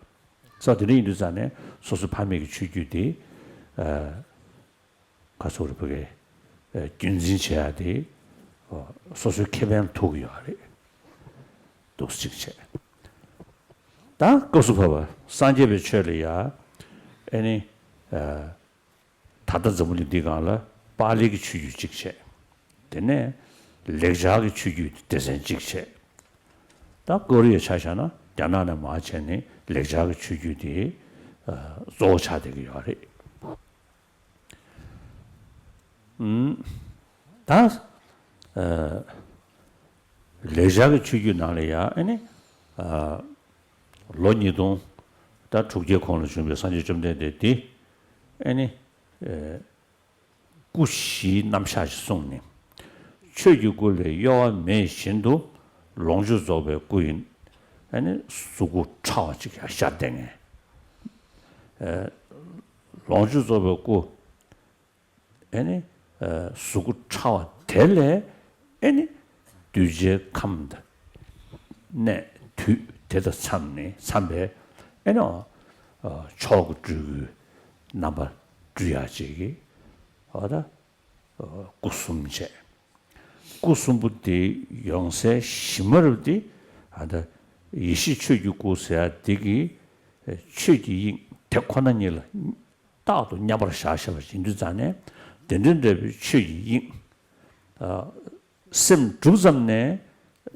ས་དེ་འདྲ་ཡིན་དུས་ཙང་ནས་སོ་སོའི་ཕ་མེས་ཀྱི་ཆོས་བརྒྱུད་དེ་ཨ་ག་སོགས་རེད་ཕ་གི་ཨ་རྒྱུན་འཛིན་བྱེད་ཡ་དེ་ཨ་སོ་སོའི་ཁེ་ཕན་ལ་ཐུག་གི་ཡོད་རེད། འདུག་སེ་གཅིག་བྱས། ད་སྐབས་སུ་བབ་པ་སངས་རྒྱས་པའི་ཆོས་ལ་ཡ་ཨེ་ནི་ཨ་ད་ལྟ་འཛམ་བུ་གླིང་འདིའི་སྒང་ལ་པཱ་ལི་གི་ཆོས་བརྒྱུད་གཅིག་བྱས། དེ་ནས་ལེགས་སྦྱར་གྱི་ཆོས་བརྒྱུད་སྡེ་ཚན་གཅིག་བྱས། ད་ཀོ་རི་ཡ་ཆ་བཞག་ན་རྒྱ་ནག་ནས་མར་བྱས་ནས་ལེགས་སྦྱར་གྱི་ཆོས་བརྒྱུད་དེ་ཨ་གཙོ་བོ་ཆགས་བསྡད་ཀྱི་ཡོད་རེད། ཨུམ། ད་ཨ་ལེགས་སྦྱར་གྱི་ཆོས་བརྒྱུད་ནང་ལ་ཡ་ཨེ་ནི་ཨ་ལོ་ཉིས་སྟོང་ད་དྲུག་བརྒྱའི་གོང་ལ་བྱོན་པའི་སངས་རྒྱས་བཅོམ་ལྡན་འདས་དེ་ཨེ་ནི་ཨ་སྐུ་བཞིའི་རྣམ་གཞག་ཅིག་གསུངས་ནས། ཆོས་ཀྱི་སྐུ་ལས་གཡོ་བ་མེད་བཞིན་དུ་ལོངས་སྤྱོད་རྫོགས་པའི་སྐུ་ཡི་ཨ་ནི་གཟུགས་སྐུ་ཕྲ་བ་ཅིག་ཡང་ཤར་བསྡད་མཁན། ཨ་ལོངས་སྤྱོད་རྫོགས་པའི་སྐུ་ཨ་ནི་ཨ་གཟུགས་སྐུ་ཕྲ་བ་དེ་ལས་ཨ་ནི་གདུལ་བྱའི་ཁམས་དང་གནས་དུས་དེ་དང་མཚམས་ནས་མཚམས་པའི་ཨ་ནི་ཨ་མཆོག་གི་སྤྲུལ་སྐུའི་རྣམ་པ་སྤྲུལ་ཡག་ཅིག་གིས་འོ་ད་སྐུ་གསུམ་བྱས། སྐུ་གསུམ་པོ་དེ་ཡོང་སའི་གཞི་མ་རུ་དེ་ཨ་ད་ཡེ་ཤེས་ཆོས་ཀྱི་སྐུ་ཟེར་ཡ་དེ་གིས་ཆོས་ཀྱི་དབྱིངས་དེ་ཁོ་ན་ཉིད་ལ་རྟག་ཏུ་མཉམ་པར་བཞག་བཞག་པ་ཡིན་དུས་ཙང་ནས། དེ་འདྲ་འདྲ་བའི་ཆོས་ཀྱི་དབྱིངས་ཨ་སེམས་གྲུབ་ཙམ་ནས་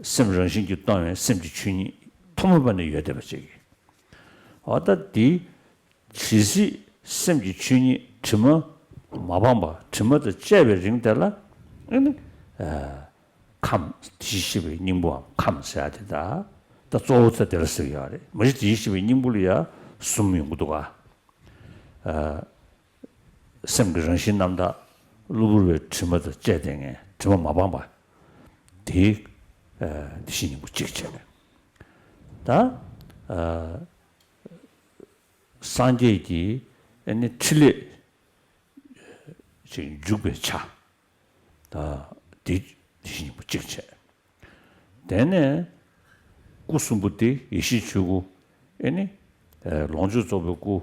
སེམས་རང་བཞིན་གྱིས་སྟོང་བའི་སེམས་ཀྱི་ཆོས་ཉིད་ཐོག་མ་པ་ནས་ཡོད་བསྡད་པ་ཅིག་གིས། འོ་ད་དེ་ཇི་སྲིད་སེམས་ཀྱི་ཆོས་ཉིད་དྲི་མ་མ་སྤངས་པ། དྲི་མ་དང་བཅས་པའི་རིང་དེ་ལ་ཨ་ནི་ཨ་ཁམས་དེ་བཞིན་གཤེགས་པའི་སྙིང་པོའམ་ཁམས་ཟེར་ཡ་དེ་དག་ད་གཙོ་བོ་ད་དེ་ལ་ཟེར་གྱི་ཡོད་རེད། མ་གཞི་དེ་བཞིན་གཤེགས་པའི་སྙིང་པོ་ལ་ཡ་གསུམ་ཡོང་གི་འདུག་ག་ཨ་སེམས་ཀྱི་རང་བཞིན་རྣམ་དག་གློ་བུར་བའི་དྲི་མ་དང་བཅས་ཏེ་ངས་དྲི་མ་མ་སྤངས་པ། དེའི་ཨ་དེ་བཞིན་སྙིང་པོ་གཅིག་བྱས་ནས། ད་ཨ་སངས་རྒྱས་ཀྱི་ཨ་ནི་ཕྲིན་ལས་ཅིག་འཇུག་པའི་ཆ། ད་དེ་དེ་བཞིན་སྙིང་པོ་གཅིག་བྱས། དེ་ནས་སྐུ་གསུམ་པོ་དེ་ཡེ་ཤེས་ཆོས་སྐུ། ཨེ་ནི་ཨ་ལོངས་སྤྱོད་རྫོགས་པའི་སྐུ།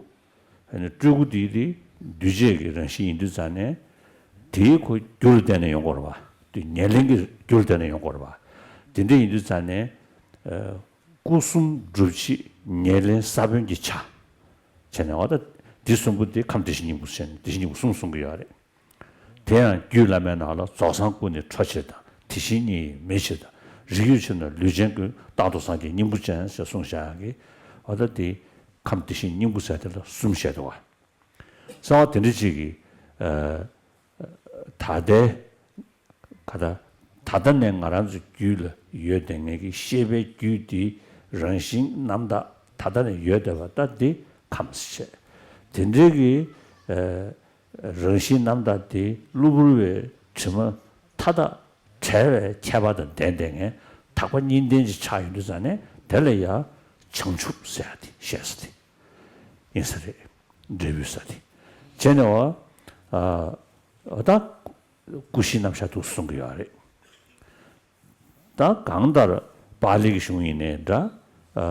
ཨེ་ནི་སྤྲུལ་སྐུ་དེ་དེ་འདུས་བྱས་ཀྱི་རང་བཞིན་ཡིན་དུས་ཙང་ནས། དེའི་ཁོ་རྒྱུ་ལ་བརྟེན་ནས་ཡོང་དགོས་རེད་པ། དེ་ཉེར་ལེན་གྱི་རྒྱུ་ལ་བརྟེན་ནས་ཡོང་དགོས་རེད་པ། དེ་འདྲ་ཡིན་དུས་ཙང་ནས་ཨ་སྐུ་གསུམ་སྒྲུབ་བྱེད་ཉེར་ལེན་ས་བོན་གྱི་ཆ་བྱས་ནས། འོ་ད་དེ་གསུམ་པོ་དེ་ཁམས་དེ་བཞིན་སྙིང་པོ་ཟེར་ནས་དེ་བཞིན་སྙིང་པོ་གསུམ་གསུང་གི་ཡོད་རེད། དེ་ཡང་རྒྱུད་བླ་མའི་ནང་ལ་རྫོགས་སངས་སྐུ་ནི་འཕྲོ་ཕྱིར་དང་། དེ་བཞིན་ཉིད་ཡིན་མེད་ཕྱིར་དང་། རིགས་ཡོད་ཕྱིར་ན་ལུས་ཅན་ཀུན། རྟག་ཏུ་སངས་རྒྱས་སྙིང་པོ་ཅན་ཞེས་གསུངས་བཞག་ཡག་གི། འོ་ད་དེ་ཁམས་དེ་བཞིན་སྙིང་པོ་ཟེར་དེ་ལ་གསུམ་བཤད་འདུག་བ། གསང་བ་དེ་འདྲ་ཅིག་གིས་ཨ་ད་ལྟའི་ག་ད་ད་ལྟ་ནས་ང་རང་ཚོའི་རྒྱུད་ལ་ཡོད་བསྡད་མཁན་གྱི་ཤེས་པའི་རྒྱུད་དེའི་རང་བཞིན་རྣམ་དག་ད་ལྟ་ནས་ཡོད་བསྡད་པ་ད་འདི་ཁམས་ཟེར་བཤད། དེ་འདྲའི་གི་ཨ་རང་བཞིན་རྣམ་དག་དེ་གློ་བུར་བའི་དྲི་མ་མཐའ་དག་བྲལ་བའི་ཁྱད་པར་དང་ལྡན་བསྡད་མཁན་དག་པ་གཉིས་ལྡན་ཅིག་ཆགས་ཡོང་དུས་ཙང་ནས། དེ་ལ་ཡ་ བྱང་ཆུབ་ཟེར་ཡ་དེ་བཤད་ས་དེ་ཡིན་ས་རེད། འབྲས་བུའི་ས་དེ་བྱས་ནས་བ། ཨ་ད་ཀུ་ཤའི་རྣམ་གཞག་ཏུ་གསུང་གི་ཡོད་རེད། ད་གང་ལྟར་པཱ་ལི་གི་གཞུང་ཡིན་ནའི་འདྲ། ཨ་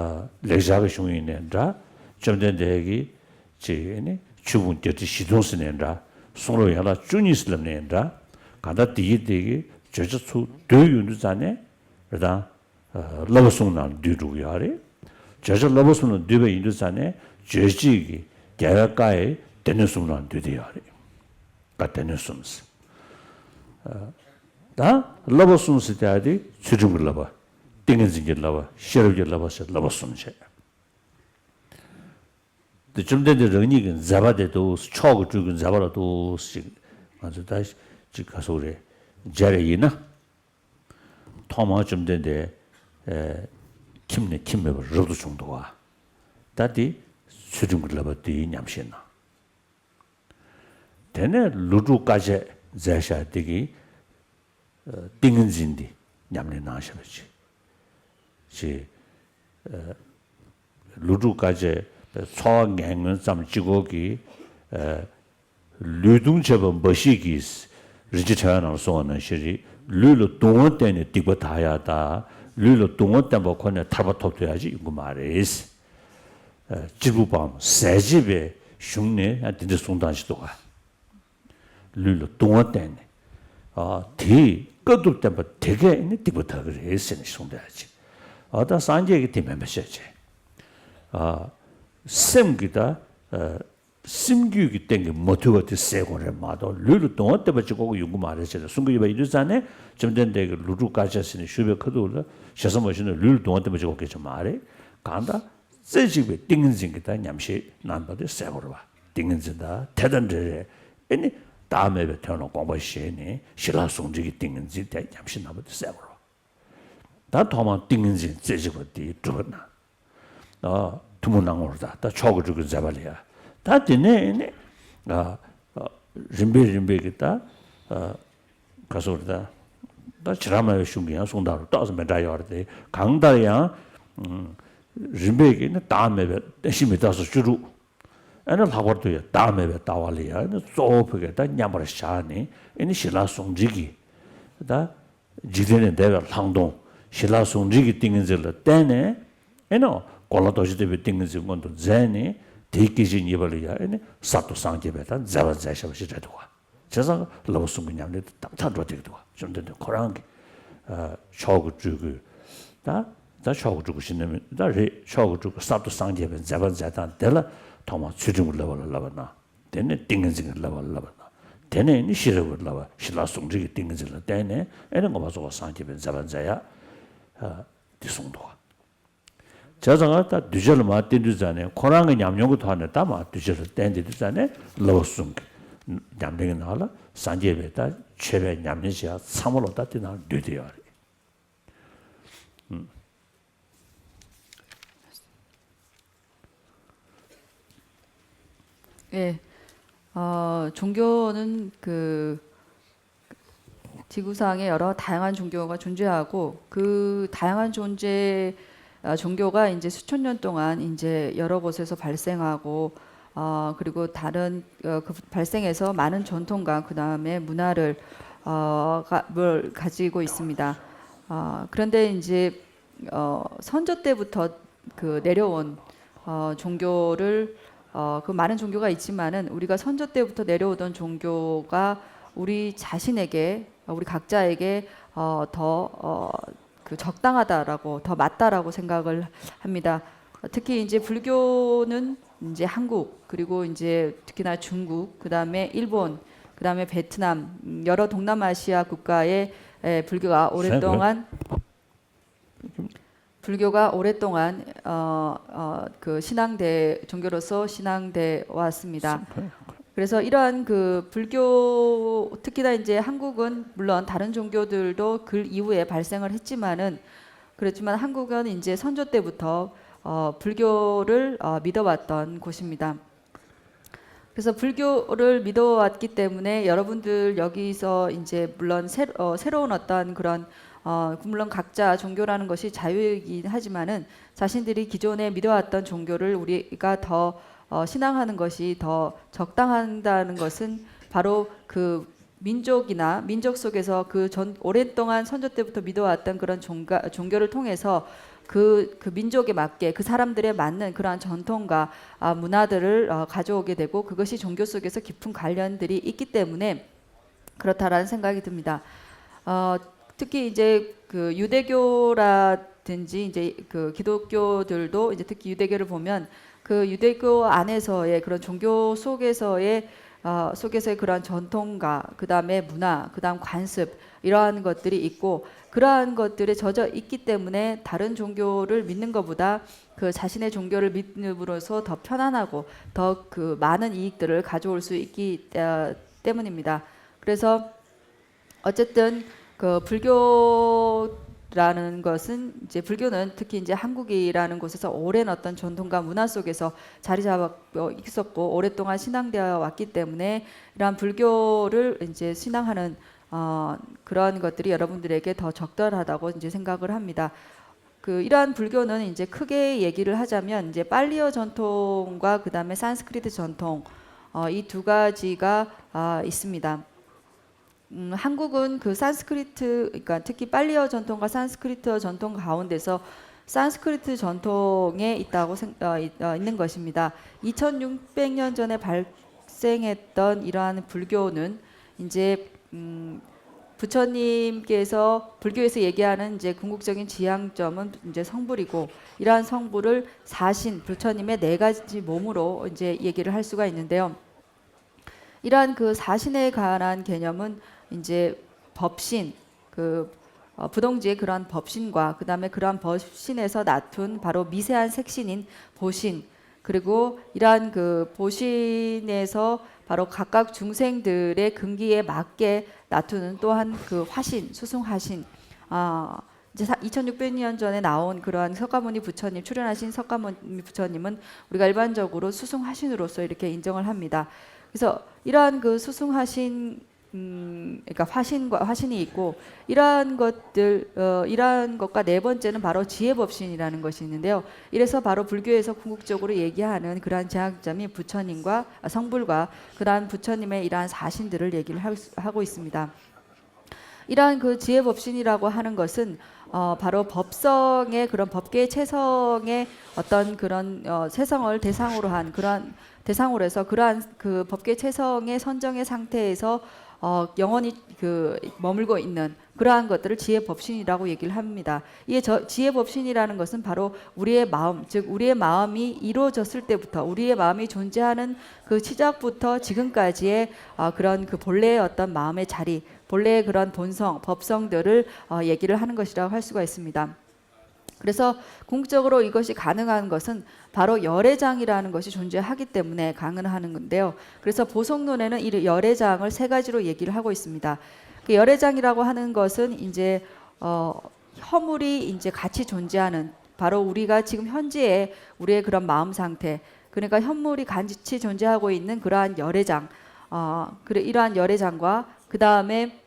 ལེགས་སྦྱར་གྱི་གཞུང་ཡིན་ནའི་འདྲ། བཅོམ་ལྡན་འདས་ཀྱིས་ཅིག་ནི་ཆོས་ཕུང་བརྒྱད་ཁྲི་བཞི་སྟོང་ཟེར་ནའི་འདྲ། གསུང་རབ་ཡན་ལག་བཅུ་གཉིས་ཟེར་ལབ་ནའི་འདྲ། གང་ལྟར་དེ་ཡི་དེ་གི་བརྗོད་བྱ་ཚུར་བསྡུས་ཡོང་དུས་ཙ་ནས་རེད་ད། ཨ་བསླབ་པ་གསུམ་ནང་བསྡུས་འགྲོ་གི་ཡོད་རེད། བརྗོད་བྱ་བསླབ་པ་གསུམ་ནང་བསྡུས་པ་ཡིན་དུས་ཙ་ནས་རྗོད་བྱེད་ཀྱི་རྒྱལ་བའི་བཀའ་ཡི་སྡེ་སྣོད་གསུམ་ནང་བསྡུས་བསྡད་ཡོད་རེད། བཀའ་སྡེ་སྣོད་གསུམ། ཨ་ད་བསླབ་པ་གསུམ་ཟེར་དེ་ཚུལ་ཁྲིམས་ཀྱི་བསླབ་པ། ཏིང་ངེ་འཛིན་གྱི་བསླབ་པ། ཤེས་རབ་ཀྱི་བསླབ་པ་ཟེར་བསླབ་པ་གསུམ་བྱས། དེ་བཅོམ་ལྡན་འདས་རང་ཉིད་ཀྱི་མཛད་པ་དེ་འདུག་མཆོག་གི་སྤྲུལ་སྐུའི་མཛད་པ་ལ་འདུག་ཅིག་ང་ཚོས་ད་ཅིག་ག་སོག་རེད། མཇལ་རེ་ཡིན་ན། ཐོག་མར་བཅོམ་ལྡན་འདས་ཨེ་ཁྱིམ་ནས་ཁྱིམ་མེད་པར་རབ་ཏུ་བྱུང་འདུག་བ། ད་དེ་ཚུལ་ཁྲིམས་ཀྱི་བསླབ་པ་དེའི་ཉམས་བཞེས་གནང་། དེ་ནས་ལོ་དྲུག་དཀའ་སྤྱད་མཛད་བཞག་དེ་གིས་ཨ་ཏིང་ངེ་འཛིན་འདི་ཉམས་ལེན་གནང་བཞག་པ་ཅིག་ཅིག་ཨ་ལོ་དྲུག་དཀའ་སྤྱད་འཚོ་བ་ངན་ངོན་ཙམ་གཅིག་པོ་གིས་ཨ་ལུས་གདུང་བྱེད་པ་འབའ་ཞིག་གིས། རིན་ཆེན་ཕྲེང་བའི་ནང་ལ་གསུངས་པ་ནང་བཞིན་རེད། ལུས་ལ་གདུང་བ་བསྟན་ནས་སྡིག་པ་དག་ཡག་དང་། ལུས་ལ་གདུང་བ་བསྟན་པ་ཁོ་ནས་ཐར་པ་ཐོབ་ཐུབ་ཡག་ཅིག་ཡོང་གི་མ་རེད། ཨ་གཅེར་བུ་པའམ་ཟས་བཅད་པའི་གཞུང་ནས་ཡང་དེ་འདྲ་གསུང་སྟངས་ཤིག་འདུག་ག་ལུས་ལ་གདུང་བ་བསྟན་ནས། ཨ་དེས་དཀའ་ཐུབ་བསྟན་པ་དེ་གས་ནི་སྡིག་པ་དག་གི་རེད་ཟེར་ནས་གསུངས་བསྡད་ཡག་ཅིག་ཨ་ད་སངས་རྒྱས་ཀྱིས་དེ་མིན་པ་བཤད་བྱས། ཨ་སེམས་ཀྱི་ད་ཨ་སེམས་རྒྱུད་ཀྱི་སྟེང་གི་མ་དུལ་བ་དེ་ཟད་དགོས་རེད་མ་གཏོགས། ལུས་ལ་གདུང་བ་བསྟན་པ་གཅིག་པོ་ཡོང་གི་མ་རེད་ཟེར་ནས་གསུང་གི་ཡོད་པ་ཡིན་དུས་ཙང་ནས། བཅོམ་ལྡན་འདས་ཀྱིས་ལོ་དྲུག་དཀའ་སྤྱད་ཟེར་ནས་ཞུས་པའི་ཁ་ཐུག་ལ་ཞེ་ས་མ་ཞུས་ན་ལུས་ལ་གདུང་བ་བསྟན་པ་གཅིག་པོ་སྐད་ཆ་མ་རེད། གང་ལྟར་རྩེ་གཅིག་པའི་ཏིང་ངེ་འཛིན་གྱི་ད་ཉམས་བཞེས་གནང་བ་དེ་ཟད་དགོས་རེད་བ། ཏིང་ངེ་འཛིན་དང་དེ་དང་འབྲེལ་རེད། ཨེ་ནི་བདག་མེད་པའི་དོན་ལ་དགོངས་པ་བཞེས་ནས་ཞི་ལྷག་ཟུང་འབྲེལ་གྱི་ཏིང་ངེ་འཛིན་དེ་ཉམས་བཞེས་གནང་བ་དེ་ཟད་དགོས་རེད་བ། ད་ཐོག་མར་ཏིང་ངེ་འཛིན་རྩེ་གཅིག་པ་དེའི་སྒྲུབ་པ་ན། ཨ་ཐུན་མོང་སྣང་ངོར་ད་ད་མཆོག་གི་སྤྲུལ་སྐུའི་མཛད་པ་ལ་ཡ། ད་དེ་ནས་ནི་ཨ་ཨ་རིམ་པས་རིམ་པས་ཀྱི་ད་ཨ་ག་སོགས་རེད་ད། ད་བྱེ་བྲག་སྨྲ་བའི་གཞུང་གི་ཡང་གསུང་སྟངས་རུ་ཏོག་ཙམ་མི་འདྲ་ཡོད་རེད་དེ། གང་ལྟར་ཡང་ཨ་རིམ་པས་ཀྱི་ནི་བདག་མེད་པའི་བརྟེན་གཞི་མི་རྟག་སོགས་བཅུ་དྲུག་ཨ་ནི་ལྷག་པར་དུ་ཡང་བདག་མེད་པའི་ལྟ་བ་ལ་ཡང་ནི་གཙོ་བོ་ཕ་གི་ད་མཉམ་པར་བཞག་ནས། ཨ་ནི་ཞི་ལྷག་ཟུང་འབྲེལ་གྱི་ད་འཇིག་རྟེན་ལས་འདས་པའི་ལྷག་མཐོང་ཞི་ལྷག་ཟུང་འབྲེལ་གྱི་ཏིང་ངེ་འཛིན་ལ་བརྟེན་ནས། ཨེ་ནོ་གོ་ལ་རྡོ་རྗེ་ལྟ་བུའི་ཏིང་ངེ་འཛིན་མངོན་དུ་མཛད་ནས། དེའི་སྐད་ཅིག་གཉིས་པ་ལ་ཡང་ཨེ་ནི་གསར་དུ་སངས་རྒྱས་པའི་ད་མཛད་པ་མཛད་བཞག་པ་ཞིག་རེད་འདུག་བ། བྱས་ཙང་བསླབ་པ་གསུམ་གྱི་ཉམས་ལེན་དེ་ཏག་ཏག་འགྲོ་བསྡད་ཀྱི་འདུག་བ། བཅོམ་ལྡན་འདས་ཁོ་རང་གི་ཨ་མཆོག་གི་སྤྲུལ་སྐུ། ད་ད་མཆོག་གི་སྤྲུལ་སྐུ་ཞིག་ནི་མིན་ད་རེད། མཆོག་གི་སྤྲུལ་སྐུ་གསར་དུ་སངས་རྒྱས་པའི་མཛད་པ་མཛད་སྟངས་དེ་ལ་ཐོག་མར་ཚུལ་ཁྲིམས་ཀྱི་བསླབ་པ་ལ་བསླབ་པ་གནང་། དེ་ནས་ཏིང་ངེ་འཛིན་གྱི་བསླབ་པ་ལ་བསླབ་པ་གནང་། དེ་ནས་ནི་ཤེས་རབ་ཀྱི་བསླབ་པ་ཞི་ལྷག་ཟུང་འབྲེལ་གྱི་ཏིང་ངེ་འཛིན་ལ་བརྟེན་ནས་ཨེ་ནི་མངོན་པར་རྫོགས་པར་སངས་རྒྱས་པའི་མཛད་པ་མཛད་ཡ། ཨ་འདི་གསུངས་འདུག་བ། བྱས་ཙང་ད་གདུལ་བྱ་ལ་མར་བསྟན་དུས་ཙང་ནས་ཁོ་རང་གི་ཉམས་མྱོང་གི་ཐོག་ནས་ད་མར་གདུལ་བྱ་ལ་བསྟན་དེ་དུས་ཙང་ནས་བསླབ་པ་གསུམ་གྱི་ཉམས་ལེན་གྱི་ནང་ལ་སངས་རྒྱས་པའི་ད་མཆོད་པའི་ཉམས་ལེན་བྱེད་ཡ་ཚང་མ་ལོ་ད་དེ་ནང་འདུས་བསྡད་ཡོད་རེད། ཨུམ། 예, 어, 종교는 그 지구상의 여러 다양한 종교가 존재하고 그 다양한 존재 어, 종교가 이제 수천 년 동안 이제 여러 곳에서 발생하고 어, 그리고 다른 어, 그 발생해서 많은 전통과 그다음에 문화를 어, 가, 뭘 가지고 있습니다. 어, 그런데 이제 어, 선조 때부터 그 내려온 어, 종교를 어, 그 많은 종교가 있지만은 우리가 선조 때부터 내려오던 종교가 우리 자신에게 우리 각자에게 어, 더 어, 그 적당하다라고 더 맞다라고 생각을 합니다. 특히 이제 불교는 이제 한국 그리고 이제 특히나 중국 그다음에 일본 그다음에 베트남 음, 여러 동남아시아 국가에 에, 불교가 오랫동안 불교가 오랫동안 어, 어, 그 신앙대 종교로서 신앙돼 왔습니다. 그래서 이러한 그 불교 특히나 이제 한국은 물론 다른 종교들도 그 이후에 발생을 했지만은 그렇지만 한국은 이제 선조 때부터 어, 불교를 어, 믿어왔던 곳입니다. 그래서 불교를 믿어왔기 때문에 여러분들 여기서 이제 물론 새, 어, 새로운 어떤 그런 어, 물론 각자 종교라는 것이 자유이긴 하지만은 자신들이 기존에 믿어왔던 종교를 우리가 더 어, 신앙하는 것이 더 적당하다는 것은 바로 그 민족이나 민족 속에서 그 전 오랫동안 선조 때부터 믿어왔던 그런 종가, 종교를 통해서 그, 그 민족에 맞게 그 사람들에 맞는 그러한 전통과 아, 문화들을 어, 가져오게 되고 그것이 종교 속에서 깊은 관련들이 있기 때문에 그렇다라는 생각이 듭니다. 어, 특히 이제 그 유대교라든지 이제 그 기독교들도 이제 특히 유대교를 보면 그 유대교 안에서의 그런 종교 속에서의 어, 속에서의 그러한 전통과 그다음에 문화, 그다음 관습 이러한 것들이 있고 그러한 것들에 젖어 있기 때문에 다른 종교를 믿는 것보다 그 자신의 종교를 믿음으로써 더 편안하고 더 그 많은 이익들을 가져올 수 있기 어, 때문입니다. 그래서 어쨌든 그 불교라는 것은 이제 불교는 특히 이제 한국이라는 곳에서 오랜 어떤 전통과 문화 속에서 자리 잡아 있었고 오랫동안 신앙되어 왔기 때문에 이러한 불교를 이제 신앙하는 어, 그런 것들이 여러분들에게 더 적절하다고 이제 생각을 합니다. 그 이러한 불교는 이제 크게 얘기를 하자면 이제 빨리어 전통과 그다음에 산스크리트 전통 어, 이 두 가지가 아, 있습니다. 음, 한국은 그 산스크리트, 그러니까 특히 빨리어 전통과 산스크리트어 전통 가운데서 산스크리트 전통에 있다고 생, 어, 있, 어, 있는 것입니다. 이천육백 년 전에 발생했던 이러한 불교는 이제 음, 부처님께서 불교에서 얘기하는 이제 궁극적인 지향점은 이제 성불이고 이러한 성불을 사신 부처님의 네 가지 몸으로 이제 얘기를 할 수가 있는데요. 이러한 그 사신에 관한 개념은 이제 법신, 그 어, 부동지의 그러한 법신과 그다음에 그러한 법신에서 나ܬ은 바로 미세한 색신인 보신 그리고 이러한 그 보신에서 바로 각각 중생들의 근기에 맞게 나ܬ는 또한 그 화신, 수승화신, 아, 이제 이천육백 년 전에 나온 그러한 석가모니 부처님, 출연하신 석가모니 부처님은 우리가 일반적으로 수승화신으로서 이렇게 인정을 합니다. 그래서 이러한 그 수승화신 음, 그러니까 화신과, 화신이 있고 이러한 것들 어, 이러한 것과 네 번째는 바로 지혜법신이라는 것이 있는데요. 이래서 바로 불교에서 궁극적으로 얘기하는 그러한 지향점이 부처님과 아, 성불과 그러한 부처님의 이러한 사신들을 얘기를 할 수- 하고 있습니다. 이러한 그 지혜법신이라고 하는 것은 어, 바로 법성의 그런 법계의 체성의 어떤 그런 어, 체성을 대상으로 한 그러한 대상으로 해서 그러한 그 법계 체성의 선정의 상태에서 어, 영원히 그 머물고 있는 그러한 것들을 지혜법신이라고 얘기를 합니다. 이 저, 지혜법신이라는 것은 바로 우리의 마음, 즉 우리의 마음이 이루어졌을 때부터 우리의 마음이 존재하는 그 시작부터 지금까지의 어, 그런 그 본래의 어떤 마음의 자리, 본래의 그런 본성, 법성들을 어, 얘기를 하는 것이라고 할 수가 있습니다. 그래서 궁극적으로 이것이 가능한 것은 바로 열애장이라는 것이 존재하기 때문에 가능한 건데요. 그래서 보성론에는 이 열애장을 세 가지로 얘기를 하고 있습니다. 그 열애장이라고 하는 것은 이제 어, 허물이 이제 같이 존재하는 바로 우리가 지금 현재의 우리의 그런 마음 상태, 그러니까 허물이 같이 존재하고 있는 그러한 열애장, 어, 그래 이러한 열애장과 그 다음에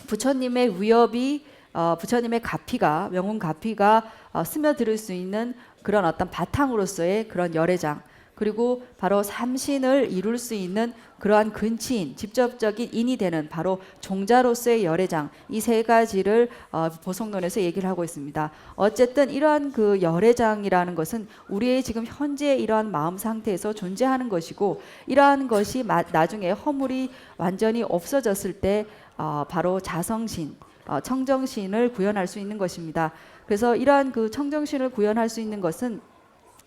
부처님의 위협이 어, 부처님의 가피가 명운 가피가 어, 스며들 수 있는 그런 어떤 바탕으로서의 그런 열애장 그리고 바로 삼신을 이룰 수 있는 그러한 근치인 직접적인 인이 되는 바로 종자로서의 열애장 이 세 가지를 어, 보성론에서 얘기를 하고 있습니다. 어쨌든 이러한 그 열애장이라는 것은 우리의 지금 현재 이러한 마음 상태에서 존재하는 것이고 이러한 것이 마, 나중에 허물이 완전히 없어졌을 때 어, 바로 자성신, 어, 청정신을 구현할 수 있는 것입니다. 그래서 이러한 그 청정신을 구현할 수 있는 것은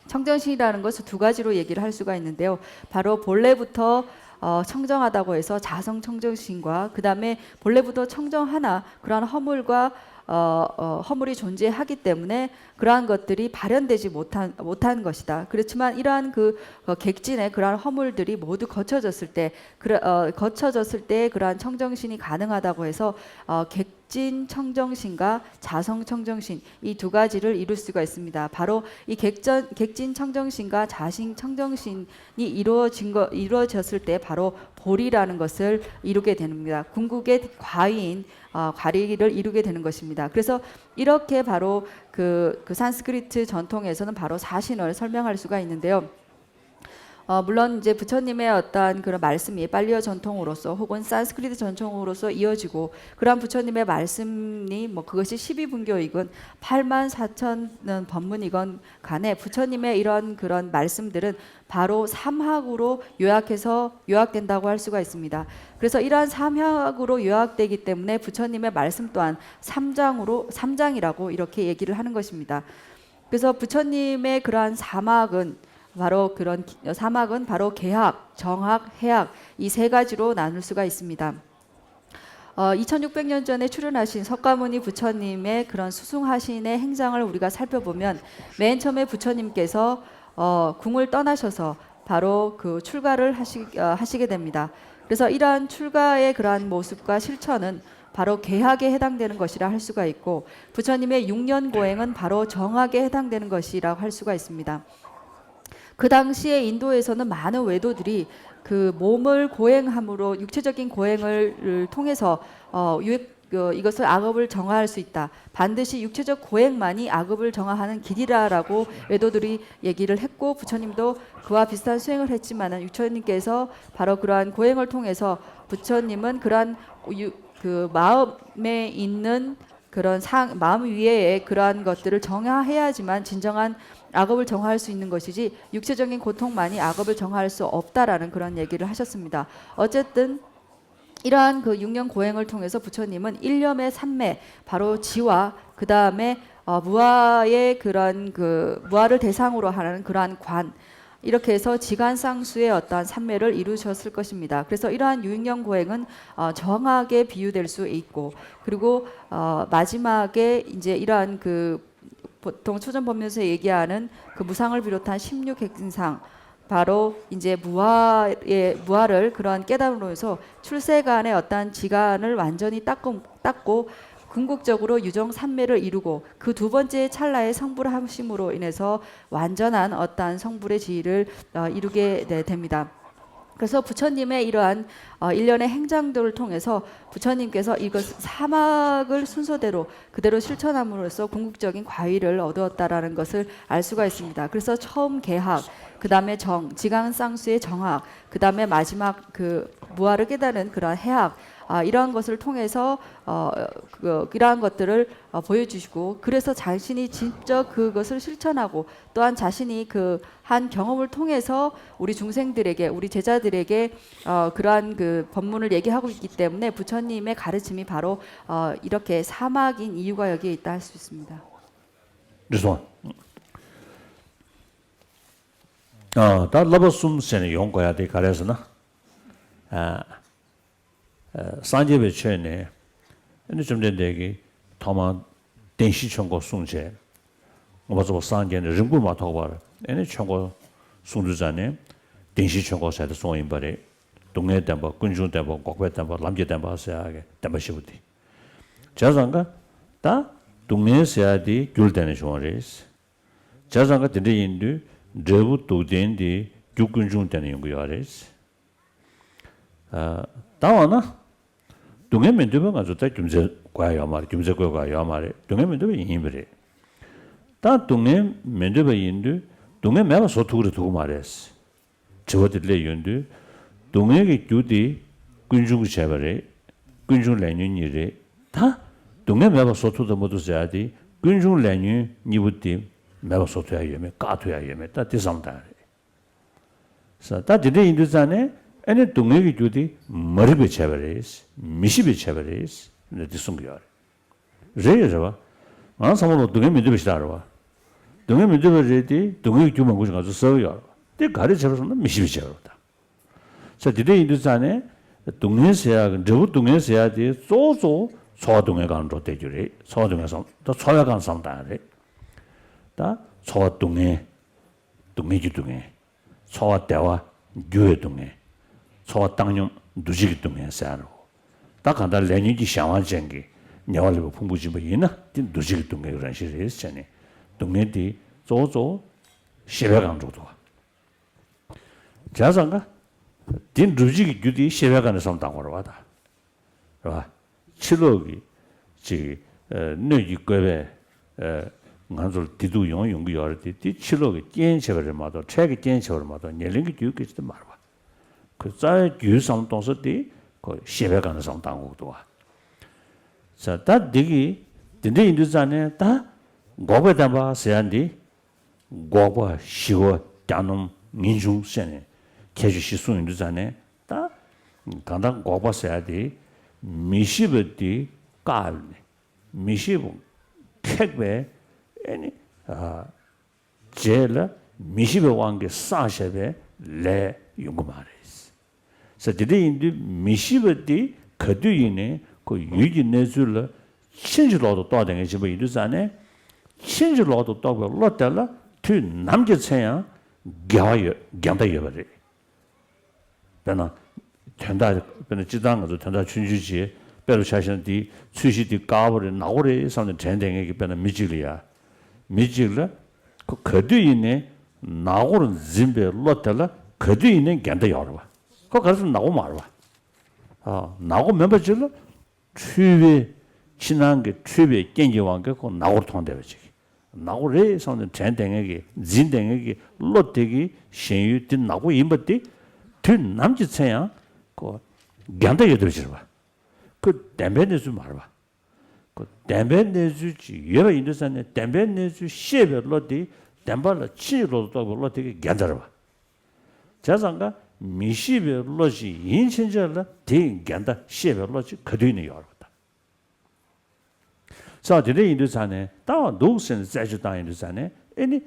청정신이라는 것을 두 가지로 얘기를 할 수가 있는데요. 바로 본래부터 어, 청정하다고 해서 자성 청정신과 그다음에 본래부터 청정하나 그러한 허물과 어, 어, 허물이 존재하기 때문에 그러한 것들이 발현되지 못한 못한 것이다. 그렇지만 이러한 그 어, 객진의 그러한 허물들이 모두 거쳐졌을 때, 그러, 어, 거쳐졌을 때 그러한 청정신이 가능하다고 해서 어, 객 객진 청정신과 자성 청정신 이 두 가지를 이룰 수가 있습니다. 바로 이 객전, 객진 청정신과 자신 청정신이 이루어진 거, 이루어졌을 때 바로 보리라는 것을 이루게 됩니다. 궁극의 과위인 어, 과리를 이루게 되는 것입니다. 그래서 이렇게 바로 그, 그 산스크리트 전통에서는 바로 사신을 설명할 수가 있는데요. 어, 물론 이제 부처님의 어떠한 그런 말씀이 paleo 전통으로서 혹은 산스크리트 전통으로서 이어지고 그러한 부처님의 말씀이 뭐 그것이 십이 분교이건 팔만 사천 은 법문이건 간에 부처님의 이런 그런 말씀들은 바로 삼학으로 요약해서 요약된다고 할 수가 있습니다. 그래서 이러한 삼학으로 요약되기 때문에 부처님의 말씀 또한 삼장으로, 삼장이라고 이렇게 얘기를 하는 것입니다. 그래서 부처님의 그러한 사막은 바로 그런 기- 사막은 바로 개학, 정학, 해학 이 세 가지로 나눌 수가 있습니다. 어, 이천육백 년 전에 출연하신 석가모니 부처님의 그런 수승하신의 행장을 우리가 살펴보면, 맨 처음에 부처님께서 어, 궁을 떠나셔서 바로 그 출가를 하시, 어, 하시게 됩니다. 그래서 이러한 출가의 그러한 모습과 실천은 바로 개학에 해당되는 것이라 할 수가 있고, 부처님의 육 년 고행은 바로 정학에 해당되는 것이라고 할 수가 있습니다. 그 당시에 인도에서는 많은 외도들이 그 몸을 고행함으로, 육체적인 고행을 통해서 어, 유익, 어, 이것을, 악업을 정화할 수 있다. 반드시 육체적 고행만이 악업을 정화하는 길이라라고 외도들이 얘기를 했고, 부처님도 그와 비슷한 수행을 했지만은, 부처님께서 바로 그러한 고행을 통해서, 부처님은 그러한 유, 그 마음에 있는 그런 상, 마음 위에 그러한 것들을 정화해야지만 진정한 악업을 정화할 수 있는 것이지, 육체적인 고통만이 악업을 정화할 수 없다라는 그런 얘기를 하셨습니다. 어쨌든 이러한 그 육 년 고행을 통해서 부처님은 일념의 삼매, 바로 지와 그 다음에 어, 무아의 그런 그 무아를 대상으로 하는 그러한 관, 이렇게 해서 지간상수의 어떠한 삼매를 이루셨을 것입니다. 그래서 이러한 육 년 고행은 어, 정학에 비유될 수 있고, 그리고 어, 마지막에 이제 이러한 그 보통 초전법문에서 얘기하는 그 무상을 비롯한 십육 객진상, 바로 이제 무아의, 무아를 그러한 깨달음으로서 출세간의 어떠한 지간을 완전히 닦고, 닦고, 궁극적으로 유정삼매를 이루고, 그 두 번째 찰나의 성불하심으로 인해서 완전한 어떠한 성불의 지위를 어, 이루게 되- 됩니다. 그래서 부처님의 이러한 어, 일련의 행장들을 통해서 부처님께서 이것 사막을 순서대로 그대로 실천함으로써 궁극적인 과위를 얻었다라는 것을 알 수가 있습니다. 그래서 처음 개학, 그 다음에 정, 지간상수의 정학, 그 다음에 마지막 그 무아를 깨달은 그러한 해학, 아, 이러한 것을 통해서 어, 그, 이러한 것들을 어, 보여주시고, 그래서 자신이 진짜 그것을 실천하고, 또한 자신이 그 한 경험을 통해서 우리 중생들에게, 우리 제자들에게 어, 그러한 그 법문을 얘기하고 있기 때문에 부처님의 가르침이 바로 어, 이렇게 사막인 이유가 여기에 있다 할 수 있습니다. འགྲིག་སོང་། ཨ། ད་བསླབ་པ་གསུམ་ཟེར་ནས་ཡོང་དགོས་ཡ་དེ་ག་རེ་ཟེར་ན། ཨ། སངས་རྒྱས་པའི་ཆོས་ནི། ཨ་ནི་བཅོམ་ལྡན་འདས་ཀྱིས་ཐོག་མར་བདེན་བཞིའི་ཆོས་འཁོར་གསུངས་བྱས། མངོན་པར་རྫོགས་པར་སངས་རྒྱས་ནས་རིང་པོ་མ་ཐོགས་པར་ཨ་ནི་ཆོས་འཁོར་གསུངས་དུས་ཙམ་ནས། བདེན་བཞིའི་ཆོས་འཁོར་ཟེར་དེ་གསུངས་ཡིན་པ་རེད། སྡུག་བསྔལ་བདེན་པ། ཀུན་འབྱུང་བདེན་པ། འགོག་པའི་བདེན་པ། ལམ་གྱི་བདེན་པ་ཟེར་ཡག་གི་བདེན་པ་བཞི་པོ་དེ། བྱས་ཙང་ཀ། ད་སྡུག་བསྔལ་ཟེར་ཡག་དེ་རྒྱུ་ལ་བརྟེན་ནས་བྱུང་བ་རེད། བྱས་ཙང་ཀ་དེ་འདྲ་ཡིན་དུས་འབྲས་བུ་སྡུག་བདེན་དེ་རྒྱུ་ཀུན་འབྱུང་བརྟེན་ནས་ཡོང་གི་ཡོད་རེད། ཨ། ད་འོ་ན། སྡུག་བསྔལ་མི་འདོད་པ་ང་ཚོ་ད་རྒྱུ་མཚན་དགོས་ཡ་ཡོད་མ་རེད། རྒྱུ་མཚན་བཀོད་དགོས་ཡ་ཡོད་མ་རེད། སྡུག་བསྔལ་མི་འདོད་པ་ཡིན་པ་རེད། ད་སྡུག་བསྔལ་མི་འདོད་པ་ཡིན་དུས་སྡུག་བསྔལ་མེད་པ་བཟོ་ཐུབ་ཀྱི་རེད་ཐུབ་ཀྱི་མ་རེད། དྲི་བ་དེ་སླེབས་ཡོང་དུས། སྡུག་བསྔལ་གྱི་རྒྱུ་དེ་ཀུན་འབྱུང་གིས་བྱས་པ་རེད། ཀུན་འབྱུང་ལས་ཉོན་གཉིས་རེད། ད་སྡུག་བསྔལ་མེད་པ་བཟོ་ཐུབ་དང་མ་ཐུབ་ཟེར་ཡ་དེ་ཀུན་འབྱུང་ལས་ཉོན་གཉིས་པོ་དེ་མེད་པ་བཟོ་ཐུབ་ཡ་ཡོད་མེད་བཀག་ཐུབ་ཡ་ཡོད་མེད་ད་དེ་བསམ་བློ་བཏང་ཡ་རེད། ས་ད་དེ་འདྲ་ཡིན་དུས་ཙང་ནས་ཨ་ནི་སྡུག་བསྔལ་གྱི་རྒྱུ་དེ་མ་རིག་པས་བྱས་པ་རེད། མི་ཤེས་པས་བྱས་པ་རེད། འདི་གསུང་གི་ཡོད་རེད། རེད་རེད་བ། ང་ཚང་མ་ལ་སྡུག་བསྔལ་མི་འདོད་པ་ཞིག་རག་རེད་བ། སྡུག་བསྔལ་མི་འདོད་པ་རེད་དེ་སྡུག་བསྔལ་གྱི་རྒྱུ་མང་པོ་ཞིག་ང་ཚོ་གསོག་གི་ཡོད་རེད་བ། དེ་ག་རེ་བྱས་པ་སོང་ན་མི་ཤེས་པས་བྱས་པ་རེད་བ་ད། ས་དེ་འདྲ་ཡིན་དུས་ཙང་ནས་སྡུག་བསྔལ་ཟེར་ཡག་གི་འབྲས་བུ་སྡུག་བསྔལ་ཟེར་ཡག་དེ་གཙོ་བོ་གཙོ་བོ་འཚོ་བ་སྡུག་བསྔལ་སྒང་འགྲོ་བསྡད་རྒྱུ་རེད། འཚོ་བ་སྡུག་བསྔལ་བསམ་ད་འཚོ་བའི་སྒང་བསམ་བཏང་ཡ་རེད། ད་འཚོ་བ་སྡུག་བསྔལ། སྡུག་བསྔལ་གྱི་སྡུག་བསྔལ། འཚོ་བ་བདེ་བ་འགྱུར་བའི་སྡུག་བསྔལ། འཚོ་བ་བཏང་སྙོམས་འདུ་བྱེད་ཀྱི་སྡུག་བསྔལ་ཟེར་ཡ་རེད། ད་གང་ལྟར་ལས་ཉོན་གྱི་གཞན་དབང་ཅན་གྱི་ ཉེ་བར་ལེན་པའི་ཕུང་པོ་སྦྱིན་པ་ཡིན་ན་དེ་འདུ་བྱེད་ཀྱི་སྡུག་བསྔལ་གྱི་རང་བཞིན་རེད་ཟེར་ནས་སྡུག་བསྔལ་དེ་གཙོ་བོ་གཙོ་བོ་ཤེས་པའི་སྒང་འགྲོ་འདུག་བ། བྱས་ཙང་ཀ་དེ་འགྲུབ་བྱེད་ཀྱི་རྒྱུ་དེ་ཤེས་པའི་སྒང་ནས་བསམ་བཏང་དགོས་རེད་བ་ད། རེད་བ། ཕྱི་ལོགས་ཀྱི་ཅིག་ཨ་སྣོད་ཀྱི་བཀོད་པས་ཨ་ང་ཚོར་བདེ་སྡུག་ཡོང་ཡོང་གི་ཡོད་རེད་དེ། དེ་ཕྱི་ལོགས་ཀྱི་རྐྱེན་བྱས་པ་རེད་མ་གཏོགས་འཕྲལ་གྱི་རྐྱེན་བྱས་པ་རེད་མ་གཏོགས་ཉེར་ལེན་གྱི་རྒྱུ་སྐད་ཆ་དེ་མ་རེད་བ། ཁོའི་རྩ་བའི་རྒྱུའི་བསམ་བློ་གཏོང་ས་དེ་ཁོ་ཤེས་པའི་སྒང་ནས་བསམ་བློ་གཏང་དགོས་ཀྱི་འདུག་བ། ས་ད་འདི་གི་དེ་འདྲ་ཡིན་དུས་ཙང་ནས་ད་འགོག་པའི་བདེན་པ་ཟེར་ཡ་འདི་འགོག་པ་ཞི་བ་གྱ་ནོམ་ངེས་འབྱུང་ཟེར་ནས་ཁྱད་ཆོས་བཞི་གསུངས་ཡོང་དུས་ཙང་ནས་ད་གང་ལྟར་འགོག་པ་ཟེར་ཡ་དེ་མི་ཤེས་པ་དེ་བཀག་ནས་མི་ཤེས་པ་ཁེགས་པའི་ཨེ་ནི་ཨ། རྗེས་ལ་མི་ཤེས་པའི་དབང་གིས་བསགས་བཞག་པའི་ལས་ཡོང་གི་མ་རེད། ས་དེ་འདྲ་ཡིན་དུས་མི་ཤེས་པ་དེ་ག་དུས་ཡིན་ནའི་ཁོ་ཡུལ་གྱི་གནས་ཚུལ་ལ་ཕྱིན་ཅི་ལོག་ཏུ་རྟོགས་བསྡད་མཁན་ཅིག་ཡིན་པ་ཡིན་དུས་ཙང་ནས་ཕྱིན་ཅི་ལོག་ཏུ་རྟོགས་པའི་བློ་དེ་ལ་དུས་ནམ་གྱི་ཚེ་ཡང་འགལ་བ་ཡོད་འགལ་ཟླ་ཡོད་པ་རེད། དཔེར་ན། དོན་དག་དཔེར་ན་སྤྱིར་བཏང་ང་ཚོ་དོན་དག་ཆུང་ཆུང་ཅིག་དཔེ་རུ་ཆ་བཞག་ན་འདི་ཚོས་གཞི་འདི་དཀར་པོ་རེད་ནག་པོ་རེད་བསམ་ནས་དྲན་བསྡད་མཁན་གྱི་དཔེར་ན་མི་གཅིག་ལ་ཡ། མི་གཅིག་ལ་ཁོ་ག་དུས་ཡིན་ནའི་ནག་པོར་འཛིན་པའི་བློ་དེ་ལ་ག་དུས་ཡིན་ནའི་འགལ་ཟླ་ཡོད་རེད་བ། ཁོ་ག་རེ་ཟེར་ན་ནག་པོ་མ་རེད་བ། ཨ། ནག་པོ་མིན་པ་ཅིག་ལ་འཁྲུལ་པའི་ཕྱི་ནང་གི་འཁྲུལ་པའི་རྐྱེན་གྱི་དབང་གིས་ཁོ་ནག་པོར་མཐོང་བསྡད་པ་ཅིག་ནག་པོ་རེད་བསམ་ནས་དྲན་བསྡད་མཁན་གྱི་འཛིན་བསྡད་མཁན་གྱི་བློ་དེ་གི་ཞེན་ཡུལ་དེ་ནག་པོ་ཡིན་པ་དེ་དུས་ནམ་གྱི་ཚེ་ཡང་ཁོ་འགལ་ཟླ་ཡོད་བསྡད་པ་ཅིག་རེད་བ། ཁོ་བདེན་པའི་གནས་ཚུལ་མ་རེད་བ། ཁོ་བདེན་པའི་གནས་ཚུལ་ཅིག་ཡོད་པ་ཡིན་དུས་ཙང་ནས་བདེན་པའི་གནས་ཚུལ་ཤེས་པའི་བློ་དེ་བདེན་པ་ལ་ཕྱིན་ཅི་ལོག་ཏུ་རྟོགས་པའི་བློ་དེ་གི་འགལ་ཟླ་རེད་བ། བྱས་ཙང་ཀ་མི་ཤེས་པའི་བློ་ཅིག་ཡིན་ཕྱིན་ཆད་ལ་དེའི་འགལ་ཟླ་ཤེས་པའི་བློ་ཅིག་ག་དུས་ནས་ཡོད་རེད་བ་ད། ས་དེ་འདྲ་ཡིན་དུས་ཙང་ནས་ལྟ་བ་འདུག་ཟེར་ནས་རྩད་གཅོད་བཏང་ཡིན་དུས་ཙང་ནས་ཨེ་ནི།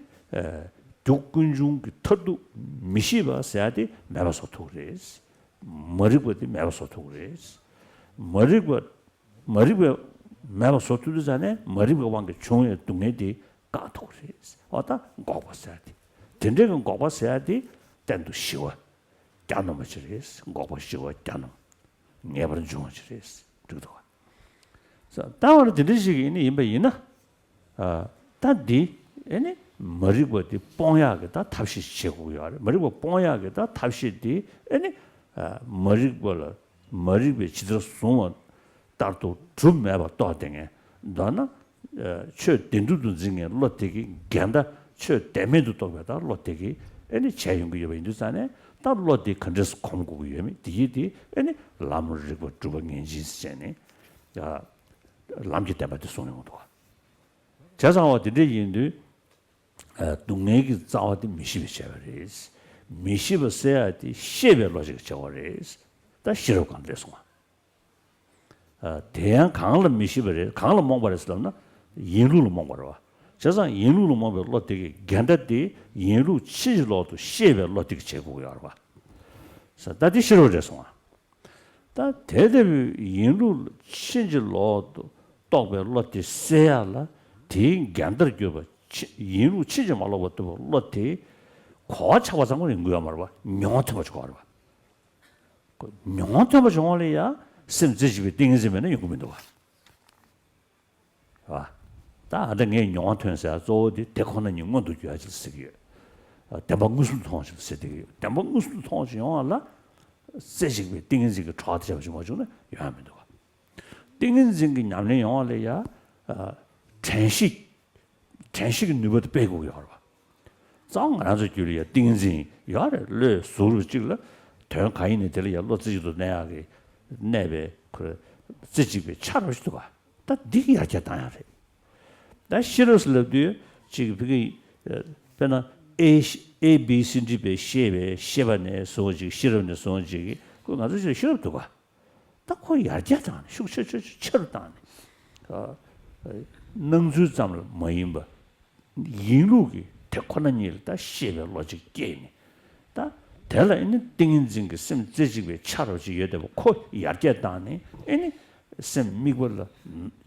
རྒྱུ་ཀུན་འབྱུང་གི་མཐར་ཐུག་མི་ཤེས་པ་ཟེར་ཡ་དེ་མེད་པ་བཟོ་ཐུབ་རེད། མ་རིག་པ་དེ་མེད་པ་བཟོ་ཐུབ་རེད། མ་རིག་པ་མ་རིག་པ་མེད་པ་བཟོ་ཐུབ་དུས་ཙང་ནས་མ་རིག་པའི་དབང་གིས་བྱུང་བའི་སྡུག་བསྔལ་དེ་བཀག་ཐུབ་རེད། འོ་ད་འགོག་པ་ཟེར་ཡ་དེ་དེ་འདྲའི་གི་འགོག་པ་ཟེར་ཡ་དེ་གཏན་དུ་ཞི་བ་གྱ་ནོམ་པ་ཅིག་རེད། འགོག་པ་ཞི་བ་གྱ་ནོམ། ངེས་པར་འབྱུང་བ་ཅིག་རེད། འགྲིག་འདུག་ག་ད་བར་དེ་འདྲ་ཞིག་ཡིན་ནི་ཡིན་པ་ཡིན་ན། ཨ། ད་འདི་ཨེ་ནི་མ་རིག་པ་འདི་སྤོང་ཡག་གི་ད་ཐབས་ཤེས་བྱེད་དགོས་ཀྱི་ཡོད་རེད། མ་རིག་པ་སྤོང་ཡག་གི་ད་ཐབས་ཤེས་འདི་ཨེ་ནི། ཨ། མ་རིག་པ་ལ་མ་རིག་པས་ཇི་ལྟར་བཟུང་བ་ལྟར་དུ་གྲུབ་མེད་པར་རྟོགས་བསྡད་མཁན་མདོར་ན། ཆོས་བདེན་གྲུབ་ཏུ་འཛིན་མཁན་བློ་དེ་གི་འགལ་ཟླ་ཆོས་བདེན་མེད་དུ་རྟོགས་པའི་ད་བློ་དེ་གི་ཨེ་ནི་བྱས་ཡོང་གི་ཡོད་པ་ཡིན་དུས་ཙང་ནས་ད་བློ་དེ་ག་འདྲས་སུ་གོམས་དགོས་ཀྱི་ཡོད་མེད་དེ་གི་དེ་ཨེ་ནི་ལམ་རིགས་པ་སྒྲུབ་པ་ངེས་འབྱིན་ཟེར་ནས་ལམ་གྱི་བདེན་པ་དེ་གསུངས་ཡོང་འདུག་བ། བྱས་ཙང་བ་དེ་འདྲས་ཡིན་དུས་སྡུག་བསྔལ་གྱི་རྩ་བ་དེ་མི་ཤེས་པས་བྱས་པ་རེད། མི་ཤེས་པ་ཟེར་ཡ་དེ་ཤེས་པའི་བློ་ཞིག་བྱས་པ་རེད། ད་ཤེས་རབ་གང་འདྲས་སོང་བ། ཨ། དེ་ཡང་གང་ལ་མི་ཤེས་པ་རེད། གང་ལ་རྨོངས་པ་རེད་ཟེར་ལབ་ན་ཡིན་ལུགས་ལ་རྨོངས་པ་རེད་བ། བྱས་ཙང་ཡིན་ལུགས་ལ་རྨོངས་པའི་བློ་དེ་གི་འགལ་ཟླ་དེ་ཡིན་ལུགས་ཕྱིན་ཅི་ལོག་ཏུ་ཤེས་པའི་བློ་དེ་གིས་བྱེད་དགོས་ཀྱི་ཡོད་རེད་བ། ས་ད་དེ་ཤེས་རབ་རེད་སོང་ང་། ད་དེ་ལྟ་བུའི་ཡིན་ལུགས་ཕྱིན་ཅི་ལོག་ཏུ་རྟོགས་པའི་བློ་དེ་སེལ་ཡག་ལ་དེའི་འགལ་ཟླར་གྱུར་པ་ཕྱི་ཡིན་ལུགས་ཕྱིན་ཅི་མ་ལོག་པར་རྟོགས་པའི་བློ་དེ་གོ་བ་ཆགས་པ་ཙམ་པོ་ཡིན་དགོས་ཡོད་མ་རེད་བ། མྱོང་བ་ཐོན་པ་ཞིག་དགོས་རེད་བ། མྱོང་བ་ཐོན་པ་བྱུང་བ་ལ་ཡང་སེམས་རྩེ་གཅིག་པའི་ཏིང་ངེ་འཛིན་མེད་ན་ཡོང་གི་མི་འདུག་བ། ད་ཨ་ད་ངས་མྱོང་བ་ཐོན་ཟེར་གཙོ་བོ་དེ་དེ་ཁོ་ན་ཉིད་མངོན་དུ་གྱུར་ཡ་ཅིག་ཟེར་གྱི་ཡོད། བདེན་པ་མངོན་སུམ་དུ་མཐོང་ཞིང་ཟེར་དེ་གི་ཡོད། བདེན་པ་མངོན་སུམ་དུ་མཐོང་ཞིང་ཡོང་བ་ལ་རྩེ་གཅིག་པའི་ཏིང་ངེ་འཛིན་གྱི་གྲོགས་དེ་བྱ་བ་ཞིག་མ་བྱུང་ན་ཡོང་ཡ་མི་འདུག་བ། ཏིང་ངེ་འཛིན་གྱི་ཉམས་ལེན་ཡོང་བ་ལ་ཡ། དྲན་ཤེས། དྲན་ཤེས་ཀྱི་ནུས་པ་དེ་སྤེལ་དགོས་ཀྱི་ཡོད་རེད་བ། གཙང་ང་རང་ཚོ་རྒྱུད་ལ་ཡ་ཏིང་ངེ་འཛིན་ཡོད་རེད། བློས་གཟུགས་རུས་གཅིག་ལ་དོན་གང་ཡིན་ནའི་དེ་ལ་ཡ་བློ་རྩེ་གཅིག་ཏུ་གནས་ཡག་གི་གནས་པའི་ཁོ་རྩེ་གཅིག་པའི་ཆ་རོ་ཞིག་འདུག་ག་ད་འདི་གི་ཡར་རྒྱས་བཏང་ཡག་རེད། ད་ཤེས་རབ་ཟེར་ལབ་དུས་གཅིག་བི་གི་དཔེར་ན་A A B C D་པའི་ཤེས་པའི་ཤེས་པ་ནས་བཟུང་ཅིག་ཤེས་རབ་ནས་བཟུང་ཅིག་གི་ཁོ་ང་ཚོ་ཤེས་རབ་འདུག་ག་ད་ཁོ་ཡར་རྒྱས་བཏང་ནས་ཤུགས་ཆེ་ཆེ་ཆེ་ཆེ་རུ་བཏང་ནས། ཨ། སྣང་ཚུལ་ཙམ་ལ་མ་ཡིན་པ། ཡིན་ལུགས་ཀྱི་དེ་ཁོ་ན་ཉིད་ལ་ད་ཤེས་པའི་བློ་ཅིག་སྐྱེས་ནས། ད་དེ་ལ་ཨེ་ནི་ཏིང་ངེ་འཛིན་གྱི་སེམས་རྩེ་གཅིག་པའི་ཆ་རོ་ཅིག་ཡོད་བསྡད་པ་ཁོ་ཡར་རྒྱས་བཏང་ནས་ཨེ་ནི་སེམས་དམིགས་པ་ལ་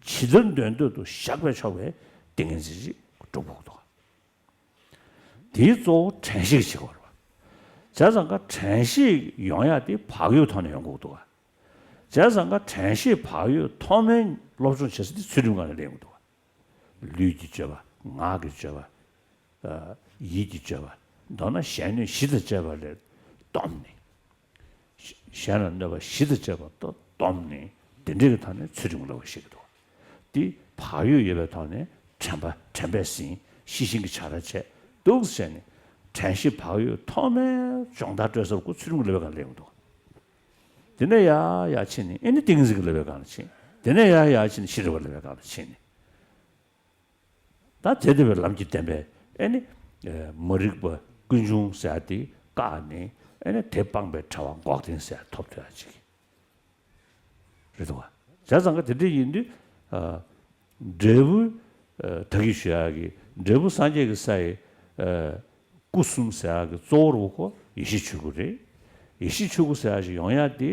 ཇི་ལྟར་འདོད་འདོད་དུ་བཞག་པས་ཆོག་པའི་ཏིང་ངེ་འཛིན་ཅིག་སྒྲུབ་དགོས་འདུག་དེའི་གཙོ་བོ་དྲན་ཤེས་ཀྱི་བྱེད་སྒོ་རེད་བ། བྱས་ཙང་ཀ་དྲན་ཤེས་ཡོང་ཡག་དེ་བག་ཡོད་ཐོག་ནས་ཡོང་དགོས་འདུག་ག་བྱས་ཙང་ཀ་དྲན་ཤེས་བག་ཡོད་ཐོག་མའི་སློབ་སྦྱོང་བྱེད་ས་དེ་ཚུལ་ཁྲིམས་སྒང་ནས་སླེབས་ཡོང་གི་འདུག་བ། ལུས་ཀྱི་སྤྱོད་པ། ངག་གི་སྤྱོད་པ། ཡིད་ཀྱི་སྤྱོད་པ། མདོར་ན་གཞན་གནོད་བཞི་དང་བཅས་པ་ལས་སྡོམ་ནི། གཞན་ལ་གནོད་པ་བཞི་དང་བཅས་པ་སྡོམ་ནི། དེ་འདྲའི་གི་ཐོག་ནས་ཚུལ་ཁྲིམས་སློབ་པ་ཞིག་འདུག། འདི་བག་ཡོད་ཡོད་པའི་ཐོག་ནས་དྲན་པ་དྲན་པས་ཟིན། ཤེས་བཞིན་གྱི་བྱ་ར་བྱས་འདུག་ཟེར་ནས་དྲན་ཤེས་བག་ཡོད་ཐོག་མའི་སྦྱོང་བརྡར་སྤྲོད་ས་ཁོ་ཚུལ་ཁྲིམས་སློབ་པའི་སྒང་སླེབས་ཡོང་གི་འདུག། དེ་ནས་ཡར་ཡར་ཕྱིན་ནས་ཨེ་ནི་ཏིང་འཛིན་གྱི་སློབ་པའི་སྒང་ལ་ཕྱིན། དེ་ནས་ཡར་ཡར་ཕྱིན་ནས་ཤེས་རིག་པའི་སློབ་པའི་སྒང་ལ་ཕྱིན་ནས། ད་དེ་འདོད་པའི་ལམ་གྱི་བདེན་པས་ཨེ་ནི། མ་རིག་པ་ཀུན་འབྱུང་ཟེར་ཡ་དེ་བཀག་ནས་ཨེ་ནི་དེ་སྤངས་པའི་བྱ་བ་འགོག་བདེན་ཟེར་ཡ་ཐོབ་ཐུབ་ཡ་ཅིག་རེད་འདུག་བ། བྱས་ཙང་ཀ་དེ་འདྲ་ཡིན་དུས། འབྲས་བུ། ད་གིན་ཞུ་ཡག་གི་འབྲས་བུ་སངས་རྒྱས་ཀྱི་ས་ཡི། སྐུ་གསུམ་ཟེར་ཡག་གི་གཙོ་བོར་བ་ཁོ་ཡེ་ཤེས་ཆོས་སྐུ་རེད། ཡེ་ཤེས་ཆོས་སྐུ་ཟེར་ཡག་ཞིག་ཡོང་ཡག་དེ།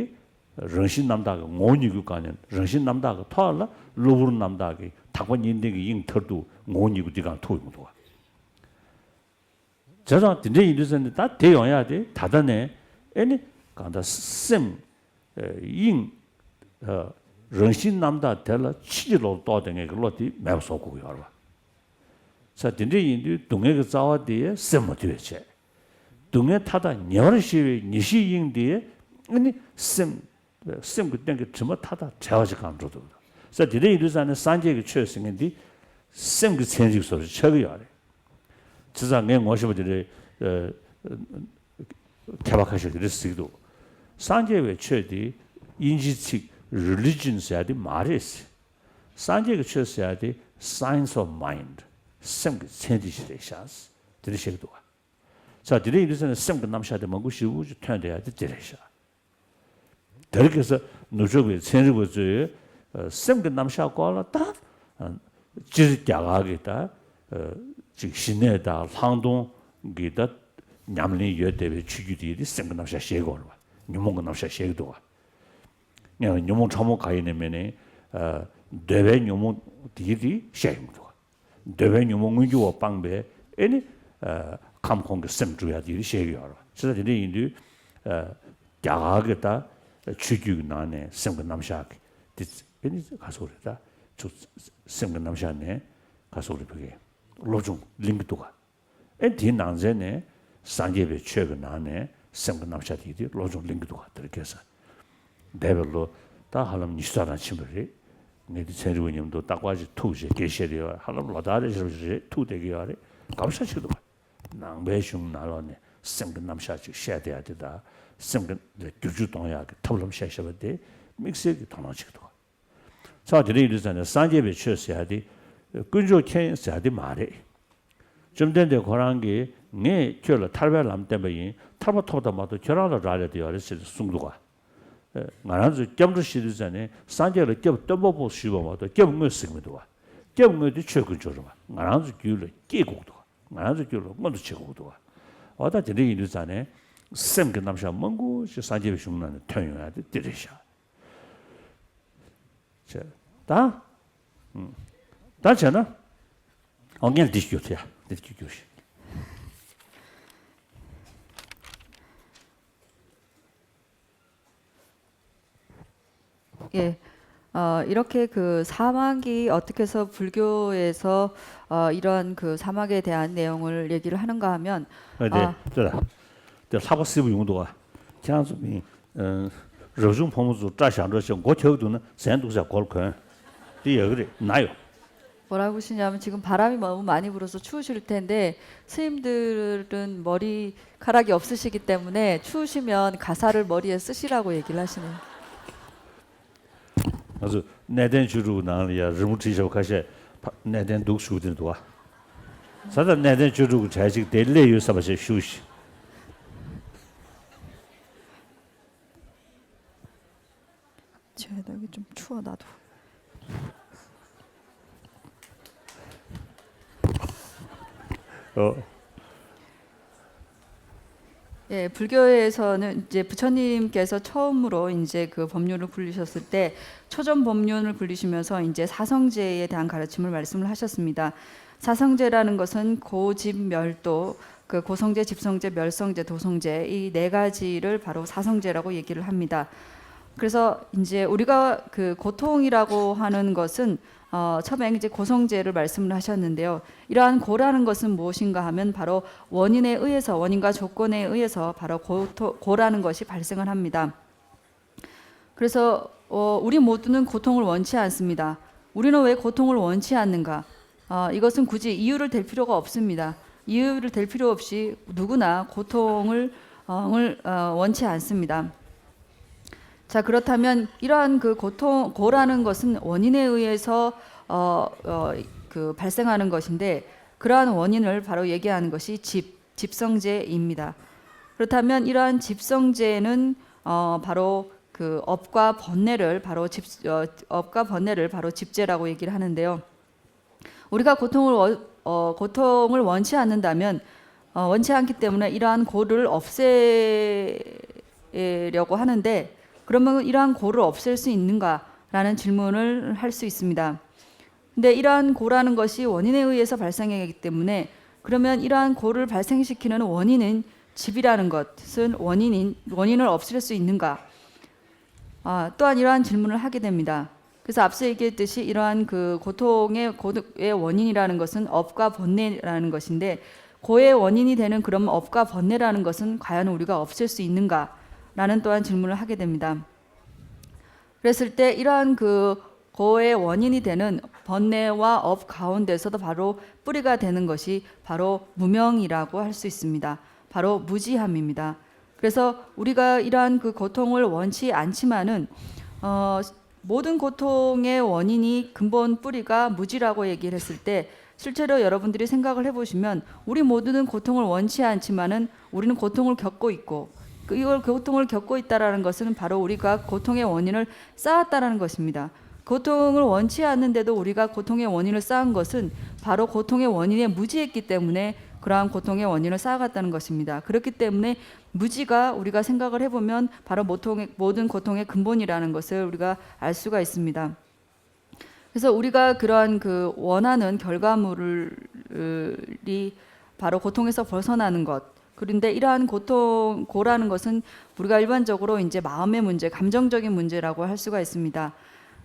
རང་བཞིན་རྣམ་དག་གི་ངོ་བོ་ཉིད་སྐུའི་སྒང་ནས་རང་བཞིན་རྣམ་དག་གི་ཐོག་ལ་གློ་བུར་རྣམ་དག་གི་དག་པ་གཉིས་ལྡན་གྱི་དབྱིངས་མཐར་ཐུག་ངོ་བོ་ཉིད་སྐུ་འདི་སྒང་ཐུག་ཡོང་གི་འདུག་བ། བྱས་ཙང་དེ་འདྲ་ཡིན་དུས་ཙང་ནི་ད་དེ་ཡོང་ཡག་དེ་ད་ལྟ་ནས་ཨེ་ནི་གང་ལྟར་སེམས། དབྱིངས། རང་བཞིན་རྣམ་དག་དེ་ལ་ཕྱིན་ཅི་ལོག་ཏུ་རྟོག་བསྡད་མཁན་གྱི་བློ་དེ་མེད་པ་བཟོ་དགོས་ཀྱི་ཡོད་རེད་བ། ས་དེ་འདྲ་ཡིན་དུས་སྡུག་བསྔལ་གྱི་རྩ་བ་དེ་སེམས་མ་དུལ་བས་བྱས། སྡུག་བསྔལ་མཐའ་དག་ཉེ་བར་ཞི་བའི་ཉེར་ཞིའི་དབྱིངས་དེ་ཨེ་ནི་སེམས། སེམས་ཀྱི་སྟེང་གི་དྲི་མ་མཐའ་དག་བྲལ་བ་ཞིག་གང་འགྲོ་ཐུབ་འདུག། ས་དེ་འདྲ་ཡིན་དུས་ཙང་ནས་སངས་རྒྱས་ཀྱི་ཆོས་ཟེར་མཁན་འདི་སེམས་ཀྱི་ཚན་རིག་བཟོ་འདྲ་ཆགས་ཀྱི་ཡོད་རེད། བྱས་ཙང་ངས་ངོ་ཤེས་པ་དེ་འདྲའི་མཁས་པ་ཁ་ཤས་དེ་འདྲ་ཟེར་གྱི་འདུག། སངས་རྒྱས་པའི་ཆོས་དེ་དབྱིན་ཇིའི་ཚིག་religion ཟེར་ཡ་དེ་མ་རེད། སངས་རྒྱས་ཀྱི་ཆོས་ཟེར་ཡ་དེ་science of mind སེམས་ཀྱི་ཚན་རིག་ཞིག་རེད་ཤག། དེ་འདྲ་བཤད་ཀྱི་འདུག་བ། ས་དེ་འདྲ་ཡིན་དུས་ཙང་ནས་སེམས་ཀྱི་རྣམ་གཞག་དེ་མང་པོ་ཞེ་པོ་ཅིག་ཐོན་བསྡད་ཡ་དེ་དེ་རེད་ཤག། དེར་ཁ་སང་ནུབ་ཕྱོགས་པའི་ཚན་རིག་པ་ཚོས་སེམས་ཀྱི་རྣམ་གཞག་སྐོར་ལ་ད་སྤྱིར་རྒྱ་གར་གྱི་ད་ཅིག་ཞི་གནས་དང་ལྷག་མཐོང་གི་ད་ཉམས་ལེན་ཡོད་བསྡད་པའི་ཆོས་བརྒྱུད་དེ་དེ་སེམས་ཀྱི་རྣམ་གཞག་བཤད་ཀྱི་ཡོད་རེད་བ། ཉོན་མོངས་ཀྱི་རྣམ་གཞག་བཤད་ཀྱི་འདུག་བ། ཡང་ཉོན་མོངས་ཕྲ་མོ་ག་ཡིན་ནའི་མིན་ནའི་འདོད་པའི་ཉོན་མོངས་དེ་དེ་བཤད་ཡོང་གི་འདུག་བ། འདོད་པའི་ཉོན་མོངས་མངོན་གྱུར་བ་སྤངས་པས་ཨེ་ནི། ཁམས་གོང་གི་སེམས་སྒྲུབ་ཡ་དེ་བཤད་ཀྱི་ཡོད་རེད། བྱས་ཙང་དེ་འདྲ་ཡིན་དུས། རྒྱ་གར་གྱི་ད་ཆོས་བརྒྱུད་ཀྱི་ནང་ནས་སེམས་ཀྱི་རྣམ་གཞག་གི་དེ་ཨེ་ནི་ག་སོགས་རེད་ད། ཆུ། སེམས་ཀྱི་རྣམ་གཞག་ནས་ག་སོགས་རེད་བོད་སྐད་སློབ་སྦྱོང་གླེང་གི་འདུག་ག། ཨེ་དེའི་ནང་ཚན་ནས་སངས་རྒྱས་པའི་ཆོས་ཀྱི་ནང་ནས་སེམས་ཀྱི་རྣམ་གཞག་དེ་དེ་སློབ་སྦྱོང་གླེང་གི་འདུག་ག། དེ་རིང་ཁ་སང་འདས་པའི་ལོ་ད་ཧ་ལམ་ཉི་ཤུ་རྩ་གྲངས་ཕྱིན་པ་རེད། ངས་འདི་ཚན་རིག་པ་མཉམ་དུ་རྟག་པར་ཅིག་ཐུག་བྱས་དགེ་བཤད་དེ་ཡོད་ཧ་ལམ་ལོ་ལྟར་རེ་བཞིན་རེ་ཐུག་བསྡད་ཀྱི་ཡོད་རེད། དགའ་པོ་ཞེ་པོ་ཅིག་འདུག་བ། ནང་པའི་གཞུང་ནང་ལོགས་ནས་སེམས་ཀྱི་རྣམ་གཞག་ཅིག་བཤད་བསྡད་ཡ་དེ་དང་སེམས་ཀྱི་བསྒྱུར་བཅོས་གཏོང་ཡག་གི་ཐབས་ལམ་བཤད་བཞག་པ་དེ་དམིགས་བསལ་གྱི་དོ་སྣང་བྱེད་ཀྱི་འདུག་བ། ཚ་བ་དེ་འདྲ་ཡིན་དུས་ཙང་ནས་སངས་རྒྱས་པའི་ཆོས་ཟེར་ཡ་དེ་དཀོན་མཆོག་མཁྱེན་ཟེར་ཡ་དེ་མ་རེད། བཅོམ་ལྡན་འདས་ཁོ་རང་གིས་ངས་ཁྱོད་ལ་ཐར་པའི་ལམ་བསྟན་པ་ཡིན། ཐར་པ་ཐོབ་དང་མ་ཐོབ་ཁྱོད་རང་ལ་རག་ལས་དེ་ཡོད་རེད་ཟེར་ནས་གསུངས་འདུག་ག། ང་རང་ཚོས་སྐྱབས་འགྲོ་ཞུ་དུས་ཙང་ནས་སངས་རྒྱས་ལ་སྐྱབས་སྟོན་པ་པོ་ཞུས་པ་མ་གཏོགས་སྐྱབས་དངོས་ཟེར་གྱི་མི་འདུག་བ། སྐྱབས་དངོས་དེ་ཆོས་དཀོན་མཆོག་རེད་བ། ང་རང་ཚོ་རྒྱུད་ལ་སྐྱེ་དགོས་ཀྱི་འདུག་བ། ང་རང་ཚོ་རྒྱུད་ལ་མངོན་དུ་བྱེད་དགོས་ཀྱི་འདུག་བ། འོ་ད་དེ་འདྲ་ཡིན་དུས་ཙང་ནས་སེམས་ཀྱི་རྣམ་གཞག་མང་པོ་ཞིག་སངས་རྒྱས་པའི་གཞུང་ནང་ནས་ཐོན་ཡོང་ཡ་དེ་འདི་རེད་ཤག། བྱས། ད། ད་བྱས་ན། ཨོ་ངས་འདི་བསྒྱུར་ཐལ་ཡ། འདི་བསྒྱུར་བསྒྱུར་ཞིག། 예. 어, 이렇게 그 사막이 어떻게 해서 불교에서 어, 이러한 그 사막에 대한 내용을 얘기를 하는가 하면 ཨ་དེ་ཨ་དེ་ལ་དེ་ལྷག་པ་སིལ་བུ་ཡོང་འདུག་ཨ། ཁྱེད་རང་ཚོ་མི་རབ་བྱུང་ཕོ་མོ་ཚོ་སྐྲ་བཞར་འགྲོ་བྱས་མགོ་གྱོག་འདུག་ན་ཟན་འདུག་ས་སྒོར་གོན། དེ་ཡག་གི་རེད་ན་ཡོ། 뭐라고 하시냐면 지금 바람이 너무 많이 불어서 추우실 텐데 스님들은 머리카락이 없으시기 때문에 추우시면 가사를 머리에 쓰시라고 얘기를 하시네요. ང་ཚོ་གནས་བརྟན་ཆོས་དྲུག་ནང་ལ་ཡ་རི་མོ་བྲིས་བཞག་པ་ཁ་ཤས་ཕ་གནས་བརྟན་འདུག་ཞུ་གི་འདུག་བ། ས་ད་གནས་བརྟན་ཆོས་དྲུག་གི་གྲས་གཅིག་དེ་སླེབས་ཡོད་བསམ་པ་ཞིག་ཞུ་ཞིག། ཇ་ད་གི་ཅུང་ཆུ་བ་ད་དུ། ཨོ། 예, 불교에서는 이제 부처님께서 처음으로 이제 그 법륜을 불리셨을 때 초전 법륜을 불리시면서 이제 사성제에 대한 가르침을 말씀을 하셨습니다. 사성제라는 것은 고집멸도, 그 고성제, 집성제, 멸성제, 도성제 이 네 가지를 바로 사성제라고 얘기를 합니다. 그래서 이제 우리가 그 고통이라고 하는 것은 어, 처음에 이제 고성제를 말씀을 하셨는데요. 이러한 고라는 것은 무엇인가 하면 바로 원인에 의해서, 원인과 조건에 의해서 바로 고통, 고라는 것이 발생을 합니다. 그래서 어, 우리 모두는 고통을 원치 않습니다. 우리는 왜 고통을 원치 않는가? 어, 이것은 굳이 이유를 댈 필요가 없습니다. 이유를 댈 필요 없이 누구나 고통을 어, 을, 어, 원치 않습니다. 자, 그렇다면 이러한 그 고통, 고라는 것은 원인에 의해서 어, 어, 그 발생하는 것인데, 그러한 원인을 바로 얘기하는 것이 집, 집성제입니다. 그렇다면 이러한 집성제는 어, 바로 그 업과 번뇌를 바로 집, 어, 업과 번뇌를 바로 집제라고 얘기를 하는데요. 우리가 고통을 어, 어, 고통을 원치 않는다면, 어, 원치 않기 때문에 이러한 고를 없애려고 하는데, 그러면 이러한 고를 없앨 수 있는가라는 질문을 할 수 있습니다. 근데 이러한 고라는 것이 원인에 의해서 발생하기 때문에, 그러면 이러한 고를 발생시키는 원인은, 집이라는 것은 원인인, 원인을 없앨 수 있는가? 아, 또한 이러한 질문을 하게 됩니다. 그래서 앞서 얘기했듯이 이러한 그 고통의, 고의 원인이라는 것은 업과 번뇌라는 것인데, 고의 원인이 되는 그런 업과 번뇌라는 것은 과연 우리가 없앨 수 있는가라는 또한 질문을 하게 됩니다. 그랬을 때 이러한 그 고의 원인이 되는 번뇌와 업 가운데서도 바로 뿌리가 되는 것이 바로 무명이라고 할 수 있습니다. 바로 무지함입니다. 그래서 우리가 이러한 그 고통을 원치 않지만은 어, 모든 고통의 원인이, 근본, 뿌리가 무지라고 얘기를 했을 때, 실제로 여러분들이 생각을 해보시면 우리 모두는 고통을 원치 않지만은 우리는 고통을 겪고 있고, 그 이걸, 고통을 겪고 있다라는 것은 바로 우리가 고통의 원인을 쌓았다라는 것입니다. 고통을 원치 않는데도 우리가 고통의 원인을 쌓은 것은 바로 고통의 원인에 무지했기 때문에 그러한 고통의 원인을 쌓아갔다는 것입니다. 그렇기 때문에 무지가, 우리가 생각을 해보면, 바로 모통의, 모든 고통의 근본이라는 것을 우리가 알 수가 있습니다. 그래서 우리가 그러한 그 원하는 결과물이 바로 고통에서 벗어나는 것. 그런데 이러한 고통, 고라는 것은 우리가 일반적으로 이제 마음의 문제, 감정적인 문제라고 할 수가 있습니다.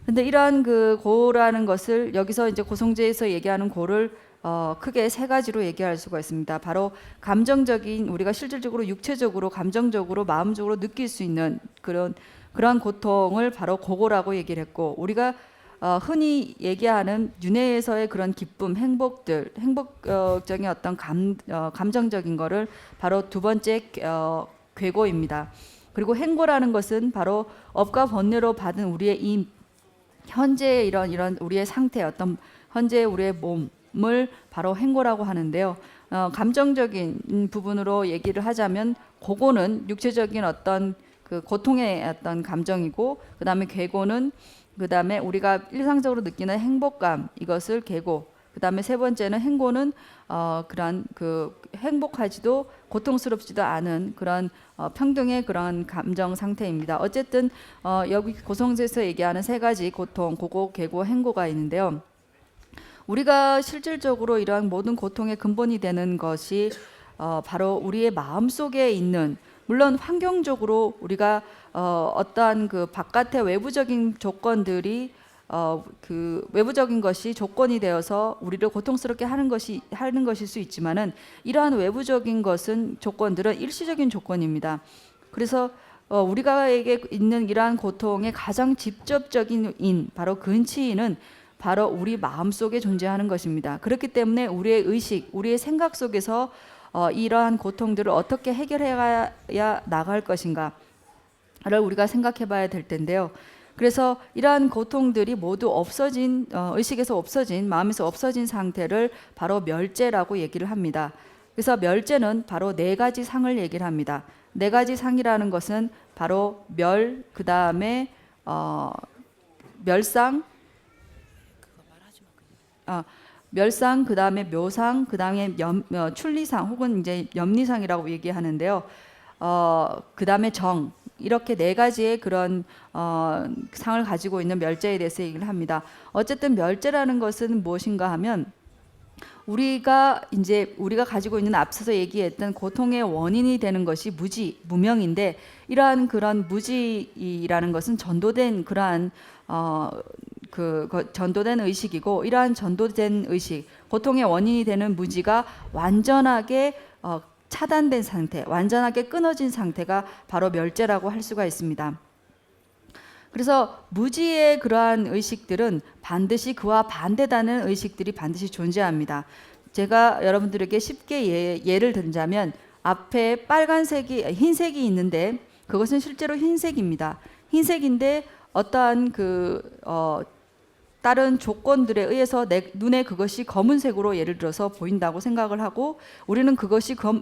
근데 이러한 그 고라는 것을 여기서 이제 고성제에서 얘기하는 고를 어, 크게 세 가지로 얘기할 수가 있습니다. 바로 감정적인, 우리가 실질적으로, 육체적으로, 감정적으로, 마음적으로 느낄 수 있는 그런, 그런 고통을 바로 고고라고 얘기를 했고, 우리가 어, 흔히 얘기하는 윤회에서의 그런 기쁨, 행복들, 행복적인 어떤 감, 어, 감정적인 거를 바로 두 번째 어, 쾌고입니다. 그리고 행고라는 것은 바로 업과 번뇌로 받은 우리의 이 현재의 이런, 이런 우리의 상태, 어떤 현재의 우리의 몸을 바로 행고라고 하는데요. 어, 감정적인 부분으로 얘기를 하자면, 고고는 육체적인 어떤 그 고통의 어떤 감정이고, 그다음에 쾌고는, 그다음에 우리가 일상적으로 느끼는 행복감, 이것을 쾌고, 그다음에 세 번째는 행고는 어, 그런 그 행복하지도, 고통스럽지도 않은 그런 어, 평등의 그런 감정 상태입니다. 어쨌든 어, 여기 고성제에서 얘기하는 세 가지 고통, 고고, 쾌고, 행고가 있는데요. 우리가 실질적으로 이러한 모든 고통의 근본이 되는 것이 어, 바로 우리의 마음 속에 있는, 물론 환경적으로 우리가 어, 어떠한 그 바깥의 외부적인 조건들이 어, 그 외부적인 것이 조건이 되어서 우리를 고통스럽게 하는 것이, 하는 것일 수 있지만은, 이러한 외부적인 것은, 조건들은 일시적인 조건입니다. 그래서 어, 우리가에게 있는 이러한 고통의 가장 직접적인 인, 바로 근치인은 바로 우리 마음 속에 존재하는 것입니다. 그렇기 때문에 우리의 의식, 우리의 생각 속에서 어, 이러한 고통들을 어떻게 해결해야 나갈 것인가, 를 우리가 생각해 봐야 될 텐데요. 그래서 이러한 고통들이 모두 없어진, 어, 의식에서 없어진, 마음에서 없어진 상태를 바로 멸제라고 얘기를 합니다. 그래서 멸제는 바로 네 가지 상을 얘기를 합니다. 네 가지 상이라는 것은 바로 멸, 그 다음에 어, 멸상, 어, 멸상, 그 다음에 묘상, 그 다음에 어, 출리상, 혹은 이제 염리상이라고 얘기하는데요. 어, 그 다음에 정, 이렇게 네 가지의 그런 어, 상을 가지고 있는 멸제에 대해서 얘기를 합니다. 어쨌든 멸제라는 것은 무엇인가 하면, 우리가 이제 우리가 가지고 있는 앞서서 얘기했던 고통의 원인이 되는 것이 무지, 무명인데 이러한 그런 무지라는 것은 전도된 그러한 어, 그 거- 전도된 의식이고 이러한 전도된 의식, 고통의 원인이 되는 무지가 완전하게 어, 차단된 상태, 완전하게 끊어진 상태가 바로 멸제라고 할 수가 있습니다. 그래서 무지의 그러한 의식들은 반드시 그와 반대되는 의식들이 반드시 존재합니다. 제가 여러분들에게 쉽게 예, 예를 들자면 앞에 빨간색이 흰색이 있는데 그것은 실제로 흰색입니다. 흰색인데 어떠한 그 어, 다른 조건들에 의해서 내 눈에 그것이 검은색으로 예를 들어서 보인다고 생각을 하고 우리는 그것이 검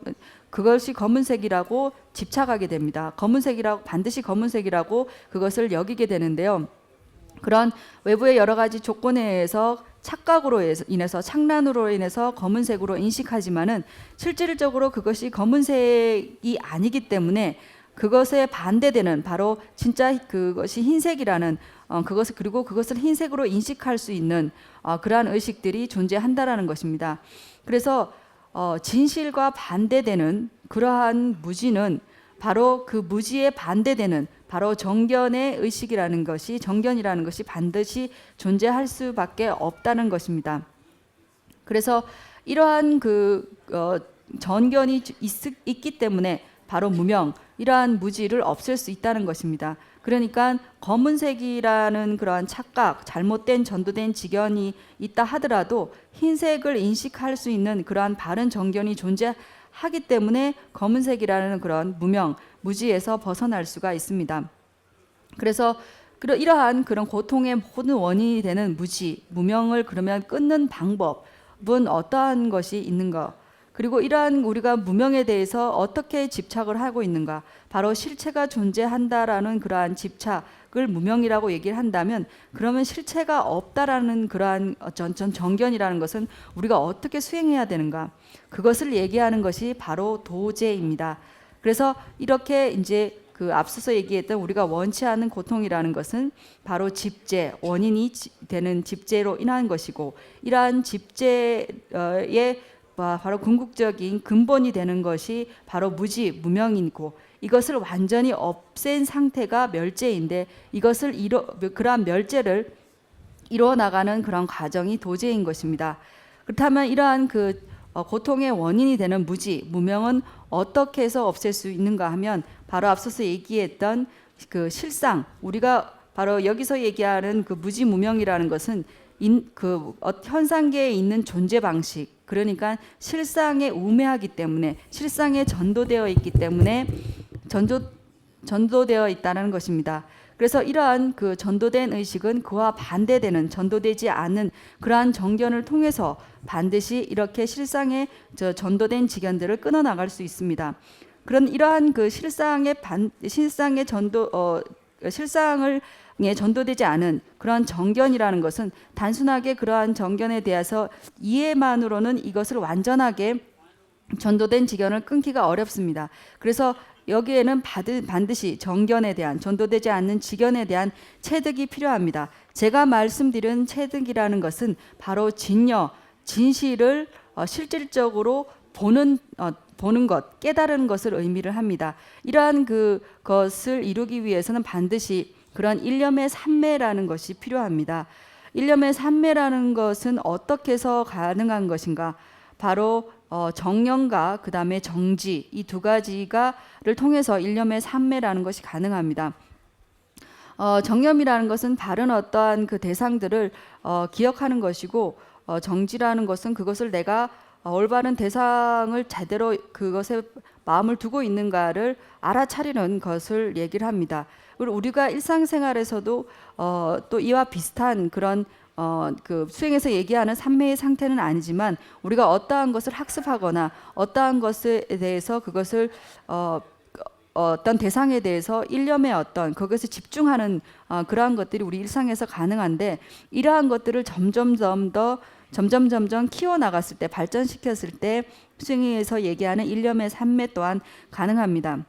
그것이 검은색이라고 집착하게 됩니다. 검은색이라고 반드시 검은색이라고 그것을 여기게 되는데요. 그런 외부의 여러 가지 조건에 의해서 착각으로 인해서 착란으로 인해서 검은색으로 인식하지만은 실질적으로 그것이 검은색이 아니기 때문에 그것에 반대되는 바로 진짜 그것이 흰색이라는 어, 그것을 그리고 그것을 흰색으로 인식할 수 있는 어, 그러한 의식들이 존재한다라는 것입니다. 그래서 어, 진실과 반대되는 그러한 무지는 바로 그 무지에 반대되는 바로 정견의 의식이라는 것이 정견이라는 것이 반드시 존재할 수밖에 없다는 것입니다. 그래서 이러한 그 어, 전견이 있, 있기 때문에 바로 무명 이러한 무지를 없앨 수 있다는 것입니다. 그러니까 검은색이라는 그러한 착각, 잘못된 전도된 지견이 있다 하더라도 흰색을 인식할 수 있는 그러한 바른 정견이 존재하기 때문에 검은색이라는 그런 무명, 무지에서 벗어날 수가 있습니다. 그래서 그러, 이러한 그런 고통의 모든 원인이 되는 무지, 무명을 그러면 끊는 방법은 어떠한 것이 있는가? 그리고 이러한 우리가 무명에 대해서 어떻게 집착을 하고 있는가? 바로 실체가 존재한다라는 그러한 집착을 무명이라고 얘기를 한다면 그러면 실체가 없다라는 그러한 전, 전 정견이라는 것은 우리가 어떻게 수행해야 되는가? 그것을 얘기하는 것이 바로 도제입니다. 그래서 이렇게 이제 그 앞서서 얘기했던 우리가 원치 않은 고통이라는 것은 바로 집제, 원인이 지- 되는 집제로 인한 것이고 이러한 집제의 바- 바로 궁극적인 근본이 되는 것이 바로 무지, 무명이고 이것을 완전히 없앤 상태가 멸제인데 이것을 이뤄 그러한 멸제를 이루어 나가는 그런 과정이 도제인 것입니다. 그렇다면 이러한 그 어, 고통의 원인이 되는 무지, 무명은 어떻게 해서 없앨 수 있는가 하면 바로 앞서서 얘기했던 그 실상, 우리가 바로 여기서 얘기하는 그 무지 무명이라는 것은 인, 그 어, 현상계에 있는 존재 방식, 그러니까 실상에 우매하기 때문에 실상에 전도되어 있기 때문에 전도 전도되어 있다는 것입니다. 그래서 이러한 그 전도된 의식은 그와 반대되는 전도되지 않은 그러한 정견을 통해서 반드시 이렇게 실상의 저 전도된 지견들을 끊어나갈 수 있습니다. 그런 이러한 그 실상의 반 실상의 전도 어 실상을 에 전도되지 않은 그러한 정견이라는 것은 단순하게 그러한 정견에 대해서 이해만으로는 이것을 완전하게 전도된 지견을 끊기가 어렵습니다. 그래서 여기에는 반드시 정견에 대한, 전도되지 않는 지견에 대한 체득이 필요합니다. 제가 말씀드린 체득이라는 것은 바로 진여, 진실을 어, 실질적으로 보는 어, 보는 것, 깨달은 것을 의미를 합니다. 이러한 그 것을 이루기 위해서는 반드시 그런 일념의 삼매라는 것이 필요합니다. 일념의 삼매라는 것은 어떻게 해서 가능한 것인가? 바로 어, 정념과 그 다음에 정지, 이 두 가지가를 통해서 일념의 삼매라는 것이 가능합니다. 어, 정념이라는 것은 다른 어떠한 그 대상들을 어, 기억하는 것이고 어, 정지라는 것은 그것을 내가 어, 올바른 대상을 제대로 그것에 마음을 두고 있는가를 알아차리는 것을 얘기를 합니다. 그리고 우리가 일상생활에서도 어, 또 이와 비슷한 그런 어, 그 수행에서 얘기하는 삼매의 상태는 아니지만 우리가 어떠한 것을 학습하거나 어떠한 것에 대해서 그것을 어, 어, 어떤 대상에 대해서 일념의 어떤 그것에 집중하는 어, 그러한 것들이 우리 일상에서 가능한데 이러한 것들을 점점점 더 점점 점점 키워나갔을 때 발전시켰을 때 수행에서 얘기하는 일념의 삼매 또한 가능합니다.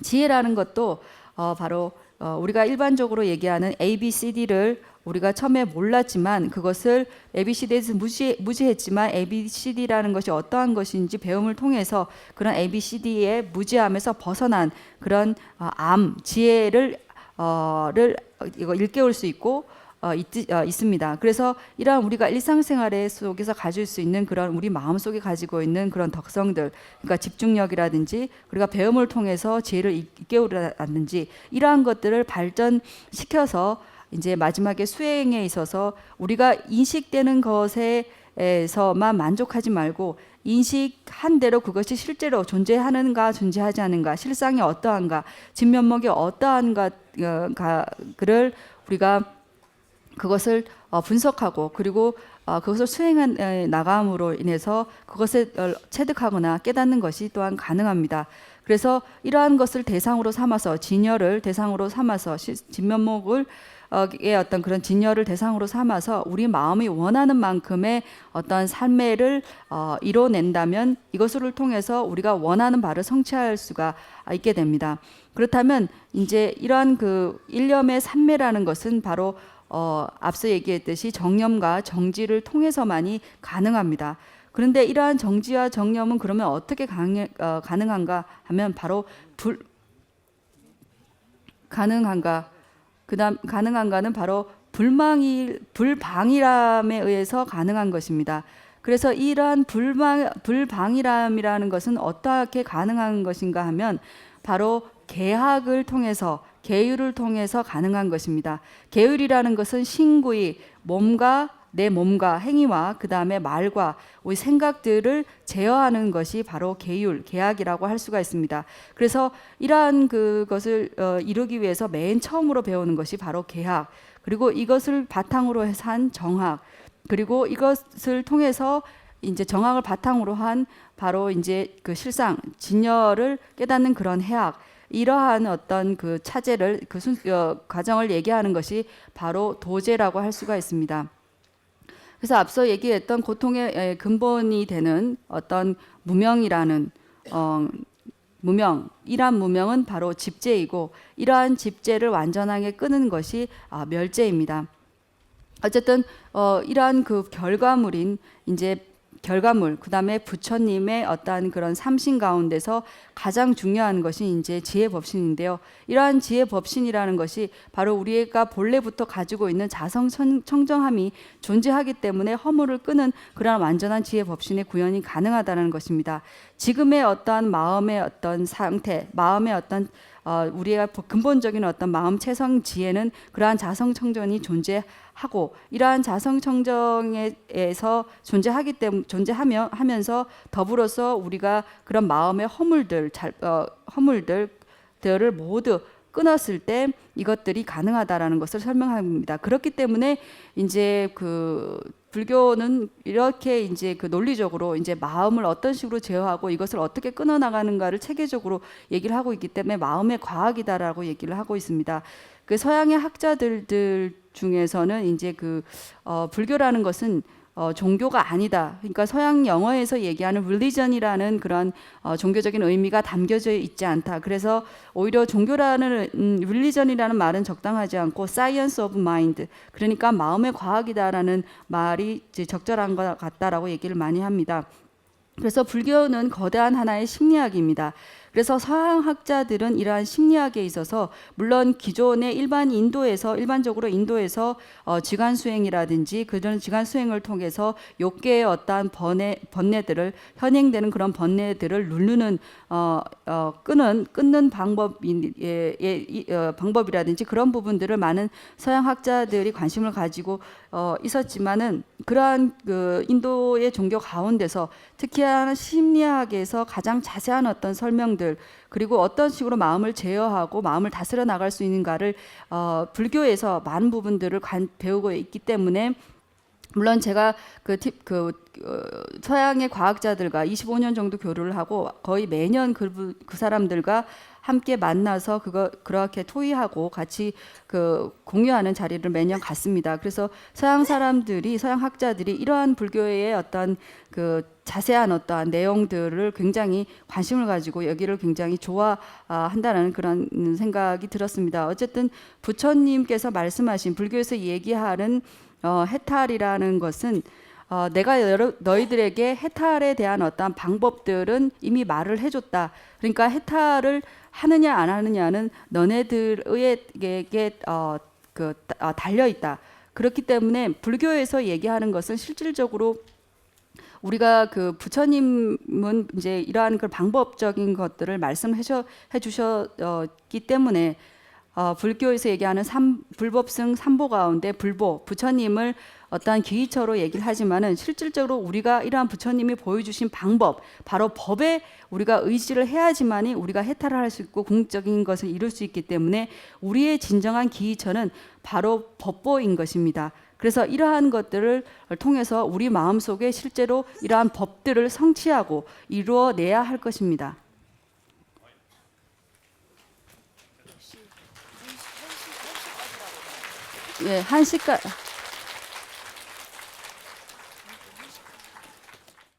지혜라는 것도 어, 바로 어, 우리가 일반적으로 얘기하는 A, B, C, D를 우리가 처음에 몰랐지만 그것을 에이비씨디에서 무시, 무지했지만 에이비씨디라는 것이 어떠한 것인지 배움을 통해서 그런 에이비씨디의 무지함에서 벗어난 그런 어, 암, 지혜를 어, 를 이거 일깨울 수 있고 어, 있, 어, 있습니다. 그래서 이러한 우리가 일상생활에 속에서 가질 수 있는 그런 우리 마음속에 가지고 있는 그런 덕성들, 그러니까 집중력이라든지 우리가 배움을 통해서 지혜를 일- 일깨우라든지 이러한 것들을 발전시켜서 이제 마지막에 수행에 있어서 우리가 인식되는 것에서만 만족하지 말고 인식한 대로 그것이 실제로 존재하는가 존재하지 않는가, 실상이 어떠한가, 진면목이 어떠한가 어, 가, 그를 우리가 그것을 어, 분석하고 그리고 어, 그것을 수행해 나감으로 인해서 그것을 어, 체득하거나 깨닫는 것이 또한 가능합니다. 그래서 이러한 것을 대상으로 삼아서, 진여를 대상으로 삼아서 시- 진면목을 어, 의 어떤 그런 진여를 대상으로 삼아서 우리 마음이 원하는 만큼의 어떤 삶을 어, 이뤄낸다면 이것을 통해서 우리가 원하는 바를 성취할 수가 있게 됩니다. 그렇다면 이제 이러한 그 일념의 삼매라는 것은 바로 어, 앞서 얘기했듯이 정념과 정지를 통해서만이 가능합니다. 그런데 이러한 정지와 정념은 그러면 어떻게 가능, 어, 가능한가 하면 바로 불 가능한가? 그다음 가능한가는 바로 불망이 불방이람에 의해서 가능한 것입니다. 그래서 이러한 불방 불방이람이라는 것은 어떻게 가능한 것인가 하면 바로 계학을 통해서, 계율을 통해서 가능한 것입니다. 계율이라는 것은 신구의 몸과 내 몸과 행위와 그 다음에 말과 우리 생각들을 제어하는 것이 바로 계율, 계학이라고 할 수가 있습니다. 그래서 이러한 그것을 어, 이루기 위해서 맨 처음으로 배우는 것이 바로 계학, 그리고 이것을 바탕으로 해서 한 정학, 그리고 이것을 통해서 이제 정학을 바탕으로 한 바로 이제 그 실상, 진여를 깨닫는 그런 해학, 이러한 어떤 그 차제를 그 순, 어, 과정을 얘기하는 것이 바로 도제라고 할 수가 있습니다. 그래서 앞서 얘기했던 고통의 에, 근본이 되는 어떤 무명이라는 어, 무명, 이러한 무명은 바로 집재이고 이러한 집재를 완전하게 끄는 것이 아, 멸재입니다. 어쨌든 어, 이러한 그 결과물인 이제 결과물, 그다음에 부처님의 어떠한 그런 삼신 가운데서 가장 중요한 것이 이제 지혜 법신인데요. 이러한 지혜 법신이라는 것이 바로 우리가 본래부터 가지고 있는 자성 청- 청정함이 존재하기 때문에 허물을 끄는 그러한 완전한 지혜 법신의 구현이 가능하다는 것입니다. 지금의 어떠한 마음의 어떤 상태, 마음의 어떤 어, 우리가 근본적인 어떤 마음 체성 지혜는 그러한 자성 청정이 존재하고, 이러한 자성 청정에서 존재하기 때문 존재하며 하면서 더불어서 우리가 그런 마음의 허물들, 잘, 어, 허물들을 모두 끊었을 때 이것들이 가능하다라는 것을 설명합니다. 그렇기 때문에 이제 그 불교는 이렇게 이제 그 논리적으로 이제 마음을 어떤 식으로 제어하고 이것을 어떻게 끊어나가는가를 체계적으로 얘기를 하고 있기 때문에 마음의 과학이다라고 얘기를 하고 있습니다. 그 서양의 학자들 중에서는 이제 그 어, 불교라는 것은 어, 종교가 아니다. 그러니까 서양 영어에서 얘기하는 religion이라는 그런 어, 종교적인 의미가 담겨져 있지 않다. 그래서 오히려 종교라는 음, religion이라는 말은 적당하지 않고 science of mind, 그러니까 마음의 과학이다라는 말이 이제 적절한 것 같다라고 얘기를 많이 합니다. 그래서 불교는 거대한 하나의 심리학입니다. 그래서 서양 학자들은 이러한 심리학에 있어서 물론 기존의 일반 인도에서 일반적으로 인도에서 어, 지간 수행이라든지 그런 지간 수행을 통해서 요계의 어떠한 번뇌 번뇌들을 현행되는 그런 번뇌들을 누르는 어, 어, 끄는 ܩܢ는 방법인 예, 예, 이, 어, 방법이라든지 그런 부분들을 많은 서양 학자들이 관심을 가지고 어, 있었지만은 그러한 그 인도의 종교 가운데서 특히나 심리학에서 가장 자세한 어떤 설명들, 그리고 어떤 식으로 마음을 제어하고 마음을 다스려 나갈 수 있는가를 어, 불교에서 많은 부분들을 관, 배우고 있기 때문에 물론 제가 그, 팁, 그 어, 서양의 과학자들과 이십오 년 정도 교류를 하고 거의 매년 그, 그 사람들과 함께 만나서 그거 그렇게 토의하고 같이 그 공유하는 자리를 매년 갖습니다. 그래서 서양 사람들이 서양 학자들이 이러한 불교의 어떤 그 자세한 어떠한 내용들을 굉장히 관심을 가지고 여기를 굉장히 좋아한다는 그런 생각이 들었습니다. 어쨌든 부처님께서 말씀하신 불교에서 얘기하는 어, 해탈이라는 것은 어, 내가 여러, 너희들에게 해탈에 대한 어떠한 방법들은 이미 말을 해줬다. 그러니까 해탈을 하느냐 안 하느냐는 너네들에게 어, 그, 어, 달려 있다. 그렇기 때문에 불교에서 얘기하는 것은 실질적으로 우리가 그 부처님은 이제 이러한 그 방법적인 것들을 말씀해 주셨기 때문에 어, 불교에서 얘기하는 삼, 불법승 삼보 가운데 불보, 부처님을 어떠한 기이처로 얘기를 하지만은 실질적으로 우리가 이러한 부처님이 보여주신 방법, 바로 법에 우리가 의지를 해야지만이 우리가 해탈을 할 수 있고 공적인 것을 이룰 수 있기 때문에 우리의 진정한 기이처는 바로 법보인 것입니다. 그래서 이러한 것들을 통해서 우리 마음속에 실제로 이러한 법들을 성취하고 이루어내야 할 것입니다. 예, 한 시까